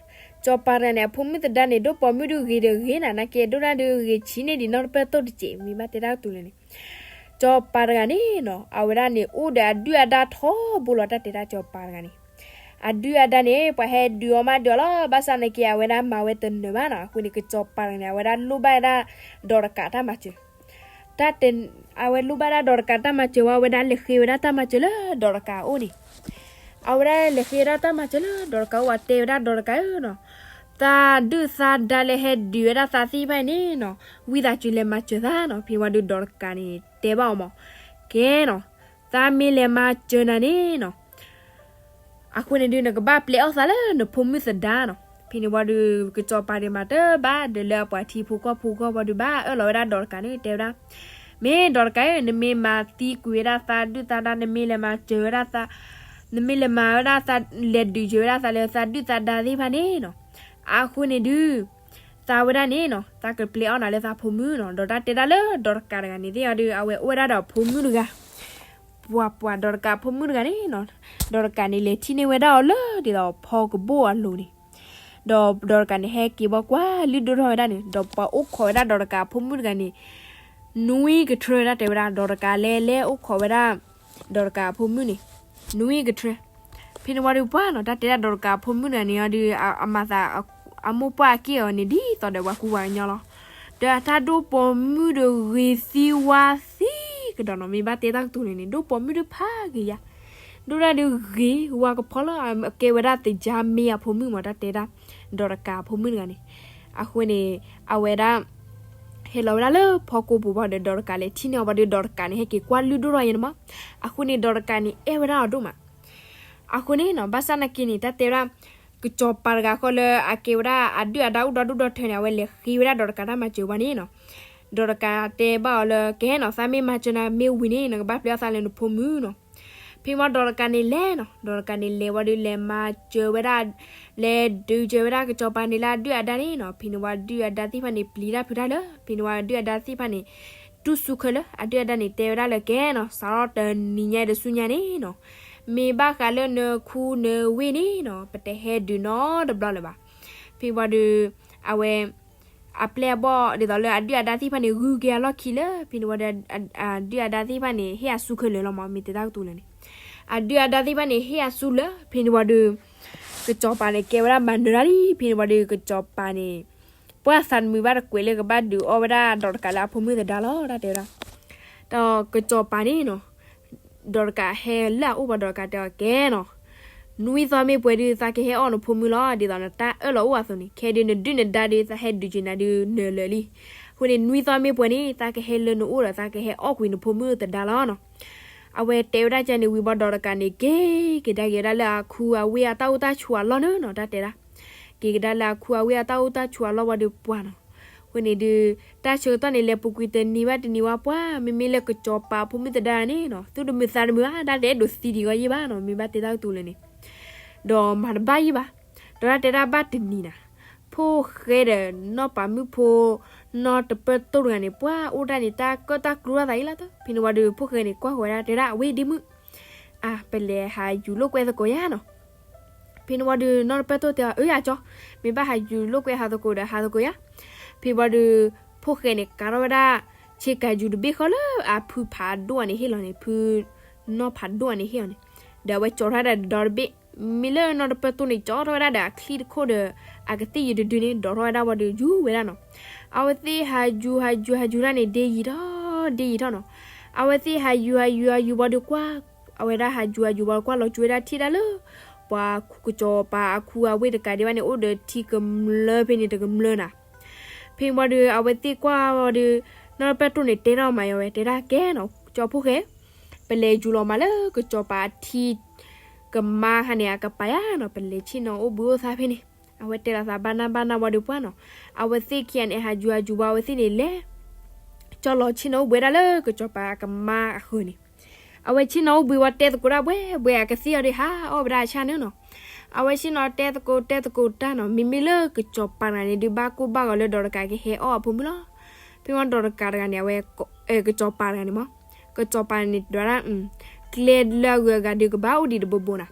စီၤပၤတဂၤန့ၣ် အဖိမုၣ်သဒါန့ၣ် ဒိၣ်ပိာ်မုၣ်ဒုးဂ့ၤဒီးဂ့ၤနၤ, နာ်က့ဒိၣ်ဒၣ်ဒုးဂ့ၤဆံးန့ၢ်ဒံးနီၢ်တပၢၢ်တိၢ်တစဲး, မ့ၢ်ဘၣ်တဲတၢ်ကတိၤလၢာ်န့ၣ်. စီၤပၤတဂၤန့ၣ်နီၤ အဝဲဒၣ်န့ၣ် အိၣ်ဒီးအဒုၣ်အဒါထီဘိလီၤ. တၢ်တဲဒၣ်စီၤပၤတဂၤန့ၣ် အဒုၣ်အဒါန့ၣ် ပှၤဟဲဒုးအီၣ်မးဒုးအီၣ်လီၤ, ဘၣ်ဆၣ်နာ်က့ အဝဲဒၣ်မၤဝဲတနၢၤဘၣ်နီၤ. အဃိန့ၣ် စီၤပၤတဂၤန့ၣ် အဝဲဒၣ်လိၣ်ဘၣ်ဝဲဒၣ် ဒီးတကးတၢ်မၤစၢၤ တၢ်တဲ အဝဲလိၣ်ဘၣ်ဒၣ်ဒီးတကးတၢ်မၤစၢၤဝံၤ အဝဲဒၣ်လဲၤဃ့ဝဲဒၣ်တၢ်မၤစၢၤလၢဒီးတကးအအိၣ်န့ၣ်. အဝဲဒၣ်လဲၤဃ့ဝဲဒၣ်တၢ်မၤစၢၤလၢဒီးတကးအအိၣ် အတဲဝဲဒၣ်ဒီးတကးဧၢနီၤ, သးဒုၣ်သးဒါလၢဟဲဒုးဝဲဒၣ်သးသ့ၣ်တဖၣ်အံၤန့ၣ်နီၤ, ဝံသးစူၤလဲၤမၤစၢၤသးနီၤ. ဖဲန့ၣ်ဝံၤဒီးဒီးတကးန့ၣ် တဲဘၣ်အီၤမး, ကဲနီၤ, သးမ့ၢ်လဲၤမၤစၢၤနၤန့ၣ်နီၤ အဃိန့ၣ်ဒုး နကဘၣ်ပျဲအီၣ်သးလၢနဖိမုၣ်သဒါနီၤ. ဖဲန့ၣ်ဝံၤဒီး ကစီၤပၤန့ၣ်မၤတဘၣ်ဒီးလၢအပှၤထံဖိကီၢ်ဖိဂီၢ်ဝံၤဒီး ဘၣ်အၢၣ်လီၤဝဲဒၣ်ဒီးတကးန့ၣ် တဲဝဲဒၣ်, မ့ၢ်ဒီးတကးဧၢ, နမ့ၢ်မၤသံကွံာ်ဝဲဒၣ်သးဒုၣ်သးဒါ, နမ့ၢ်လဲၤမၤစၢၤဝဲဒၣ်သး, နမ့ၢ်လဲၤမၤဝဲဒၣ်သး, လဲၤဒုးစၢၤဝဲဒၣ်သးလၢသးဒုၣ်သးဒါသ့ၣ်တဖၣ်န့ၣ်နီၤ, အဃိန့ၣ်ဒုး သးဝဲဒၣ်န့ၣ်နီၤ သးကပျဲအီၣ်နၤလၢသးဖိမုၣ်နီၤ. ဒီးတၢ်တဲဒၣ်လၢဒီးတကးတဂၤန့ၣ်သ့ၣ်အီၤဒီး အဝဲအိၣ်ဝဲဒၣ်ဒီးဖိမုၣ်တဂၤ ပှၤပှၤ ဒီးတကးအဖိမုၣ်တဂၤန့ၣ်နီၤ, ဒီးတကးန့ၣ် လဲၤထံၣ်န့ၢ်ဝဲဒၣ်အီၤလၢဒ်သိးဖီကဘိၣ်အလိၤန့ၣ်, ဒီးဒီးတကးန့ၣ် ဟဲက့ၤဘၣ်ကွၢ်လုၢ်ဒိၣ်ထီၣ်ဝဲဒၣ်န့ၣ် ဒီးပှၤအိၣ်ခိးဝဲဒၣ်ဒီးတကးအဖိမုၣ်တဂၤန့ၣ် နွံကထြၢ တၢ်တဲဝဲဒၣ် ဒီးတကးလဲၤလဲၤအိၣ်ခိးဝဲဒၣ် ဒီးတကးအဖိမုၣ်န့ၣ် နွံကထြၢ. ဖဲန့ၣ်ဝံၤဒီးပှၤနီၤ တၢ်တဲဒၣ်ဒီးတကးအဖိမုၣ်တဂၤန့ၣ်အီၤဒီး အမၤသး အမိၢ်ပှၢ်အက့ၢ်အီၤန့ၣ် ဒ်သိးဒီးပှၤကူပှၤကညီလီၤ. ဒီးတၢ်ဒိၣ်ပိာ်မုၣ်ဒီးဂ့ၤသံဝါသံကဒီးနီၤ, မ့ၢ်ဘၣ်တဲတၢ်ကတိၤန့ၣ်န့ၣ် ဒိၣ်ပိာ်မုၣ်ဒုးဖးဂ့ၤယါ, ဒိၣ်ဒၣ်ဒုးဂ့ၤဝါကဖီလၢအကဲဝဲဒၣ်သကြားမင်းအဖိမုၣ်မး တၢ်တဲဒၣ် ဒီးတကးအဖိမုၣ်တဂၤန့ၣ်. အဃိန့ၣ် အဝဲဒၣ် ဟဲလီၤဝဲဒၣ်လၢဖီကိပူၤဘၣ်ဒီး ဒီးတကးလဲၤထံၣ်န့ၢ်အီၤဘၣ်ဒီး ဒီးတကးန့ၣ် ဟဲက့ၤကွၢ်လုၢ်ဒိၣ်ထီၣ်ယဲန့ၣ်မး. အဃိန့ၣ် ဒီးတကးန့ၣ် အဲၣ်ဝဲဒၣ်အီၤဒိၣ်မး. အဃိန့ၣ်နီၤ ဘၣ်ဆၣ်နာ်က့န့ၣ် တၢ်တဲဝဲဒၣ် ကစီၤပၤတဂၤဃီလၢအကဲဝဲဒၣ်အဒုၣ်အဒါအိၣ်ဒီဒူၣ်ဒီထၢန့ၣ် အဝဲလဲၤဃ့ဝဲဒၣ်ဒီးတကးတၢ်မၤစၢၤဘၣ်န့ၣ်နီၤ. ဒီးတကးတဲဘၣ်အီၤလၢ ကဲနီၤ သးမ့ၢ်မၤစၢၤနၤမ့ၢ်ဝံၤန့ၣ် နကဘၣ်ပျဲအသးလၢနဖိမုၣ်နီၤ. ဖဲမ့ၢ်ဒီးတကးန့ၣ်လဲၤနီၤ, ဒီးတကးန့ၣ်လဲၤဝံၤဒီး လဲၤမၤစၢၤဝဲဒၣ် လဲၤဒုးစၢၤဝဲဒၣ်ကစီၤပၤန့ၣ်လၢအဒုၣ်အဒါန့ၣ်နီၤ. ဖဲန့ၣ်ဝံၤအဒုၣ်အဒါသ့ၣ်တဖၣ်န့ၣ် ပျံၤတၢ်ဖုးတၢ်လၢ ဖဲန့ၣ်ဝံၤအဒုၣ်အဒါသ့ၣ်တဖၣ်န့ၣ် တူၢ်ဆူၣ်ခဲလၢာ် အဒုၣ်အဒါန့ၣ် တဲဝဲဒၣ်လၢ ကဲနီၤ စးထီၣ်တနံၤညါတစုညါန့ၣ်နီၤ, မ့ၢ်ဘၣ်ဃးလၢနခူနဝ့ၢ်န့ၣ်နီၤ ပတဟဲဒုးနီတဘျီလၢၤဘၣ်. ဖဲဝံၤဒီး အဝဲ အပျဲၢ်အဘီၣ်ဒ်သိးလၢအဒုၣ်အဒါသ့ၣ်တဖၣ်န့ၣ် ဂုၤက့ၤအလီၢ်ခံလၢ ဖဲန့ၣ်ဝံၤဒီး အဒုၣ်အဒါသ့ၣ်တဖၣ်န့ၣ် ဟ့ၣ်အစုခဲလၢာ်လီၤမး မ့ၢ်တဲတၢ်ကတိၤလၢာ်န့ၣ်. အဒုၣ်အဒါသ့ၣ်တဖၣ်န့ၣ် ဟ့ၣ်အစုလၢ ဖဲန့ၣ်ဝံၤဒီး ကစီၤပၤန့ၣ် ကဲဝဲဒၣ်မၤနၢၤတၢ်လံ. ဖဲန့ၣ်ဝံၤဒီး ကစီၤပၤန့ၣ် ပှၢ်သးတမုာ်ဘၣ်တကွဲးလၢကဘၣ်ဒုးအီၣ်ဝဲဒၣ်ဒီးတကးလၢအဖိမုၣ်သဒါလီၤ တၢ်တဲဝဲဒၣ်. ဒီးကစီၤပၤန့ၣ်နီၤ ဒီးတကးဟဲလၢအအိၣ်ဘၣ်ဒီးတကးတဲအီၤ ကဲနီၤ, နွံသီမ့ၢ်ပှဲၤဒုး သးကဟဲအီၣ်နဖိမုၣ်လီၤ. ဒ်သိးနတၢ်အၢၣ်လီၤအိၣ်အသိးန့ၣ် ခဲဒုးနဒုၣ်နဒါဒုး သးဟဲဒုးက့ၤနၤဒုးနၢၤလၢာ်လံ. အဃိန့ၣ် နွံသီမ့ၢ်ပှဲၤန့ၣ် သးကဟဲလၢနအိၣ်ဒီး သးကဟဲအီၣ်ကွံာ်နဖိမုၣ်သဒါလီၤနီၤ. အဝဲတဲဝဲဒၣ်ကန့ၣ်ဝံၤဘၣ်ဒီးတကးန့ၣ် က့ၤကဒါက့ၤဝဲဒၣ်လၢအခူအဝ့ၢ်အတၢ်အိၣ်တၢ်ဆိးအလီၢ်န့ၣ်နီၤ တၢ်တဲဒၣ်. က့ၤကဒါလၢအခူအဝ့ၢ်အတၢ်အိၣ်တၢ်ဆိးအလီၢ်ဝံၤဒီးပှၤနီၤ အဃိန့ၣ်ဒုး တၢ်ဆၢကတီၢ်န့ၣ် လဲၤပူၤကွံာ်တနံၤဘၣ်တနံၤဝံၤပှၤ မ့မ့ၢ်လၢကစီၤပၤအဖိမုၣ်သဒါန့ၣ်နီၤ သူၣ်တမုာ်သးတမုာ်ဘၣ် တၢ်တအဲၣ်ဒိးသံဒံးဂီၢ်ယံၣ်ဘၣ်နီၤ မ့ၢ်ဘၣ်တဲတၢ်ကတိၤလၢာ်န့ၣ် ဒီးမၤတဘၣ်ယံၣ်ဘၣ်. ဒီးတၢ်တဲဒၣ်ဘၣ်တနံၤနီၤ ဖိၣ်ဃဲဒီးနီၢ်ပၤမုၣ်ဖိ နီၢ်တပၢၢ်တိၢ်တဂၤန့ၣ် ပှၤအိၣ်ဒၣ်န့ၣ် တၢ်ကၢၣ်တၢ်ကျူတၢ်သးအံၤလီၤတၢ်. ဖဲန့ၣ်ဝံၤဒီး ဖိၣ်ဃဲန့ၣ် ကွၢ်ဃီၤဝဲဒၣ်တဲဒၣ် အဝဲဒ့မုၣ် အါ ပလဲၤဟးယူၤလိာ်ကွဲသကိးယါနီၤ. ဖဲန့ၣ်ဝံၤဒီး နီၢ်တပၢၢ်တိၢ်တဲအီၤ အၢ ယကၠီ, မ့ၢ်ဘၣ်ဟးယူၤလိာ်ကွဲဟးသကိးဒီးဟးသကိးယါ. ဖဲဝံၤဒီး ဖိၣ်ဃဲန့ၣ် ကၤထီၣ်ဝဲဒၣ် ဆ့ကၤယူၤတဘ့ၣ်ဃီလၢအဖုဖးဒိၣ်န့ၣ်ဟ့ၣ်လီၤန့ၣ် ဖုနီၢ်ဖးဒိၣ်န့ၣ်ဟ့ၣ်လီၤန့ၣ်, ဒီးအဝဲကၠီထီၣ်ဝဲဒၣ်ဒီတဘ့ၣ်, မ့ၢ်လၢနီၢ်တပၢၢ်တိၢ်န့ၣ် ကၠီထီၣ်ဝဲဒၣ်ဒီးအချံတခိၣ်ဒီး အကသ့ၣ်ယုၤတဒုန့ၣ် ဒိးထီၣ်ဝဲဒၣ်ဝံၤဒီးယူၤဝဲဒၣ်နီၤ. အဝဲသ့ၣ်ဟးယူၤဟးယူၤဟးယူၤတၢ်န့ၣ် ဒ့ယံာ်ထီၣ် ဒ့ယံာ်ထီၣ်နီၤ. အဝဲသ့ၣ်ဟးယူၤဟးယူၤဟးယူၤဝံၤဒီးကွၢ် အဝဲဒၣ်ဟးယူၤဟးယူၤဝံၤဒီးကွၢ်လီၤကွံာ်ဝဲဒၣ်ထံၣ်ဒၣ်လၢ ပှၤကစီၤပၤအခူအဝ့ၢ်တကးဒံးဘၣ်န့ၣ် အိၣ်ဒီးထံကမျၢၢ်ဖဲန့ၣ်တကမျၢၢ်နၤ. ဖဲန့ၣ်ဝံၤဒီး အဝဲသ့ၣ်ကွၢ်ဝံၤဒီး နီၢ်တပၢၢ်တိၢ်န့ၣ် တဲထီၣ်မၤယါဝဲ တဲဒၣ်ကဲနီၤ ကၠီဖိၣ်ဃဲ, ပလဲၤယူၤလီၤမးလၢကစီၤပၤအထံကမါခါန့ၣ် အကပၤယါနီၤ, ပလဲၤဆ့ၣ်နီၤအိၣ်ဘှံးအိၣ်သါဖဲန့ၣ်. အဝဲတဲလီၤသးဘၣ်နၢ်ဘၣ်နၢ်ဝံၤဒီးပှၤနီၤ, အဝဲသ့ၣ်ခံဂၤန့ၣ် ဟးယူၤဟးယူၤဝံၤ အဝဲသ့ၣ်န့ၣ်လဲၤ ကၠီလီၤဆ့ၣ်နီၤအိၣ်ဘှံးဝဲဒၣ်လၢကစီၤပၤအကမါအဃၢၤန့ၣ်. အဝဲဆ့ၣ်နီၤအိၣ်ဘှံးဝံၤ တဲသကိးဒၣ်ဘှဲဘှဲ အကသ့ၣ်အီၤဒီးဟးအီၣ်ဝဲဒၣ်အဆၣ်န့ၣ်နီၤ. အဝဲဆ့ၣ်နီၤတဲသကိးတဲသကိးတၢ်နီၤ, မ့မ့ၢ်လၢကစီၤပၤတဂၤန့ၣ်ဒုး ဘၣ်ကိၢ်ဘၣ်ဂီၤလၢဒီးတကးကဟဲအီၣ်အဖိမုၣ်လီၤ. ဖဲမ့ၢ်ဒီးတကးတဂၤန့ၣ် အဝဲ ကစီၤပၤတဂၤန့ၣ်မး, ကစီၤပၤန့ၣ်ဒွးဒၣ် ကျဲလၢအဂုၤအဂၤဒုးကဘၣ်အိၣ်ဒံးတဘိဘိနၤ.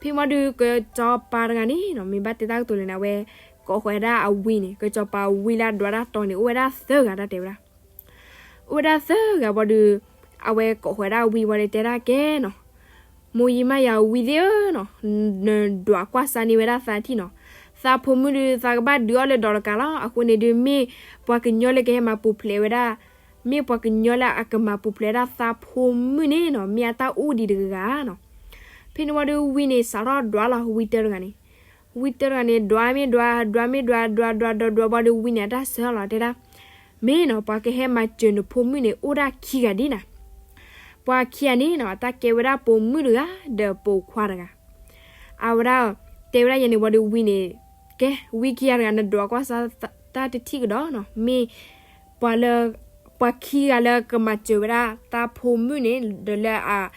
ဖဲမ့ၢ်ဒီး ကစီၤပၤတဂၤန့ၣ်နီၤ မ့ၢ်ဘၣ်တဲတၢ်ကတိၤလဲၣ်န့ၣ် အဝဲကိးဃီၤဝဲဒၣ်အဝံန့ၣ်, ကစီၤပၤဝံလၢအဒွးဒၣ်တီၤန့ၣ် အိၣ်ဝဲဒၣ်သၢဂၤတၢ်တဲဝဲဒၣ်. အိၣ်ဝဲဒၣ်သၢဂၤဝံၤဒီး အဝဲကိးဃီၤဝဲဒၣ်အဝံဝံၤဒီးတဲဒၣ်ကဲနီၤ, မိၢ်ယံမးယၤဝံသ့ၣ်ဧၢနီၤ, နဒွးကွၢ်စၢ်န့ၢ်ဝဲဒၣ်သးထံၣ်နီၤ, သးဖိမုၣ်ဒီးသးကဘၣ်ဒုးအီၣ်လၢဒီးတကးလီၤ. အဃိန့ၣ်ဒုး မ့ၢ်ပှၤကညီလၢကဟဲမၤပူၤဖျဲးဝဲဒၣ်, မ့ၢ်ပှၤကညီလၢအကမၤပူၤဖျဲးဝဲဒၣ်သးဖိမုၣ်န့ၣ်နီၤ မ့ၢ်အတၢ်အိၣ်ဒံးတဂၤဂၤနီၤ. ဖဲန့ၣ်ဝံၤဒီးဝံန့ၣ် စးထီၣ်ဒွးလီၤ ဝံတၢတဂၤန့ၣ်, ဝံတၢတဂၤန့ၣ် ဒွးမ့ၢ်ဒွး ဒွးမ့ၢ်ဒွး ဒွးဒွးဒွးဒွးဝံၤဒီးဝံန့ၣ် အတၢ်ဆၢလီၤတဲဒၣ်, မ့ၢ်နီၤ ပှၤကဟဲမၤစၢၤနဖိမုၣ်န့ၣ် အိၣ်ဒၣ်ခံဂၤဒ်နၤ. ပှၤခံဂၤန့ၣ်နီၤ တၢ်ကဲဝဲဒၣ်ပိာ်မုၣ်တဂၤ ဒီးပိာ်ခွါတဂၤ. အဝဲဒၣ်တဲဝဲဒၣ်ယဲန့ၣ်ဝံၤဒီးဝံန့ၣ်, ကဲ ဝံခံဂၤတဂၤ နဒွးကွၢ်စၢ်တၢ်တထံၣ်ကဒီးနီၤ, မ့ၢ်ပှၤလၢ ပှၤခံဂၤလၢကမၤစၢၤဝဲဒၣ်သးဖိမုၣ်န့ၣ် ဒီးလၢအ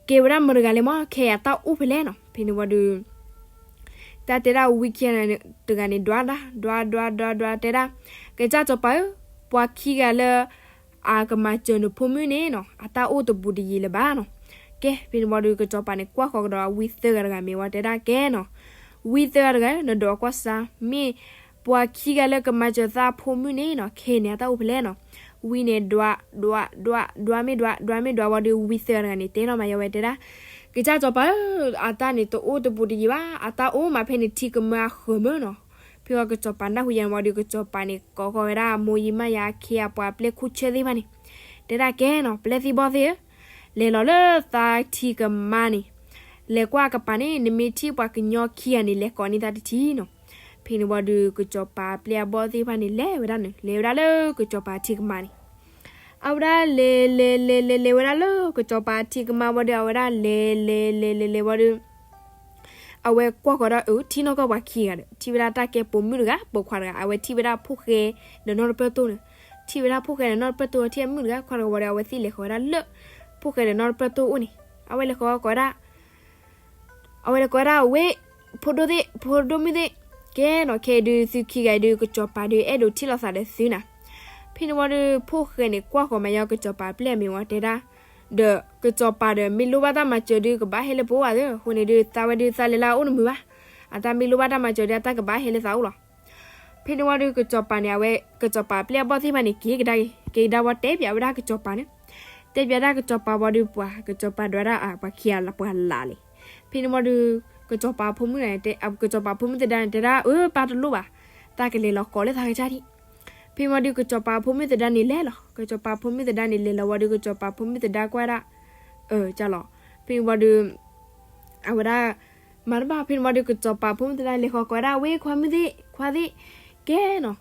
ကဲဝဲဒၣ်မတၤတဂၤလဲၣ်မး ခဲအံၤအတၢ်အိၣ်ဖဲလဲၣ်နီၤ. ဖဲန့ၣ်ဝံၤဒီး တၢ်တဲဒၣ်ဝံခံဂၤတဂၤန့ၣ် ဒွးဒၣ် ဒွးဒွးဒွးဒွးတဲဒၣ်, ကစၢ်စီၤပၤဧၢ, ပှၤခံဂၤလၢ အကမၤစၢၤနဖိမုၣ်န့ၣ်နီၤ အတၢ်အိၣ်တဘူးတယံၤလၢၤဘၣ်နီၤ. ကဲ ဖဲန့ၣ်ဝံၤဒီး ကစီၤပၤန့ၣ် ကွၢ်ဃီၤကဒီးဝံသၢဂၤတဂၤမ့ၢ်ဝံတဲဒၣ်ကဲနီၤ, ဝံသၢဂၤတဂၤ နဒွးကွၢ်စၢ် မ့ၢ်ပှၤခံဂၤလၢကမၤစၢၤသးဖိမုၣ်န့ၣ်နီၤ ခဲန့ၣ်အတၢ်အိၣ်ဖဲလဲၣ်နီၤ. ဝံန့ၣ်ဒွး ဒွး ဒွး ဒွးမ့ၢ်ဒွး ဒွးမ့ၢ်ဒွးဝံဒီး ဝံသၢဂၤတဂၤန့ၣ် တဲထီၣ်မၤယဝဲတဲဒၣ်, ကစၢ်စီၤပၤဧၢ, အတၢ်န့ၣ်တအိၣ်တဘူးတယံၤဘၣ်, အတၢ်အိၣ်မးဖဲန့ၣ်ထံကမၢအဃၢၤမၢ်နီၤ. ဖဲဝံၤကစီၤပၤနၢ်ဟူယၤန့ၣ်ဝံၤဒီး ကစီၤပၤန့ၣ် ကိးဃီၤဝဲဒၣ် မိၢ်ယံမါယၤ အခ့အပှၤပျဲၢ်ခိၣ်ဆၢသ့ၣ်တဖၣ်န့ၣ် တဲဒၣ်ကဲနီၤ, ပျဲၢ်သံၣ်ဘီၣ်သ့ၣ်ဧၢ, လဲၤလီၤလၢသးထံကမၢန့ၣ်, လဲၤကွၢ်ကပၤန့ၣ် နမ့ၢ်ထံၣ်ပှၤကညီခံဂၤန့ၣ် လဲၤကိးန့ၢ်သးတထံၣ်နီၤ. ဖဲန့ၣ်ဝံၤဒီး ကစီၤပၤပျဲၢ်အဘီၣ်သ့ၣ်တဖၣ်န့ၣ် လဲၤဝဲဒၣ်န့ၣ် လဲၤဝဲဒၣ်လၢကစီၤပၤထံကမၢန့ၣ် အဝဲဒၣ်လဲၤလဲၤလဲၤလဲၤလဲၤဝဲဒၣ်လၢကစီၤပၤထံကမၢဝံၤဒီး အဝဲဒၣ်လဲၤလဲၤလဲၤလဲၤဝံၤဒီး အဝဲကွၢ်ဃီၤဒီး အၢ ထံၣ်နီၢ်ကီၢ်ပှၤခံဂၤဒီး ထံၣ်ဝဲဒၣ်တၢ်ကဲပိာ်မုၣ်တဂၤ ပိာ်ခွါတဂၤ, အဝဲထံၣ်ဝဲဒၣ်ဖိၣ်ဃဲဒီးနီၢ်တပၢၢ်တိၢ်န့ၣ်, ထံၣ်ဝဲဒၣ်ဖိၣ်ဃဲဒီးနီၢ်တပၢၢ်တိၢ် ထံၣ်မုၣ်တဂၤခွါတဂၤဝံၤဒီး အဝဲသ့ၣ်လဲၤဃီၤဝဲဒၣ်လၢ ဖိၣ်ဃဲဒီးနီၢ်တပၢၢ်တိၢ်အိၣ်န့ၣ်, အဝဲလဲၤဃီၤကိးဝဲဒၣ် အဝဲလဲၤကိးဝဲဒၣ်ဝဲ ဖိဒိၣ်သ့ၣ် ဖိဒိၣ်မုၣ်သ့ၣ်, ကဲနီၤ ခဲအံၤဒုးသုခံဂၤအံၤဒုး ကစီၤပၤဒုးအဲၣ်ဒိးထံၣ်လိာ်သးဒီးသုနၤ. ဖဲန့ၣ်ဝံၤဒီး ဖိၣ်ဃဲန့ၣ် ကွၢ်ဃီၤမၤယီၤကစီၤပၤပျဲၢ်အမ့ၢ်ဝံၤတဲဒၣ်, ဒီးကစီၤပၤဒီး မ့ၢ်လိၣ်ဘၣ်တၢ်မၤစၢၤဒုး ကဘၣ်ဟဲလၢပအိၣ်ဘၣ်သ့, အဃိန့ၣ်ဒုး သးဝဲဒုးသးလဲၤလၢအအိၣ်တမုာ်ဘၣ်, အတၢ်မ့ၢ်လိၣ်ဘၣ်တၢ်မၤစၢၤဒုး အတၢ်ကဘၣ်ဟဲလၢသးအိၣ်လီၤ. ဖဲန့ၣ်ဝံၤဒီး ကစီၤပၤန့ၣ် အဝဲ ကစီၤပၤပျဲၢ်အဘီၣ်သ့ၣ်တဖၣ်န့ၣ် က့ၤကဒါက့ၤ က့ၤကဒါဝံၤတဲပၠးဝဲဒၣ်ကစီၤပၤန့ၣ်, တဲပၠးဒၣ်ကစီၤပၤဝံၤဒီးပှၤ ကစီၤပၤဒွးဒၣ်ပှၤခံဂၤလၢပှၤလၢ်လံ. ဖဲန့ၣ်ဝံၤဒီး ကစီၤပၤဖိမုၣ်န့ၣ် ကစီၤပၤဖိမုၣ်သဒါန့ၣ် တဲဒၣ် အၢ ပၢ်တလိၣ်ဘၣ်, တၢ်ကလဲၤလီၤကိးလၢသးကစၢ်ဒံး. ဖဲန့ၣ်ဝံၤဒီး ကစီၤပၤဖိမုၣ်သဒါန့ၣ်လဲၤလီၤ. ကစီၤပၤဖိမုၣ်သဒါန့ၣ်လဲၤလီၤဝံၤဒီး ကစီၤပၤဖိမုၣ်သဒါကွၢ်ဒၣ် အၢ ကၢ်လီၤ. ဖဲန့ၣ်ဝံၤဒီး အဝဲဒၣ် မၤတဘၣ် ဖဲန့ၣ်ဝံၤဒီး ကစီၤပၤဖိမုၣ်သဒါလဲၤဃီၤကိးဝဲဒၣ် ဝဲခွါမုၣ်သ့ၣ် ခွါသ့ၣ်, ကဲနီၤ,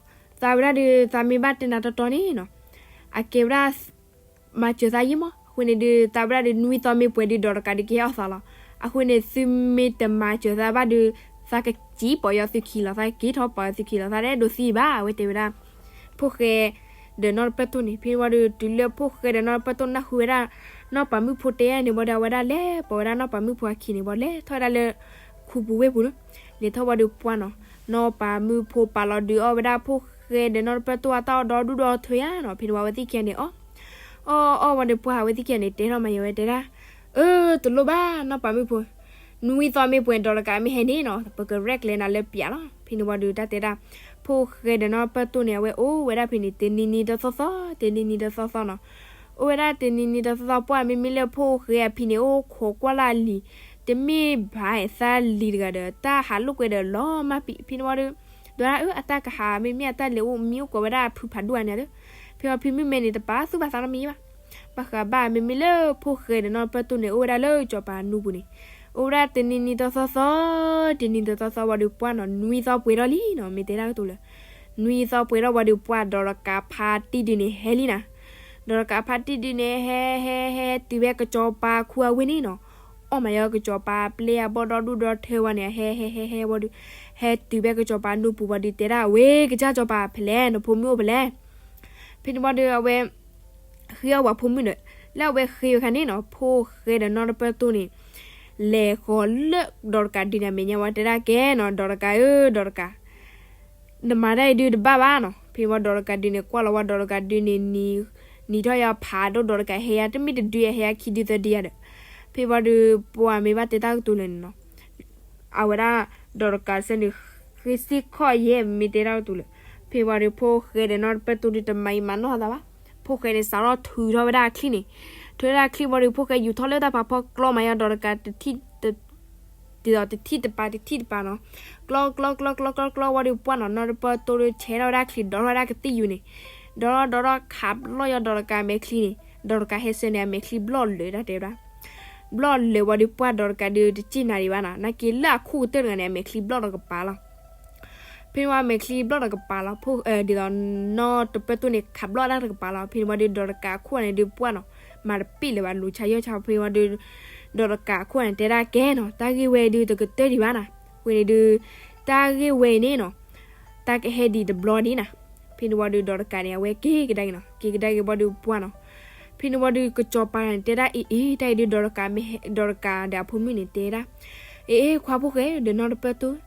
သးဝဲဒၣ်ဒီး သးမ့ၢ်ဘၣ်တဲနၤတီတီန့ၣ်နီၤ, အကဲဝဲဒၣ် မၤစၢၤသးယံာ်မး, အဃိန့ၣ်ဒုး သးဝဲဒၣ်ဒီး နွံသီမ့ၢ်ပှဲၤဒုး ဒီးတကးဒုးကဟဲအီၣ်သးလီၤ. အဃိန့ၣ် သုမ့ၢ်တမၤစၢၤသးဘၣ်ဒီး သးကစံၣ်ပိာ်ယီၤသုခံလီၤ, သးက့ၤထီၣ်ပိာ်ယီၤသုခံလီၤ, သးတအဲၣ်ဒိးသံဘၣ် အဝဲတဲဝဲဒၣ် ဖိၣ်ဃဲ ဒီးနီၢ်တပၢၢ်တိၢ်န့ၣ်. ဖဲန့ၣ်ဝံၤဒီး တုၤလၢဖိၣ်ဃဲဒီးနီၢ်တပၢၢ်တိၢ်နၢ်ဟူဝဲဒၣ် နီၢ်ပၤမုၣ်ဖိတဲန့ၣ်ဝံၤဒီး အဝဲဒၣ်လဲၤပိာ်ဝဲဒၣ်နီၢ်ပၤမုၣ်ဖိအခံန့ၣ်ဝံၤ လဲၤထီၣ်ဝဲဒၣ်လၢ ခူပူၤဝ့ၢ်ပူၤန့ၣ်, လဲၤထီၣ်ဝံၤဒီးပှၢ်နီၤ, နီၢ်ပၤမုၣ်ဖိပာ်လီၤဒုးအီၣ်ဝဲဒၣ်ဖိၣ်ဃဲဒီးနီၢ်တပၢၢ်တိၢ်အတၢ်အီၣ်ဒီဒူၣ်ဒီထၢဧါနီၤ. ဖဲန့ၣ်ဝံၤအဝဲသ့ၣ်ခံဂၤန့ၣ်အီၣ် အီၣ်အီၣ်ဝံၤဒီးပှၢ် အဝဲသ့ၣ်ခံဂၤန့ၣ် တဲထီၣ်မၤယီၤဝဲတဲဒၣ်, အၢ တလိၣ်ဘၣ်နီၢ်ပၤမုၣ်ဖိ, နွံသီမ့ၢ်ပှဲၤ ဒီးတကးမ့ၢ်ဟဲန့ၣ်နီၤ ပကရဲၣ်ကျဲၤနၤလၢပၠးလီၤ. ဖဲန့ၣ်ဝံၤဒီးတၢ်တဲဒၣ် ဖိၣ်ဃဲဒီးနီၢ်တပၢၢ်တိၢ်န့ၣ် အဝဲအိၣ်ဝဲဒၣ်ဖဲန့ၣ် တနံၤနံၤတသီသီ တနံၤနံၤတသီသီနီၤ. အိၣ်ဝဲဒၣ်တနံၤနံၤတသီသီပှၢ် မ့မ့ၢ်လၢဖိၣ်ဃဲအဖံန့ၣ် အိၣ်ခိးကွၢ်လၢအလံၤ, တမ့ၢ်ဘၣ်သးလံၤတဂၤဒီး တၢ်ဟးလိာ်ကွဲဒီးလီၤမၢ်ပံၤ. ဖဲန့ၣ်ဝံၤဒီး ဒီးဒၣ်အၢ အတၢ်ကဟး မ့မ့ၢ်အတၢ်လဲၤအိၣ်မံအိၣ်ကိးဝဲဒၣ်အဖုဖးဒိၣ်အါန့ၣ်ဒီး ဖဲဝံၤဖံမုၣ်မဲန့ၣ် တပာ်သူၣ်ပာ်သးနီတမံၤဘၣ်. ဘၣ်ဃးဘၣ် မ့မ့ၢ်လၢဖိၣ်ဃဲဒီးနီၢ်တပၢၢ်တိၢ်န့ၣ် အိၣ်ဝဲဒၣ်လၢစီၤပၤနူပူၤန့ၣ် အိၣ်ဝဲဒၣ်တနံၤနံၤတသီသီ တနံၤနံၤတသီသီဝံၤဒီးပှၢ်နီၤ နွံသီပှဲၤထီၣ်လံနီၤ မ့ၢ်တဲဒၣ်ကတိၤလၢ နွံသီပှဲၤထီၣ်ဝံၤဒီးပှၢ် ဒီးတကးဖါတံၢ်ဒုန့ၣ်ဟဲလံနၤ. ဒီးတကးဖါတံၢ်ဒုန့ၣ် ဟဲဟဲဟဲတုၤဖဲကစီၤပၤခူအဝ့ၢ်န့ၣ်နီၤ, အီၣ်မၤယီၤကစီၤပၤပျဲၢ်အဘီၣ်ဒီဒူၣ်ဒီထၢဝံၤန့ၣ် ဟဲဟဲဟဲဟဲဝံၤဒီး ဟဲတုၤဖဲကစီၤပၤနူပူၤဝံၤဒီး တဲဒၣ်ဝဲ ကစၢ်စီၤပၤဖဲလဲၣ် နဖိမုၣ်အိၣ်ဖဲလဲၣ်. ဖဲန့ၣ်ဝံၤဒီး အဝဲ ဃ့အီၣ်ဝဲဖိမုၣ်ဒီး လၢအဝဲဃ့ဝဲခါန့ၣ်နီၤ ဖိၣ်ဃဲဒီးနီၢ်တပၢၢ်တိၢ်န့ၣ် လဲၤဃီၤလၢဒီးတကးဒုန့ၣ်အမဲာ်ညါဝံၤ တဲဒၣ်ကဲနီၤ ဒီးတကးဧၢ ဒီးတကး နမၤတၢ်အံၤဒုတဘၣ်ဘၣ်နီၤ. ဖဲဝံၤဒီးတကးဒုန့ၣ် ကွၢ်လီၤဝံၤဒီးတကးဒုန့ၣ် နံၤထီၣ်ယၤဖးဒိၣ်ဒီးတကးဟဲယၤ တမ့ၢ်တဒုယၤ ဟဲယၤခံဒုသၢဒုယၤဒီး ဖဲဝံၤဒီးပှၢ်မ့ၢ်ဘၣ်တဲတၢ်ကတိၤလၢာ်န့ၣ်နီၤ အဝဲဒၣ် ဒီးတကးစၢ်န့ၣ် ဃ့စ့ၢ်ကီးယဲၢ်မ့ၢ်တဲတၢ်ကတိၤလၢာ်. ဖဲဝံၤဒီးဖိၣ်ဃဲဒီးနီၢ်တပၢၢ်တိၢ်ဒုတမၤအံၤမၤနီၢ်သးဘၣ်. ဖိၣ်ဃဲန့ၣ် စးထီၣ်ထုးထီၣ်ဝဲဒၣ်အချံၣ်န့ၣ်, ထုးဝဲဒၣ်အချံၣ်ဝံၤဒီး ဖိၣ်ဃဲယူၤထီၣ်လၢတၢ်ဖးဖီကျီမၤယီၤဒီးတကးတထံၣ် တထံၣ်တပၤတထံၣ်တပၤနီၤ, ကျီကျီကျီကျီကျီကျီဝံၤဒီး ပှၢ်နီၤ နီၢ်တပၢၢ်တိၢ်ဒုဆဲးထီၣ်ဝဲဒၣ်ချံ ဒီးထီၣ်ဝဲဒၣ်ကသံၣ်ယူၤန့ၣ်, ဒီးဒီးဒီးခးဘျီၣ်ယီၤဒီးတကးအမဲာ်ချံန့ၣ်, ဒီးတကးဟဲဆၢန့ၣ် အမဲာ်ချံဘျီၣ်လၢာ်တၢ်တဲဝဲဒၣ် ဘျီၣ်လၢာ်ဝံၤဒီးပှၢ်ဒီးတကးဒုးတစ့ၢ်နၤဒံးဘၣ်နီၤ, နာ်က့လၢအခိၣ်ကတၢၢ်တဂၤန့ၣ် အမဲာ်ချံဘျီၣ်ဒီးကပၤလီၤ. ဖဲန့ၣ်ဝံၤအမဲာ်ချံဘျီၣ်ဒီးကပၤလီၤ, ဒ်သိးနီၢ်တပၢၢ်တိၢ်န့ၣ် ခးဘျီၣ်ဒၣ်တကပၤလီၤ. ဖဲန့ၣ်ဝံၤဒီး ဒီးတကးအခိၣ်န့ၣ်ဒုးပှၢ်နီၤ, မၤတပ့ၢ်လၢၤဘၣ် လူၤဆါယီၢ်ဆါ. ဖဲန့ၣ်ဝံၤဒီး ဒီးတကးအခိၣ်န့ၣ် တဲဒၣ်ကဲနီၤ တၢ်ဂ့ၢ်ဝဲဒုးတကတၢၢ်ဒံးဘၣ်နီၤ, အဃိန့ၣ်ဒုး တၢ်ဂ့ၢ်ဝဲအံၤန့ၣ်နီၤ တၢ်ကဟဲဒံးတဘျီဒံးနီၤ. ဖဲန့ၣ်ဝံၤဒီး ဒီးတကးန့ၣ် အဝဲက့ၤကဒါက့ၤနီၤ, က့ၤကဒါက့ၤဝံၤဒီးပှၢ်နီၤ. ဖဲန့ၣ်ဝံၤဒီး ကစီၤပၤန့ၣ် တဲဒၣ်အ့ၣ်အ့ၣ် တၢ်အံၤဒုး ဒီးတကးမ့ၢ်ဟဲ ဒီးတကးဒီးအဖိမုၣ်န့ၣ် တဲဒၣ် အ့ၣ်အ့ၣ် ခွါဖိၣ်ဃဲ ဒီးနီၢ်တပၢၢ်တိၢ်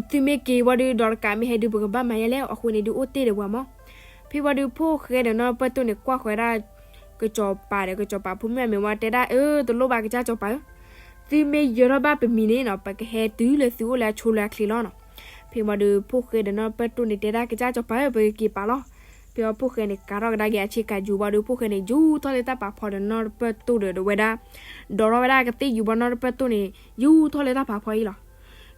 သုမ့ၢ်က့ၤဝံၤဒီး ဒီးတကးမ့ၢ်ဟဲဒုး ပကဘၣ်မၤယဲလဲၣ်, အဃိန့ၣ်ဒုး အိၣ်တ့ၢ်ဒီးပှၤမး. ဖဲဝံၤဒီးဖိၣ်ဃဲဒီးနီၢ်တပၢၢ်တိၢ်န့ၣ် ကွၢ်ဃီၤဝဲဒၣ် ကစီၤပၤဒီး ကစီၤပၤဖိမုၣ်အမဲာ်ဝံၤ တဲဒၣ်, အၢ တလိၣ်ဘၣ်ကစၢ်စီၤပၤဧၢ, သုမ့ၢ်ယၢၤထီၣ်ဘၣ်ပမံၤန့ၣ်နီၤ ပကဟဲတုၤလၢသုအိၣ်လၢအဆိလၢအချ့လီၤနီၤ. ဖဲဝံၤဒီးဖိၣ်ဃဲဒီးနီၢ်တပၢၢ်တိၢ်န့ၣ် တဲဒၣ်ကစၢ်စီၤပၤဧၢ ပကက့ၤပာ်လီၤ. ဖဲဝံၤဖိၣ်ဃဲန့ၣ် ကၤထီၣ်ကဒါက့ၤအဆ့ကၤယူၤဝံၤဒီး ဖိၣ်ဃဲန့ၣ် ယူၤထီၣ်လၢတၢ်ပာ်ဖီဒီးနီၢ်တပၢၢ်တိၢ်ဒီး ဒီးဝဲဒၣ် ဒိးထီၣ်ဝဲဒၣ်ကသ့ၣ်ယူၤဘၣ်နီၢ်တပၢၢ်တိၢ်န့ၣ် ယူၤထီၣ်လၢတၢ်ပာ်ဖီအံၤလီၤ.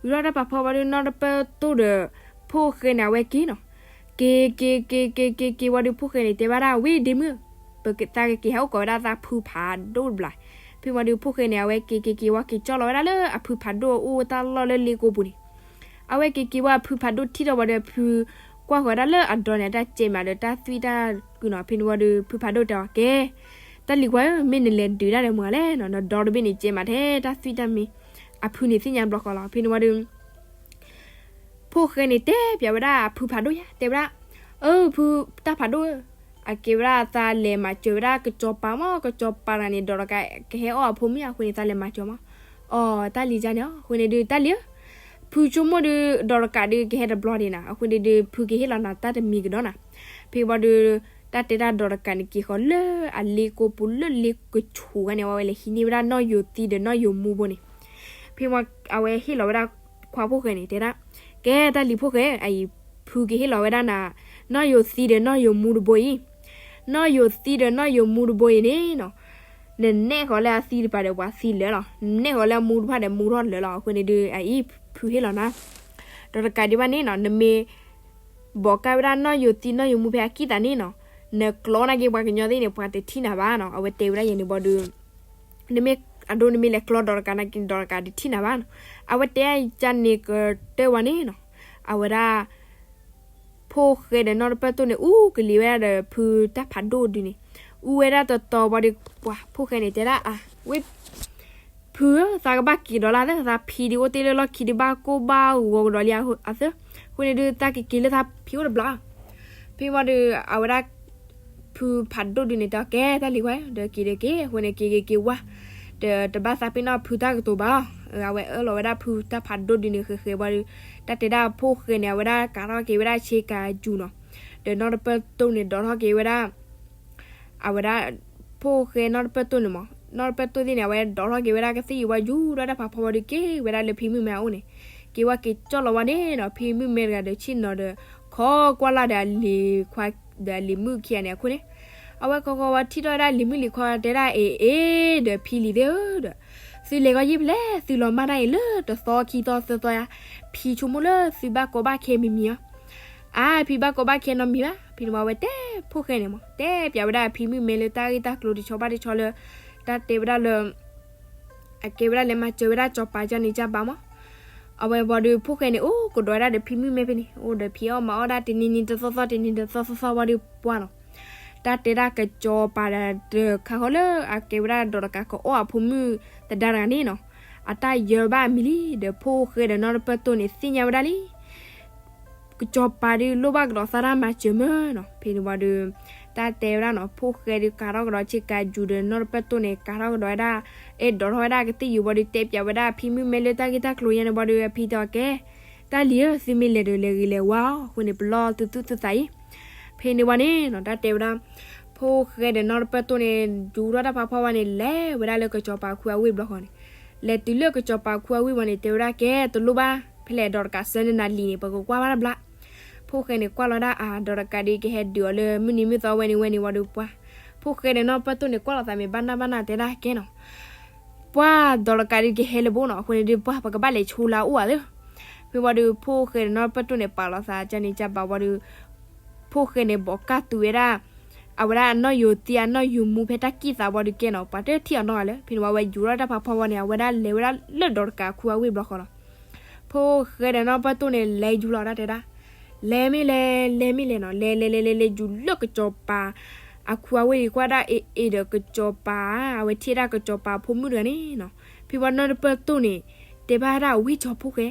ယူၤထီၣ်တၢ်ပာ်ဖီဝံၤဒီးနီၢ်တပၢၢ်တိၢ်ဒီး ဖိၣ်ဃဲန့ၣ် အဝဲက့ၤနီၤ. က့ၤက့ၤက့ၤက့ၤက့ၤက့ၤက့ၤဝံၤဒီး ဖိၣ်ဃဲန့ၣ် တဲဝဲဒၣ် ဝံၤဒ့မုၣ်, ပကသးကက့ၤဟဲအိၣ်ကိးဝဲဒၣ်သးဖုဖးဒိၣ်တဘျီ. ဖဲဝံၤဒီးဖိၣ်ဃဲန့ၣ် အဝဲက့ၤက့ၤက့ၤဝံၤ က့ၤကၠီၣ်လီၤဝဲဒၣ်လၢအဖုဖးဒိၣ်အအိၣ်တၢ်လီၢ်လၢလ့ကိပူၤန့ၣ်. အဝဲက့ၤက့ၤဝံၤအဖုဖးဒိၣ်ထံၣ်ထီၣ်ဝံၤဒီး အဖုကွၢ်ဃီၤဝဲဒၣ်လၢအဒီန့ၣ် အတၢ်ကဲမးဒီးတၢ်သွံၣ်တၢ်ကုနီၤ. ဖဲန့ၣ်ဝံၤဒီး ဖုဖးဒိၣ်တဲအီၤ ကဲ တၢ်လံၤခွါဧၢ, မ့ၢ်နလဲၤဒုးတၢ်ဒီးမတၤလဲၣ်နီၤ, နဒီတဘ့ၣ်န့ၣ် ကဲမးထဲတၢ်သွံၣ်တၢ်မံၤ. အဖုန့ၣ်သ့ၣ်ညါတဘျီဃီလီၤ. ဖဲန့၁ၣ်ဝံၤဒီး ဖိၣ်ဃဲန့ၣ် တဲပၠးဝဲဒၣ်အဖုဖးဒိၣ်ယါ, တဲဝဲဒၣ်, အၢ ဖုတၢ်ဖးဒိၣ်ဧၢ, အကဲဝဲဒၣ်သးလဲၤမၤစၢၤဝဲဒၣ်ကစီၤပၤမး, ကစီၤပၤတဂၤန့ၣ် ဒီးတကးကဟဲအီၣ်အဖိမုၣ်အဃိန့ၣ် သးလဲၤမၤစၢၤမး. အီ တၢ်လံၤဒ်န့ၣ်အဃိန့ၣ်ဒီး တၢ်လံၤဧၢ, ဖုဆိကမိၣ်ဒီး ဒီးတကးဒီးကဟဲတဘျီဒံးနၤ, အဃိန့ၣ်ဒီး ဖုကဟ့ၣ်လီၤနၤတၢ်တမံၤကဒီးနၤ. ဖဲဝံၤဒီး တၢ်တဲဒၣ်ဒီးတကးန့ၣ် က့ၤဃီၤလၢအလ့ကိပူၤလၢလ့ကဆူးဂၤန့ၣ် ဝံၤဝဲလဲၤဟံးန့ၢ်ဝဲဒၣ်နီၢ်ယိၤသံဒီးနီၢ်ယိၤမူဘိန့ၣ်. ဖဲဝံၤအဝဲဟ့ၣ်လီၤဝဲဒၣ်ခွါဖိၣ်ဃဲန့ၣ် တဲဒၣ်, ကဲတၢ်လံၤဖိၣ်ဃဲ, အံၤ ဖုကဟ့ၣ်လီၤဝဲဒၣ်နၤ နီၢ်ယိၤသံဒီးနီၢ်ယိၤမူတဘိအံၤ, နီၢ်ယိၤသံဒီးနီၢ်ယိၤမူတဘိအံၤန့ၣ်နီၤ, နနဲၣ်ဃီၤလၢအသံတဖၣ်ဒီးပှၤသံလၢာ်လီၤ, နနဲၣ်ဃီၤလၢအမူတဖၣ်ဒီးမူထီၣ်လၢာ်လီၤ. အဃိန့ၣ်ဒီး အံၤ ဖုဟ့ၣ်လီၤနၤ ဒီးတကးဒံးဘၣ်န့ၣ်နီၤ, နမ့ၢ်ဘိးကၢ်ဝဲဒၣ်နီၢ်ယိၤသံနီၢ်ယိၤမူဖဲအကံၢ်သးန့ၣ်နီၤ, နကျီနာ်က့ပှၤကညီသ့ၣ်န့ၣ် ပှၤတထံၣ်နၤဘၣ်နီၤ. အဝဲတဲဝဲဒၣ်ယဲန့ၣ်ဘၣ်ဒီး နမ့ၢ်အဒိ နမ့ၢ်လဲၤကျီဒီးတကးနာ်က့ ဒီးတကးတထံၣ်နၤဘၣ်နီၤ. အဝဲတဲဒ်န့ၣ်ကတၢၢ်ဝံၤန့ၣ်နီၤ, အဝဲဒၣ် ဖိၣ်ဃဲဒီးနီၢ်တပၢၢ်တိၢ်န့ၣ် အူကလံၤဝဲဒၣ်ဒီးဖုတၢ်ဖးဒိၣ်ဒုန့ၣ်, အူဝဲဒၣ်တတီၤဘၣ်ဒီး ပှၤဖိၣ်ဃဲန့ၣ် တဲဒၣ်အဝဲ ဖုဧၢ, သးကဘၣ်က့ၤဒီးလၢ်သၢ, သးဖံဒုးအိၣ်တ့ၢ်လၢလီၢ်ခံဒုး ဘၣ်ကိၢ်ဘၣ်ဂီၤကဒီးလံအသၢ, အဃိန့ၣ်ဒုး သးကက့ၤလၢသးဖံအိၣ်တဘျီ. ဖဲဝံၤဒီး အဝဲဒၣ် ဖုဖးဒိၣ်ဒုန့ၣ် တဲအီၤ ကဲတၢ်လံၤခွါ, ဒီးက့ၤဒီးက့ၤ, အဃိန့ၣ် က့ၤက့ၤက့ၤဝါ, ဒီးတဘၣ်သးပ့ၤနီၣ်ဖုတၢ်ကတိၤဘၣ်လီၤ. အဝဲအၢၣ်လီၤဝဲဒၣ်ဖုတၢ်ဖးဒိၣ်ဒုန့ၣ် ဃဲးဃဲးဝံၤဒီး တၢ်တဲဒၣ်ဖိၣ်ဃဲန့ၣ် အဝဲဒၣ်ကၤထီၣ်က့ၤဝဲဒၣ်ဆ့ကၤယူၤနီၤ, ဒီးနီၢ်တပၢၢ်တိၢ်န့ၣ် ဒိးထီၣ်က့ၤဝဲဒၣ် အဝဲဒၣ် ဖိၣ်ဃဲနီၢ်တပၢၢ်တိၢ်န့ၣ်မး, နီၢ်တပၢၢ်တိၢ်သ့ၣ်န့ၣ် အဝဲဒိးထီၣ်က့ၤဝဲဒၣ်ကသ့ၣ်ယူၤဝံၤ ယူၤထီၣ်တၢ်ဖးဖီဝံၤဒီး က့ၤဝဲဒၣ်လၢဖံမုၣ်မဲအအိၣ်န့ၣ်, က့ၤဝဲက့ၤကၠီၣ်လီၤဝဲန့ၣ်နီၤ, ဖံမုၣ်မဲတဂၤဒီးဆ့ၣ်နီၤဒီး ခိးကွၢ်လၢ်ဒီးအလံၤခွါ ဒီးအလံၤမုၣ်ခံဂၤန့ၣ်အခိၣ်န့ၣ်, အဝဲခိးခိးဝံၤထံၣ်ထီၣ်ဝဲဒၣ်လံၤမုၣ်လံၤခွါ တဲဒၣ် အ့ အ့ ဒီးဖံလံၤသ့ၣ်ဧၢဒီး သုလဲၤဂီၢ်ယံၢ်ဖဲလဲၣ်, သုလီၤမၢ်တၢ်အံၤလၢတသီခံသီသၢသီယါ, ဖံဆိကမိၣ်လၢသုဘၣ်ကီဘၣ်ခဲမံၤမံၤဧါ. အါ ဖံဘၣ်ကီဘၣ်ခဲနီတမံၤဘၣ်. ဖဲန့ၣ်မး အဝဲတဲဖိၣ်ဃဲန့ၣ်မး တဲပၠးဝဲဒၣ်ဖံမုၣ်မဲလၢတၢ်ဂ့ၢ်တၢ်ကျိၤတဆီဘၣ်တဆီလၢ တၢ်တဲဝဲဒၣ်လၢ အကဲဝဲဒၣ်လဲၤမၤစၢၤဝဲဒၣ်ကၠီၤပၤကန့ၣ်ကဘၣ်မး. အဝဲဘၣ်ဒီးဖိၣ်ဃဲန့ၣ် အိၣ်ကဒီးဝဲဒၣ်ဒီးဖံမုၣ်မဲဖဲန့ၣ် အိၣ်ဒီးဖံအီၣ်မၤအီၣ်ဒၣ်တနံၤနံၤတသီသီ တနံၤတသီသီသီဝံၤဒီးပှၢ်နီၤ, တၢ်တဲဒၣ်ကၠီၤပၤဒီးတခါဃီလၢ အကဲဝဲဒၣ်ဒီးတကးကအီၣ်အဖိမုၣ်သဒါတဂၤန့ၣ်နီၤ, အတၢ်ယၢၤဘၣ်အမံၤလံ ဒီးဖိၣ်ဃဲဒီးနီၢ်တပၢၢ်တိၢ်န့ၣ် သ့ၣ်ညါဝဲဒၣ်လံ ကၠီၤပၤဒုးလိၣ်ဘၣ်ကဒီးသးတၢ်မၤစၢၤမ့ၢ်နီၤ. ဖဲန့ၣ်ဝံၤဒီး တၢ်တဲဝဲဒၣ်နီၤ ဖိၣ်ဃဲဒုးကၤထီၣ်ကဒီးဆ့ကၤယူၤဒီးနီၢ်တပၢၢ်တိၢ်န့ၣ် ကၤထီၣ်ကဒီးဝဲဒၣ် အဲၣ်ဒိးထီၣ်ဝဲဒၣ်ကသ့ၣ်ယူၤဝံၤဒီး တဲပၠးဝဲဒၣ်ဖံမုၣ်မဲလၢတၢ်ဂ့ၢ်တၢ်ကျိၤယါန့ၣ်ဝံၤဒီး အဖံတဲအီၤ ကဲ တၢ်လံၤဧၢ, သုမ့ၢ်လဲၤဒီးလဲၤဂ့ၤလဲၤဝါအီၤ, အဃိန့ၣ် ပလီၢ်သုသူၣ်သုသးအံၤ. ဖဲန့ၣ်ဝံၤန့ၣ်နီၤ တၢ်တဲဝဲဒၣ် ဖိၣ်ဃဲဒီးနီၢ်တပၢၢ်တိၢ်န့ၣ် ယူၤထီၣ်တၢ်ဖးဖီဝံၤန့ၣ် လဲၤဝဲဒၣ်လၢကၠီၤပၤခူအဝ့ၢ်ဘျီဃီန့ၣ်, လဲၤတုၤလၢကၠီၤပၤခူအဝ့ၢ်ဝံၤန့ၣ် တဲဝဲဒၣ် ကဲတလိၣ်ဘၣ် ဖဲလဲၣ်ဒီးတကးဆၢနနၤလံၤန့ၣ် ပကကွၢ်ဘၣ်တဘျီ. ဖိၣ်ဃဲန့ၣ်ကွၢ်လီၤဒၣ်အါ ဒီးတကးဒုးကဟဲဒုးအီၤလၢမုၢ်နံၤမုၢ်သီဝဲန့ၣ်ဝဲန့ၣ်ဝံၤဒီးပှၢ်, ဖိၣ်ဃဲဒီးနီၢ်တပၢၢ်တိၢ်န့ၣ် ကွၢ်လိာ်သးမ့ၢ်ဘၣ်နၢ်ဘၣ်နၢ် တဲဒၣ်ကဲနီၤ ပှၢ်ဒီးတကးဒုးကဟဲလၢဘိနီၤ, အဃိန့ၣ်ဒုးပှၢ် ပကဘၣ်လဲၤဆိလၢအအိၣ်ဧါသ့ၣ်. ဖဲဝံၤဒီး ဖိၣ်ဃဲဒီးနီၢ်တပၢၢ်တိၢ်န့ၣ် ပာ်လီၤသးကန့ၣ်ကဘၣ်ဝံၤဒီး ဖိၣ်ဃဲန့ၣ် ဘိးကၢ်တုၤဝဲဒၣ် အဝဲဒၣ်အနီၢ်ယိၤသံအနီၢ်ယိၤမူဖဲတၢ်ကံၢ်သးဝံၤဒီးကဲနီၤ, ပှၤတထံၣ်အီၤနီတဂၤလၢၤ. ဖဲန့ၣ်ဝံၤ အဝဲယူၤထီၣ်တၢ်ဖးဖီဝံၤန့ၣ် အဝဲဒၣ်လဲၤဝဲဒၣ်လၢဒီးတကးခူအဝ့ၢ်ဘျီဃီလီၤ. ဖိၣ်ဃဲဒီးနီၢ်တပၢၢ်တိၢ်န့ၣ် လဲၤယူၤလီၤတၢ်တဲဒၣ် လဲၤမ့ၢ်လဲၤ လဲၤမ့ၢ်လဲၤနီၤ, လဲၤလဲၤလဲၤလဲၤ လဲၤယူၤလၢကစီၤပၤ အခူအဝ့ၢ်န့ၣ် ကွၢ်ဒၣ်အ့ၣ်အ့ၣ်ဒီးကစီၤပၤ, အဝဲထံၣ်ဒၣ်ကစီၤပၤဖိမုၣ်တဂၤန့ၣ်နီၤ. ဖဲဝံၤနီၢ်တပၢၢ်တိၢ်န့ၣ် တဲဘၣ်ဒၣ်ဝ့ၢ်ကၠီၤဖိၣ်ဃဲ,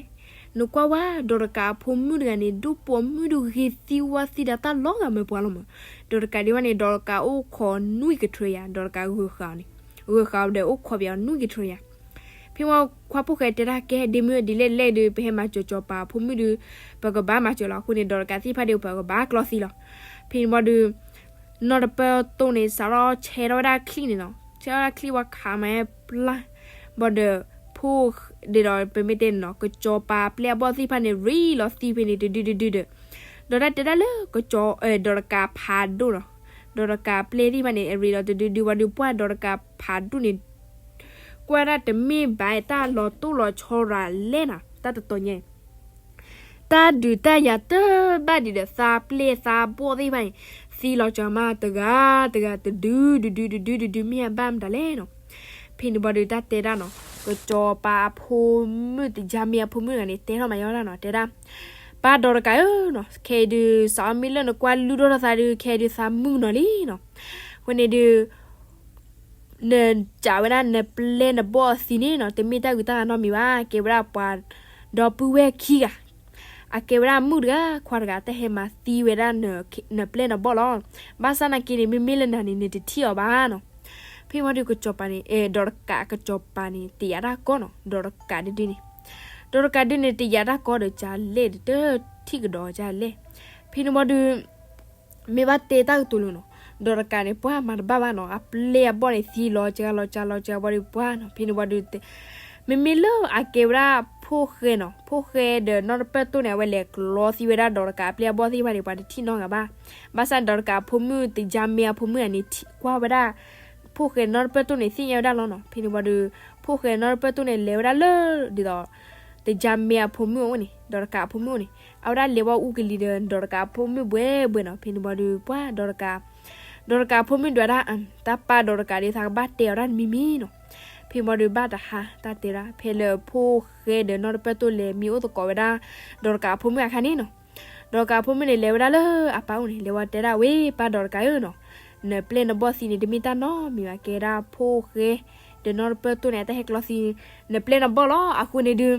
နကွၢ်ဝဲဒီးတကးအဖိမုၣ်တဂၤန့ၣ် ဒိၣ်ပိာ်မုၣ်ဒုးဂ့ၤသံဝါသံဒီးတၢ်လီၤဂာ်မၢပှၤလီၤမၢ်. ဒီးတကးဒံးဘၣ်န့ၣ် ဒီးတကးအိၣ်ခိးနွံကထြၢယၤ, ဒီးတကးဂုၤဃာ်န့ၣ် ဂုၤဃာ်ဒီးအိၣ်ခိးပၠးအီၤနွံကထြၢယၤ. ဖဲမီခွါဖိၣ်ဃဲတဲတၢ်ကဲ ဒ့မုၣ်ဧၢ ဒ်လဲၣ်လဲၣ်ဒုး ပဟဲမၤစၢၤစီၤပၤဖိမုၣ်ဒုး ပကဘၣ်မၤစၢၤလီၤ. အဃိန့ၣ် ဒီးတကးသ့ၣ်တဖၣ်ဒီး ပကဘၣ်ကျီသံလီၤ. ဖဲန့ၣ်ဘၣ်ဒုး နီၢ်တပၢၢ်တိၢ်န့ၣ် စးထီၣ်ဆဲးထီၣ်ဝဲဒၣ်ချံၣ်န့ၣ်နီၤ, ဆဲးထီၣ်ဝဲဒၣ်ချံၣ်ဝဲခးမးပျၢ် ဘၣ်ဒီး ဖိၣ်ဒ်ဒီး ပမ့ၢ်တဲန့ၣ်နီၤ ကစီၤပၤပျဲၢ်အဘီၣ်သ့ၣ်တဖၣ်န့ၣ် ရ့လီၤသံဖဲန့ၣ် တဒုတဒုဒီး ဒီးတၢ်တဲဒၣ်လၢ ကစီၤ ဒီးတကးဖးဒိၣ်နီၤ, ဒီးတကးပျဲၢ်သ့ၣ်တဖၣ်န့ၣ် အရ့လီၤတဒုဒု ဘၣ်ဒီးပှၢ်ဒီးတကးဖးဒိၣ်န့ၣ် ကွၢ်ဒၣ်တမ့ၢ်ဘၣ် တၢ်လီၤတိၢ်လီၤဆီရၤလဲၣ်နီၤ, တၢ်တတီၤညါ တၢ်ဒုးတၢ်ယၤတဘၣ်ဒံးဒီး သးပျဲၢ်သးဘီၣ်သ့ၣ်တဖၣ်န့ၣ် သံလီၤစှၤမးတဂၤတဂၤ တဒုတဒုတဒုတဒု မ့ၢ်အဘၣ်မတၤလဲၣ်နီၤ. ဖဲန့ၣ်ဘၣ်ဒီးတၢ်တဲဒၣ်နီၤ ကစီၤပၤအဖိမုၣ် တယါမ့ၢ်အဖိမုၣ်တဂၤန့ၣ် တဲထီၣ်မးယီၤဒၣ်နီၤ တဲဒၣ် ပၢ်ဒီးတကးဧၢနီၤ, ခဲအံၤဒုး စးအီၣ်မ့ၢ်လၢနကွၢ်လုၢ်ထီၣ်ထီၣ်သးဒုး ခဲအံၤဒုးသးမုာ်နီၤလံနီၤ. အဃိန့ၣ်ဒုး နစးဝဲဒၣ်နပျဲၢ်နဘီၣ်အသံန့ၣ်နီၤ တမ့ၢ်တၢ်ဂုၤတၢ်ဂၤနီတမံၤဘၣ်. ကဲဝဲဒၣ်ပှၤဒီပုၢ်ဝဲၢ်ခံဂၤ, အကဲဝဲဒၣ်မုၣ်တဂၤခွါတဂၤ တၢ်ဟဲမၤသံဝဲဒၣ်နပျဲၢ်နဘီၣ်လီၤ. ဘၣ်ဆၣ်နာ်က့န့ၣ် မ့မ့ၢ်လၢနၤန့ၣ် နတထံၣ်အီၤဘၣ်နီၤ. ဖဲမီဒုးကစီၤပၤန့ၣ် အဲ ဒီးတကးကစီၤပၤန့ၣ် တယာ်တၢ်ကီနီၤ ဒီးတကးဒုဒုန့ၣ်, ဒီးတကးဒုန့ၣ် တယာ်တၢ်ကီဒီး ကလဲၣ်ဒီး တထံၣ်ကဒီးကလဲၣ်. ဖဲန့ၣ်ဘၣ်ဒုး မ့ၢ်ဘၣ်တဲတၢ်ကတိၤလၢၤနီၤ, ဒီးတကးန့ၣ် ပှၢ်မၤတဘၣ်ဘၣ်နီၤ, အပျဲၢ်အဘီၣ်န့ၣ် သံလီၤစှၤလီၤစှၤလီၤစှၤဘၣ်ဒီးပှၢ်နီၤ. ဖဲန့ၣ်ဘၣ်ဒုး မ့မ့ၢ်လၢအကဲဝဲဒၣ်ဖိၣ်ဃဲနီၤ, ဖိၣ်ဃဲဒီးနီၢ်တပၢၢ်တိၢ်န့ၣ် အဝဲလဲၤကျီသံဝဲဒၣ်ဒီးတကးအပျဲၢ်အဘီၣ်သ့ၣ်တဖၣ်န့ၣ် ပှၤတထံၣ်နီတဂၤဘၣ်. ဘၣ်ဆၣ်ဒီးတကးအဖိမုၣ် တယါမ့ၢ်အဖိမုၣ်န့ၣ် ထံၣ်ကွၢ်ဝဲဒၣ် ဖိၣ်ဃဲနီၢ်တပၢၢ်တိၢ်န့ၣ် သ့ၣ်ညါဝဲဒၣ်လီၤနီၤ. ဖဲန့ၣ်ဘၣ်ဒုး ဖိၣ်ဃဲနီၢ်တပၢၢ်တိၢ်န့ၣ် လဲၤဝဲဒၣ်လၢ ဒ်သိး တယါမ့ၢ်အဖိမုၣ်အအိၣ်န့ၣ် ဒီးတကးအဖိမုၣ်အအိၣ်န့ၣ် အဝဲဒၣ်လဲၤဝဲအူကလံၤဒီး ဒီးတကးအဖိမုၣ်ဘှဲဘှဲနီၤ. ဖဲန့ၣ်ဘၣ်ဒုး ပှၢ်ဒီးတကး ဒီးတကးအဖိမုၣ်ဒွးဒၣ် တၢ်ပၢ်ဒီးတကးဒုး သးကဘၣ်တဲအီၤတၢ်တမံၤမံၤနီၤ. ဖဲမီဒုးဘၣ်တဟါ တၢ်တဲဒၣ် ဖဲလၢဖိၣ်ဃဲဒီးနီၢ်တပၢၢ်တိၢ်လဲၤမံအိၣ်သကိးဝဲဒၣ် ဒီးတကးအဖိမုၣ်အခါန့ၣ်နီၤ, ဒီးတကးအဖိမုၣ်န့ၣ် လဲၤဝဲဒၣ်လၢအပၢ်အိၣ်န့ၣ် လဲၤဝဲတဲဒၣ်ဝဲ ပၢ်ဒီးတကးဧၢနီၤ, နပျဲၢ်နဘီၣ်သံန့ၣ် တမ့ၢ်တၢ်နီတမံၤဘၣ်, ကဲဒၣ်ဖိၣ်ဃဲဒီးနီၢ်တပၢၢ်တိၢ်န့ၣ် အတၢ်ဟဲကျီသံ နပျဲၢ်နဘီၣ်လီၤ. အဃိန့ၣ်ဒုး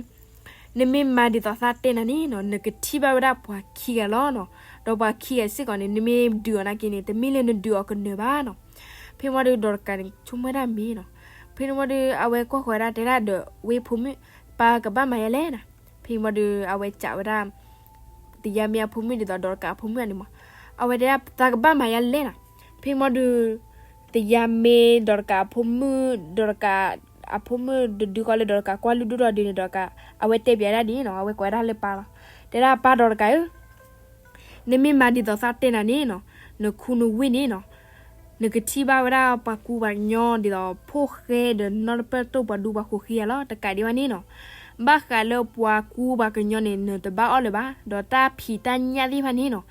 နမ့ၢ်မၤဒ်သိးသးတဲနၤန့ၣ်နီၤ နကထံၣ်ဘၣ်ဝဲဒၣ်ပှၤခံဂၤလီၤနီၤ. ဒီးပှၤခံဂၤစ့ၢ်ကီးန့ၣ် နမ့ၢ်ဒုးအီၤနာ်က့န့ၣ် တမ့ၢ်လၢနဒုးအီၤကနၢၤဘၣ်နီၤ. ဖဲမီဒုးဒီးတကးန့ၣ် ဆိကမိၣ်ဝဲဒၣ်မ့ၢ်နီၤ. ဖဲန့ၣ်မီဒုး အဝဲကွၢ်ဃီၤဝဲဒၣ်တဲဒၣ်ဒီး ဝဲဖိမုၣ် ပၢ်ကဘၣ်မၤယၤလဲၣ်နီၤ. ဖဲမီဒုး အဝဲစံးဝဲဒၣ် တယါမ့ၢ်အဖိမုၣ်ဒ်သိးဒီးတကးအဖိမုၣ်န့ၣ်မး, အဝဲတဲဒၣ် သးကဘၣ်မၤယၤလဲၣ်နီၤ. ဖဲမီဒုး တယါမ့ၢ်ဒီးတကးအဖိမုၣ် ဒီးတကးအဖိမုၣ်တဒုဃီလၢဒီးတကးကွၢ်လုၢ်ဒိၣ်ထီၣ်ဒုန့ၣ်ဒီးတကး အဝဲတဲပျးဒၣ်ဒ်န့ၣ်နီၤ, အဝဲကိးဝဲဒၣ်လၢပၢ်လီၤ. တဲဒၣ် ပၢ်ဒီးတကးဧၢ နမ့ၢ်မၤဒ်သိးသးတဲနၤန့ၣ်နီၤ, နခူနဝ့ၢ်န့ၣ်နီၤ, နကထံၣ်ဘၣ်ဝဲဒၣ်ပှၤကူပှၤကညီဒ်သိး ဖိၣ်ဃဲဒီးနီၢ်တပၢၢ်တိၢ်ပှၤဒူပှၤဃိးခံဂၤလီၤ. တကးဒံးဘၣ်န့ၣ်နီၤ, ဘၣ်ဃးလၢပှၤကူပှၤကညီန့ၣ် နတဘၣ်အီၣ်လၢၤဘၣ်, ဒီးတၢ်ဖံးတၢ်ညၣ်သ့ၣ်တဖၣ်န့ၣ်နီၤ,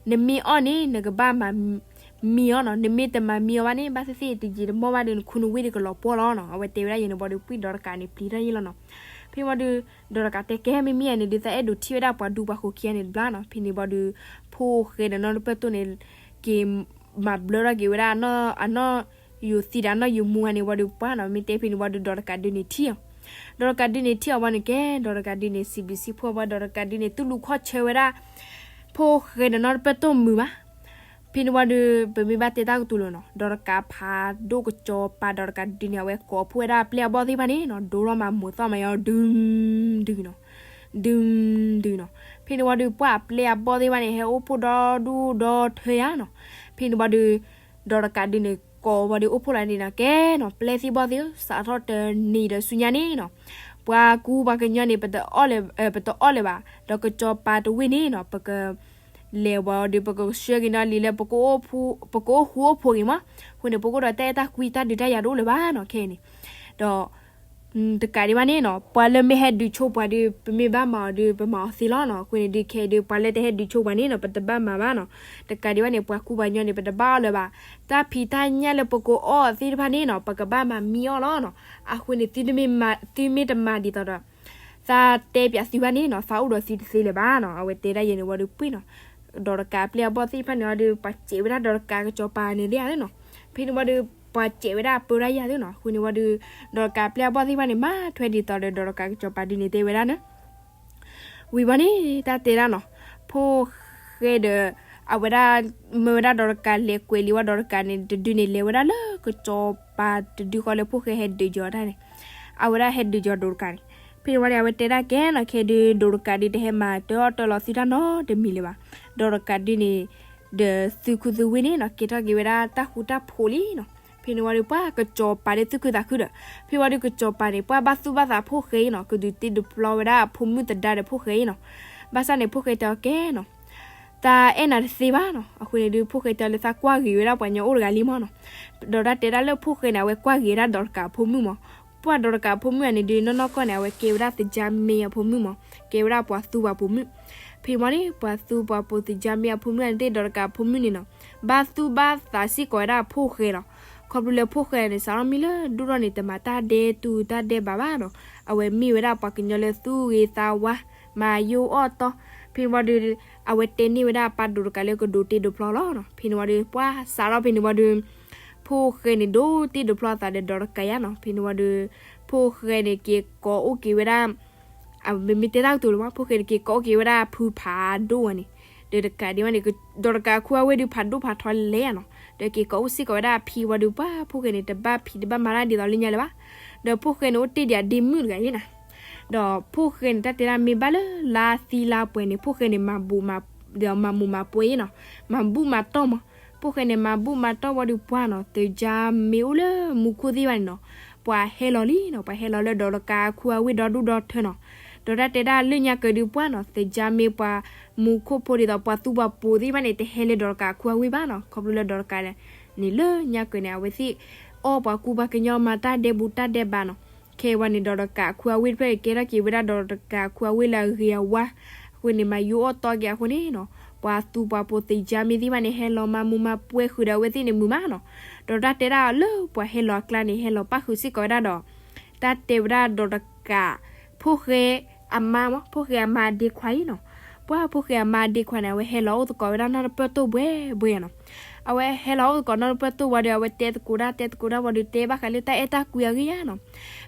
နမ့ၢ်အီၣ်န့ၣ် နကဘၣ်မၤမံအီၤနီၤ, နမ့ၢ်တမၤမံအီၤဘၣ်န့ၣ် ဘၣ်သ့ၣ်သ့ၣ်တယံာ်တမီၢ်ဘၣ်ဒီး နခူနဝ့ၢ်ဒုးကလီၤပှီၢ်လီၤနီၤ. အဝဲတဲဝဲဒၣ်ယဲန့ၣ်ဘၣ်ဒီး ပှၢ်ဒီးတကးန့ၣ် ပျံၤတၢ်ယဲၢ်လီၤနီၤ. ဖဲမီဒုး ဒီးတကးတဲကဲ မ့မ့ၢ်ယဲန့ၣ်ဒုး သးအဲၣ်ဒိးထံၣ်ဝဲဒၣ်ပှၤဒူပှၤဃိးခံဂၤန့ၣ်တဘျီနီၤ. ဖဲန့ၣ်ဘၣ်ဒုး ဖိၣ်ဃဲဒီးနီၢ်တပၢၢ်တိၢ်န့ၣ် က့ၤမၤဘျၢထီၣ်က့ၤဝဲဒၣ် အနီၢ်ယိၤသံဒီးအနီၢ်ယိၤမူဂၤန့ၣ်ဘၣ်ဒုး ပှၢ်နီၤ, မ့ၢ်တဲဖဲန့ၣ်ဘၣ်ဒုး ဒီးတကးဒုးန့ၣ်ထံၣ်အီၤ, ဒီးတကးဒုးန့ၣ်ထံၣ်အီၤဘၣ်န့ၣ်ကဲ ဒီးတကးဒုးန့ၣ် စံးဘျုးစံးဖှိၣ်ဘၣ်, ဒီးတကးဒုးန့ၣ် တူၢ်လိာ်ခီၣ်ဆၢဝဲဒၣ် ဖိၣ်ဃဲဒီးနီၢ်တပၢၢ်တိၢ်မုာ်ဘၣ်. ဖဲန့ၣ်ဝံၤဒီး ပမ့ၢ်ဘၣ်တဲတၢ်ကတိၤလၢၤနီၤ, ဒီးတကးဖးဒိၣ်ကစီၤပၤ ဒီးတကးဒုးန့ၣ် အဝဲကိးဖှိၣ်ဝဲဒၣ်အပျဲၢ်အဘီၣ်သ့ၣ်တဖၣ်န့ၣ်နီၤ, ဒိထီၣ်မးမိၢ်သီၣ်မးယီၤ ဒုး ဒုးနီၤ, ဒုး ဒုးနီၤ. ဖဲန့ၣ်ဝံၤဒီး ပှၢ်အပျဲၢ်အဘီၣ်သ့ၣ်တဖၣ်န့ၣ် ဟဲအိၣ်ဖှိၣ်ဒီဒူၣ်ဒီထၢယါနီၤ. ဖဲန့ၣ်ဝံၤဒီး ဒီးတကးဒုးန့ၣ် ကိးဝံၤဒီးအိၣ်ဖှိၣ်လီၤန့ၣ်နီၤ, ကဲနီၤ ပျဲၢ်သ့ၣ်ဘီၣ်သ့ၣ်ဧၢ, စးထီၣ်တနံၤဒီးဆူညါန့ၣ်နီၤ, ပှၤကူပှၤကညီန့ၣ် ပတအီၣ်လၢၤ, ပတအီၣ်လၢၤဘၣ်, ဒီးကစီၤပၤတဝ့ၢ်န့ၣ်နီၤ, ပက လဲၤဝံၤဒီး ပကဆှၢက့ၤနီၤလံၤလၢ ပကအိၣ်ဃူအိၣ်ဖိးက့ၤမး, အဃိန့ၣ် ပကအိၣ်ဒီးတၢ်အဲၣ်တၢ်ကွံတၢ်ဒုးတၢ်ယၤတအိၣ်လၢၤဘၣ်နီၤ ခဲအံၤန့ၣ်. ဒီး တကးဒံးဘၣ်န့ၣ်နီၤ, ပှၤလၢမ့ၢ်ဟဲဒုးဆိပှၤဒုး ပမ့ၢ်ဘၣ်မၤအီၤဒုး ပမၤအီၤသ့လီၤနီၤ. အဃိန့ၣ်ဒုး ခဲအံၤဒုး ပှၤလၢတဟဲဒုးဆိပှၤန့ၣ်နီၤ ပတဘၣ်မၤဘၣ်နီၤ. တကးဒံးဘၣ်န့ၣ် ပှၤကူပှၤကညီန့ၣ် ပတဘၣ်အီၣ်လၢၤဘၣ်, တၢ်ဖံးတၢ်ညၣ်လၢပကအီၣ်သ့ၣ်တဖၣ်န့ၣ်နီၤ ပကဘၣ်မၤမံအီၣ်လီၤနီၤ. အဃိန့ၣ် သုမ့ၢ်တမၤဒ်သိးဒီး သးတဲပၠးသုဘၣ်န့ၣ်နီၤ, သးအိၣ်ဒီးသုတသ့လၢၤဘၣ်နီၤ. အဝဲတဲဒၣ်ယဲန့ၣ်ဝံၤဒီး ပှ့ၤနီၤ, ဒီးတကးအပျဲၢ်အဘီၣ်သ့ၣ်တဖၣ်န့ၣ်အီၤဒီး ပှၤစဲးဝဲဒၣ်ဒီးတကးကစီၤပၤန့ၣ်သ့ၣ်ဧါသ့ၣ်နီၤ. ဖဲန့ၣ်ဝံၤဒီး ပှၤစဲးဝဲဒၣ်ပၢတၢ်ယၤသ့ၣ်နီၤ. အဃိန့ၣ်ဝံၤဒီး ဒီးတကးအပျဲၢ်အဘီၣ်သ့ၣ်တဖၣ်န့ၣ် မၤထွဲဒ်သိးဒီး ဒီးတကးကစီၤပၤဒုးန့ၣ်တဲဝဲဒၣ်န့ၣ် ဝံၤဘၣ်န့ၣ် တၢ်တဲဒၣ်နီၤ, ဖိၣ်ဃဲဒီး အဝဲဒၣ် မၢဝဲဒၣ်ဒီးတကးလဲၤကွဲးလံာ်ဝဲဒီးတကးန့ၣ် တဒုန့ၣ် လဲၤဝဲဒၣ်လၢကစီၤပၤတဒုဃီလၢဖိၣ်ဃဲဟဲဒုးယီၤတၢ်န့ၣ်, အဝဲဒၣ်ဟဲဒုးကီၤဒိးတကးန့ၣ်, ဖဲန့ၣ်ဝံၤဒီး အဝဲတဲဒၣ်ကဲနီၤ ခဲဒုးဒိးတကးဒုးတဟဲမၤတၢ်အီၣ်တၢ်လီၤသုတၢ်နီတမံၤလၢၤဘၣ်, ဒိးတကးဒုးန့ၣ် ဒီးသုခူသူဝ့ၢ်န့ၣ်နီၤ ကဲထီၣ်က့ၤဝဲဒၣ်တၢ်ဃူတၢ်ဖိးလံနီၤ. ဖဲန့ၣ်ဝံၤဒီး ပှၤကစီၤပၤဒီးသူၣ်ခုသးခုဒီး ဖဲဝံၤဒီးကစီၤပၤန့ၣ် ပှၤဘၣ်သူၣ်ဘၣ်သးဖိၣ်ဃဲအံၤနီၤ ကဒုးတ့ဒိးဖျီဝဲဒၣ်အဖိမုၣ်သဒါဒီးဖိၣ်ဃဲအံၤနီၤ. ဘၣ်ဆၣ်န့ၣ် ဖိၣ်ဃဲတဲအီၤကဲနီၤ သးအဲၣ်နၤတသ့ဘၣ်နီၤ. အဃိန့ၣ်ဒုး ဖိၣ်ဃဲတဲအီၤလၢသးကွၢ်ဂ့ၤဝဲဒၣ်ပှၤညီအိၣ်တဂၤလံမးနီၤ. ဒီးတၢ်တဲဒၣ်လၢဖိၣ်ဃဲန့ၣ် အဝဲကွၢ်ဂ့ၤဝဲဒၣ်ဒိးတကးအဖိမုၣ်မး, ပှၤဒိးတကးအဖိမုၣ်အန့ၣ်ဒုး နီၢ်နီၢ်ကီၢ်န့ၣ် အဝဲကဲဝဲဒၣ်သကြားမင်းအဖိမုၣ်မး, ကဲဝဲဒၣ်ပှၤသူပှၤပိာ်မုၣ်. ဖဲမးန့ၣ် ပှၤသူပှၤပိာ်သကြားမင်းအဖိမုၣ်အန့ၣ်သ့ၣ် ဒိးတကးအဖိမုၣ်န့ၣ်နီၤ ဘၣ်သူၣ်ဘၣ်သးစ့ၢ်ကီးဝဲဒၣ်အဖိၣ်ဃဲလီၤ. ခီဖျိလၢဖိၣ်ဃဲန့ၣ် စးထီၣ်မံလၢဒူၣ်ထီၣ်န့ၣ် တမၤတၢ်ဒဲးတူၤတၢ်ဒဲးဘးဘၣ်နီၤ. အဝဲမ့ၢ်ဝဲဒၣ်ပှၤကညီလၢသူၣ်ဂ့ၤသးဝါ မၤယိၣ်အီၣ်တီ, ဖဲန့ၣ်ဝံၤဒီး အဝဲတဲန့ၢ်ဝဲဒၣ်အပၢ်ဒိးတကးလၢကဒိးတ့ဒိးဖျီလီၤနီၤ. ဖဲန့ၣ်ဝံၤဒီး ပှၤစးထီၣ်ဖဲန့ၣ်ဝံၤဒီး ဖိၣ်ဃဲန့ၣ်ဒိးတ့ဒိးဖျီအသးဒီးဒိးတကးယါနီၤ. ဖဲန့ၣ်ဝံၤဒီး ဖိၣ်ဃဲန့ၣ်က့ၤကိးအိၣ်က့ၤဝဲဒၣ် မ့မ့ၢ်တဲတၢ်ကတိၤလၢၤမး ဖိၣ်ဃဲန့ၣ်က့ၤကိးအိၣ်က့ၤဝဲဒၣ်ဖုဖးဒိၣ်ဝဲန့ၣ်, ဒီးတကးဒံးဘၣ်န့ၣ် ဒိးတကးအခူအဝ့ၢ်ဒုးဖးဒိၣ်ဖးထီလဲၣ်နီၤ. ဒီးက့ၤကိးအိၣ်စ့ၢ်ကီးဝဲဒၣ်အဖံဝံၤဒီး ပှၤဖိၣ်ဃဲန့ၣ် တဘၣ်ဖံးတဘၣ်မၤတၢ်ဒ်သိးလၢညါလၢၤဘၣ်. ဒီးဖိၣ်ဃဲန့ၣ်အိၣ်တ့ၢ်ဒံးအဒ့မုၣ်တဂၤအံၤနီၤ. ဒီးဖိၣ်ဃဲန့ၣ်တၢ်တဲဒၣ်မ့ၢ်ဘၣ်လၢလါသံလါပှဲၤန့ၣ် ဖိၣ်ဃဲန့ၣ် မၤဘူၣ်မၤ ဒီးမၤမူးမၤပွဲအံၤနီၤ, မၤဘူၣ်မၤတီၢ်မး. ဖိၣ်ဃဲန့ၣ် မၤဘူၣ်မၤတီၢ်ဝံၤဒီးပှၤနီၤ သကြားမင်းအိၣ်လၢမူခိၣ်သ့ၣ်ဘၣ်န့ၣ်နီၤ, ပှၤဟဲလီၤလံနီၤ, ပှၤဟဲလီၤလၢဒိးတကးအခူအဝ့ၢ်ဒီဒူၣ်ဒီထၢနီၤ. ဒီးတၢ်တဲဒၣ်လၢညါကဒုးပှၤနီၤ သကြားမင်းပှၤမူခိၣ်ဖိဒ်သိးပှၤသူပှၤပိာ်သ့ၣ်ဘၣ်န့ၣ် တဟဲလၢဒိးတကးအခူအဝ့ၢ်ဘၣ်နီၤ. ခီဖျိလၢဒိးတကးန့ၣ် လၢညါကန့ၣ် အဝဲသ့ၣ် အီၣ်ပှၤကူပှၤကညီမၤတၢ်ဒဲးဘူးတၢ်ဒဲးဘးနီၤ. ခဲအံၤဝံၤန့ၣ် ဒိးတကးအခူအဝ့ၢ်တဖျၢၣ်န့ၣ် ကဲထီၣ်က့ၤဝဲဒၣ်ဒိးတကးအခူအဝ့ၢ်လၢအဂ့ၤအဝါ, အဃိန့ၣ် မၤယိၣ်အီၣ်တီက့ၤအဃိန့ၣ်နီၤ, ပှၤသူပှၤပိာ်သကြားမင်းသ့ၣ်ဘၣ်န့ၣ် ဟဲလီၤမၤမူးမၤပွဲဃုာ်ဒီးအဝဲသ့ၣ်န့ၣ်မုာ်မးနီၤ. ဒီးတၢ်တဲဒၣ်လၢပှၤဟဲလီၤအကျါန့ၣ် ဟဲလီၤပၣ်ဃုာ်စ့ၢ်ကီးဝဲဒၣ်ဒီး တၢ်တဲဝဲဒၣ်ဒိးတကး ဖိၣ်ဃဲအမါမး ဖိၣ်ဃဲအမါအဒ့ခွါအံၤနီၤ. ပှၤဖိၣ်ဃဲအမါအဒ့ခွါန့ၣ် အဝဲဟဲလီၤအိၣ်သကိးဝဲဒၣ်နီၢ်တပၢၢ်တိၢ်ဘှဲဘှဲနီၤ. အဝဲဟဲလီၤအိၣ်သကိးနီၢ်တပၢၢ်တိၢ်ဝံၤဒီး အဝဲတဲသကိးဒၣ်တဲသကိးဒၣ်ဝံၤဒီး တဲဘၣ်ဃးလၢတၢ်အဲၣ်တၢ်ကွံအဂ့ၢ်ယါနီၤ.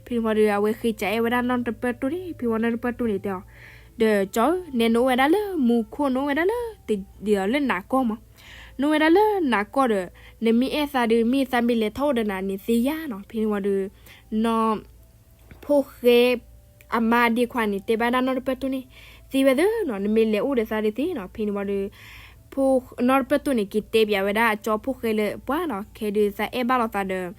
ဖဲန့ၣ်ဝံၤဒီး အဝဲဃ့စးအဲၣ်ဝဲဒၣ်နီၢ်တပၢၢ်တိၢ်န့ၣ် ဖဲဝံၤနီၢ်တပၢၢ်တိၢ်န့ၣ်တဲအီၤ, ဒီးကၠီဧၢ နဲနအိၣ်ဝဲဒၣ်လၢမူခိၣ် နအိၣ်ဝဲဒၣ်လၢ ဒ်သိးလၢနးကီၢ်မး, နအိၣ်ဝဲဒၣ်လၢနးကီၢ်ဒီး နမ့ၢ်အဲၣ်သးဒီး မ့ၢ်သးမ့ၢ်လဲၤထီၣ်အိၣ်ဒီးနၤန့ၣ်သ့ယါနီၤ. ဖဲန့ၣ်ဝံၤဒီး နီၢ် ဖိၣ်ဃဲအမါအဒ့ခွါန့ၣ် တဲဘၣ်ဒၣ်နီၢ်တပၢၢ်တိၢ်န့ၣ် သ့ဝဲသ့နီၤ, နမ့ၢ်လဲၤအိၣ်ဒီးသးဒ်သ့နီၤ. ဖဲန့ၣ်ဝံၤဒီး နီၢ်တပၢၢ်တိၢ်န့ၣ် က့ၤတဲပၠးဝဲဒၣ်အကၠီဖိၣ်ဃဲလၢပှၤနီၤ, ခဲဒုးသးအဲၣ်ဘၣ်လိာ်သးဒီး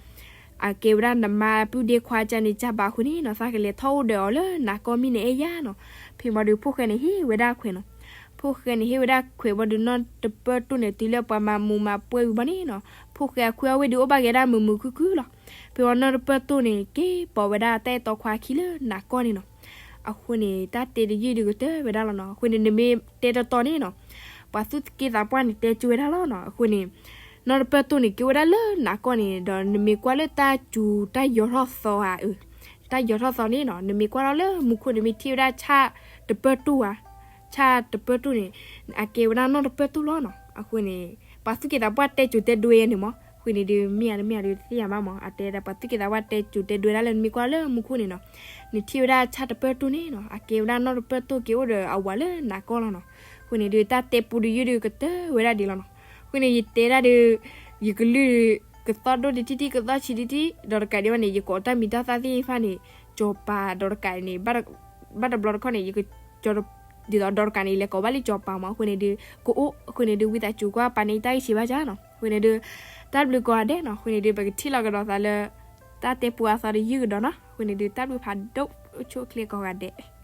အကဲဝဲဒၣ်နမါပုၢ်ဒ့ခွါကန့ၣ် ကဘၣ်အဃိန့ၣ်နီၤ, သးကလဲၤထီၣ်အိၣ်ဒီးအီၤလၢနးကီၢ်မ့ၢ်နအဲၣ်ယါနီၤ. ဖဲန့ၣ်ဝံၤဒီး ဖိၣ်ဃဲန့ၣ်ဟ့ၣ်ဝဲဒၣ်ခွဲးနီၤ. ဖိၣ်ဃဲန့ၣ်ဟ့ၣ်ဝဲဒၣ်ခွဲးဝံၤဒီး နီၢ်တပၢၢ်တိၢ်န့ၣ် တုၤလၢပှၤမၤမူးမၤပွဲဝံၤဘၣ်န့ၣ်နီၤ, ဖိၣ်ဃဲအခူအဝ့ၢ်ဒုးအိၣ်ဘၣ်က့ၤဒၣ်မုာ်မုာ်ခုၣ်ခုၣ်လီၤ. ဖဲဝံၤနီၢ်တပၢၢ်တိၢ်န့ၣ် က့ၤပိာ်ဝဲဒၣ်တၢ်အဲၣ်တီခွါခံလၢနးကီၢ်န့ၣ်နီၤ. အဃိန့ၣ် တၢ်တဲတယုၢ်ဒုးကတၢၢ်ဝဲဒၣ်လီၤနီၤ. အဃိန့ၣ် နမ့ၢ်တဲတတီန့ၣ်နီၤ, ပှၤသူၣ်က့သးပှၢ်န့ၣ် တဲကၠိဝဲဒၣ်လီၤနီၤ. အဃိန့ၣ် နီၢ်တပၢၢ်တိၢ်န့ၣ် က့ၤဝဲဒၣ်လၢနးကီၢ်န့ၣ်ဒီး နမ့ၢ်ကွၢ်လၢတၢ်စူၤတၢ်ယီၤထီၣ်သီဧါ, တၢ်ယီၤထီၣ်သီန့ၣ်နီၤ, နမ့ၢ်ကွၢ်ထီၣ်လၢမူခိၣ်န့ၣ် မ့ၢ်ထံၣ်ဝဲဒၣ်ဆၣ်တပၢၢ်တိၢ်ဧါ, ဆၣ်တပၢၢ်တိၢ်န့ၣ် အကဲဝဲဒၣ်နီၢ်တပၢၢ်တိၢ်လီၤနီၤ. အဃိန့ၣ် ပှၤသူၣ်က့သးပှၢ်တဲစူၤတဲဒွဲန့ၣ်မး, အဃိန့ၣ်ဒုး မ့ၢ်ဧါတမ့ၢ်ဧါဒုးတသ့ၣ်ညါဘၣ်မး, အတဲဒၣ်ပှၤသူၣ်က့သးပှၢ်တဲစူၤတဲဒွဲဒၣ်လၢ နမ့ၢ်ကွၢ်လၢမူခိၣ်န့ၣ်နီၤ, နထံၣ်ဝဲဒၣ်ဆၣ်တပၢၢ်တိၢ်န့ၣ်နီၤ, အကဲဝဲဒၣ်နီၢ်တပၢၢ်တိၢ်က့ၤအိၣ်ဒီးအဝၤလၢနးကီၢ်လီၤနီၤ. အဃိန့ၣ်ဒုး တၢ်တဲပူတယုၢ်ဒုးကတၢၢ်ဝဲဒၣ်ဒ်လီၤနီၤ. အဃိန့ၣ် ယတဲဒၣ်ဒုး ယကလုၢ် ကသီၣ်ဒိၣ်တထံၣ်ထံၣ် ကသီၣ်ဆံးတထံၣ် ဒီးတကးဒံးဘၣ်န့ၣ် ယကိးတၢ်မံၤတၢ်သၣ်သ့ၣ်တဖၣ်န့ၣ် ကၠီၤပၤဒီးတကးန့ၣ် ဘၣ်တဘျီတခီၣ်န့ၣ် ယက ဒ်သိးဒီးတကးန့ၣ် လဲၤကိးဘၣ်လၢကၠီၤပၤမး, အဃိန့ၣ်ဒုး ကအိၣ် အဃိန့ၣ်ဒုး ဝံသးစူၤကွၢ်ပာ်န့ၢ်တၢ်ဂ့ၢ်ဆံးဘၣ်ကနီၤ, အဃိန့ၣ်ဒုး တၢ်ဘျုးကိးဂၤဒဲးနီၤ, အဃိန့ၣ်ဒုး ပကထံၣ်လိာ်ကဒီးသးလၢ တၢ်တဲပူအသီတယုၢ်ကဒီးနီၤ, အဃိန့ၣ်ဒုး တၢ်ဘျုးဖးဒိၣ် အိၣ်ဆူၣ်အိၣ်ချ့ကိးဂၤဒဲး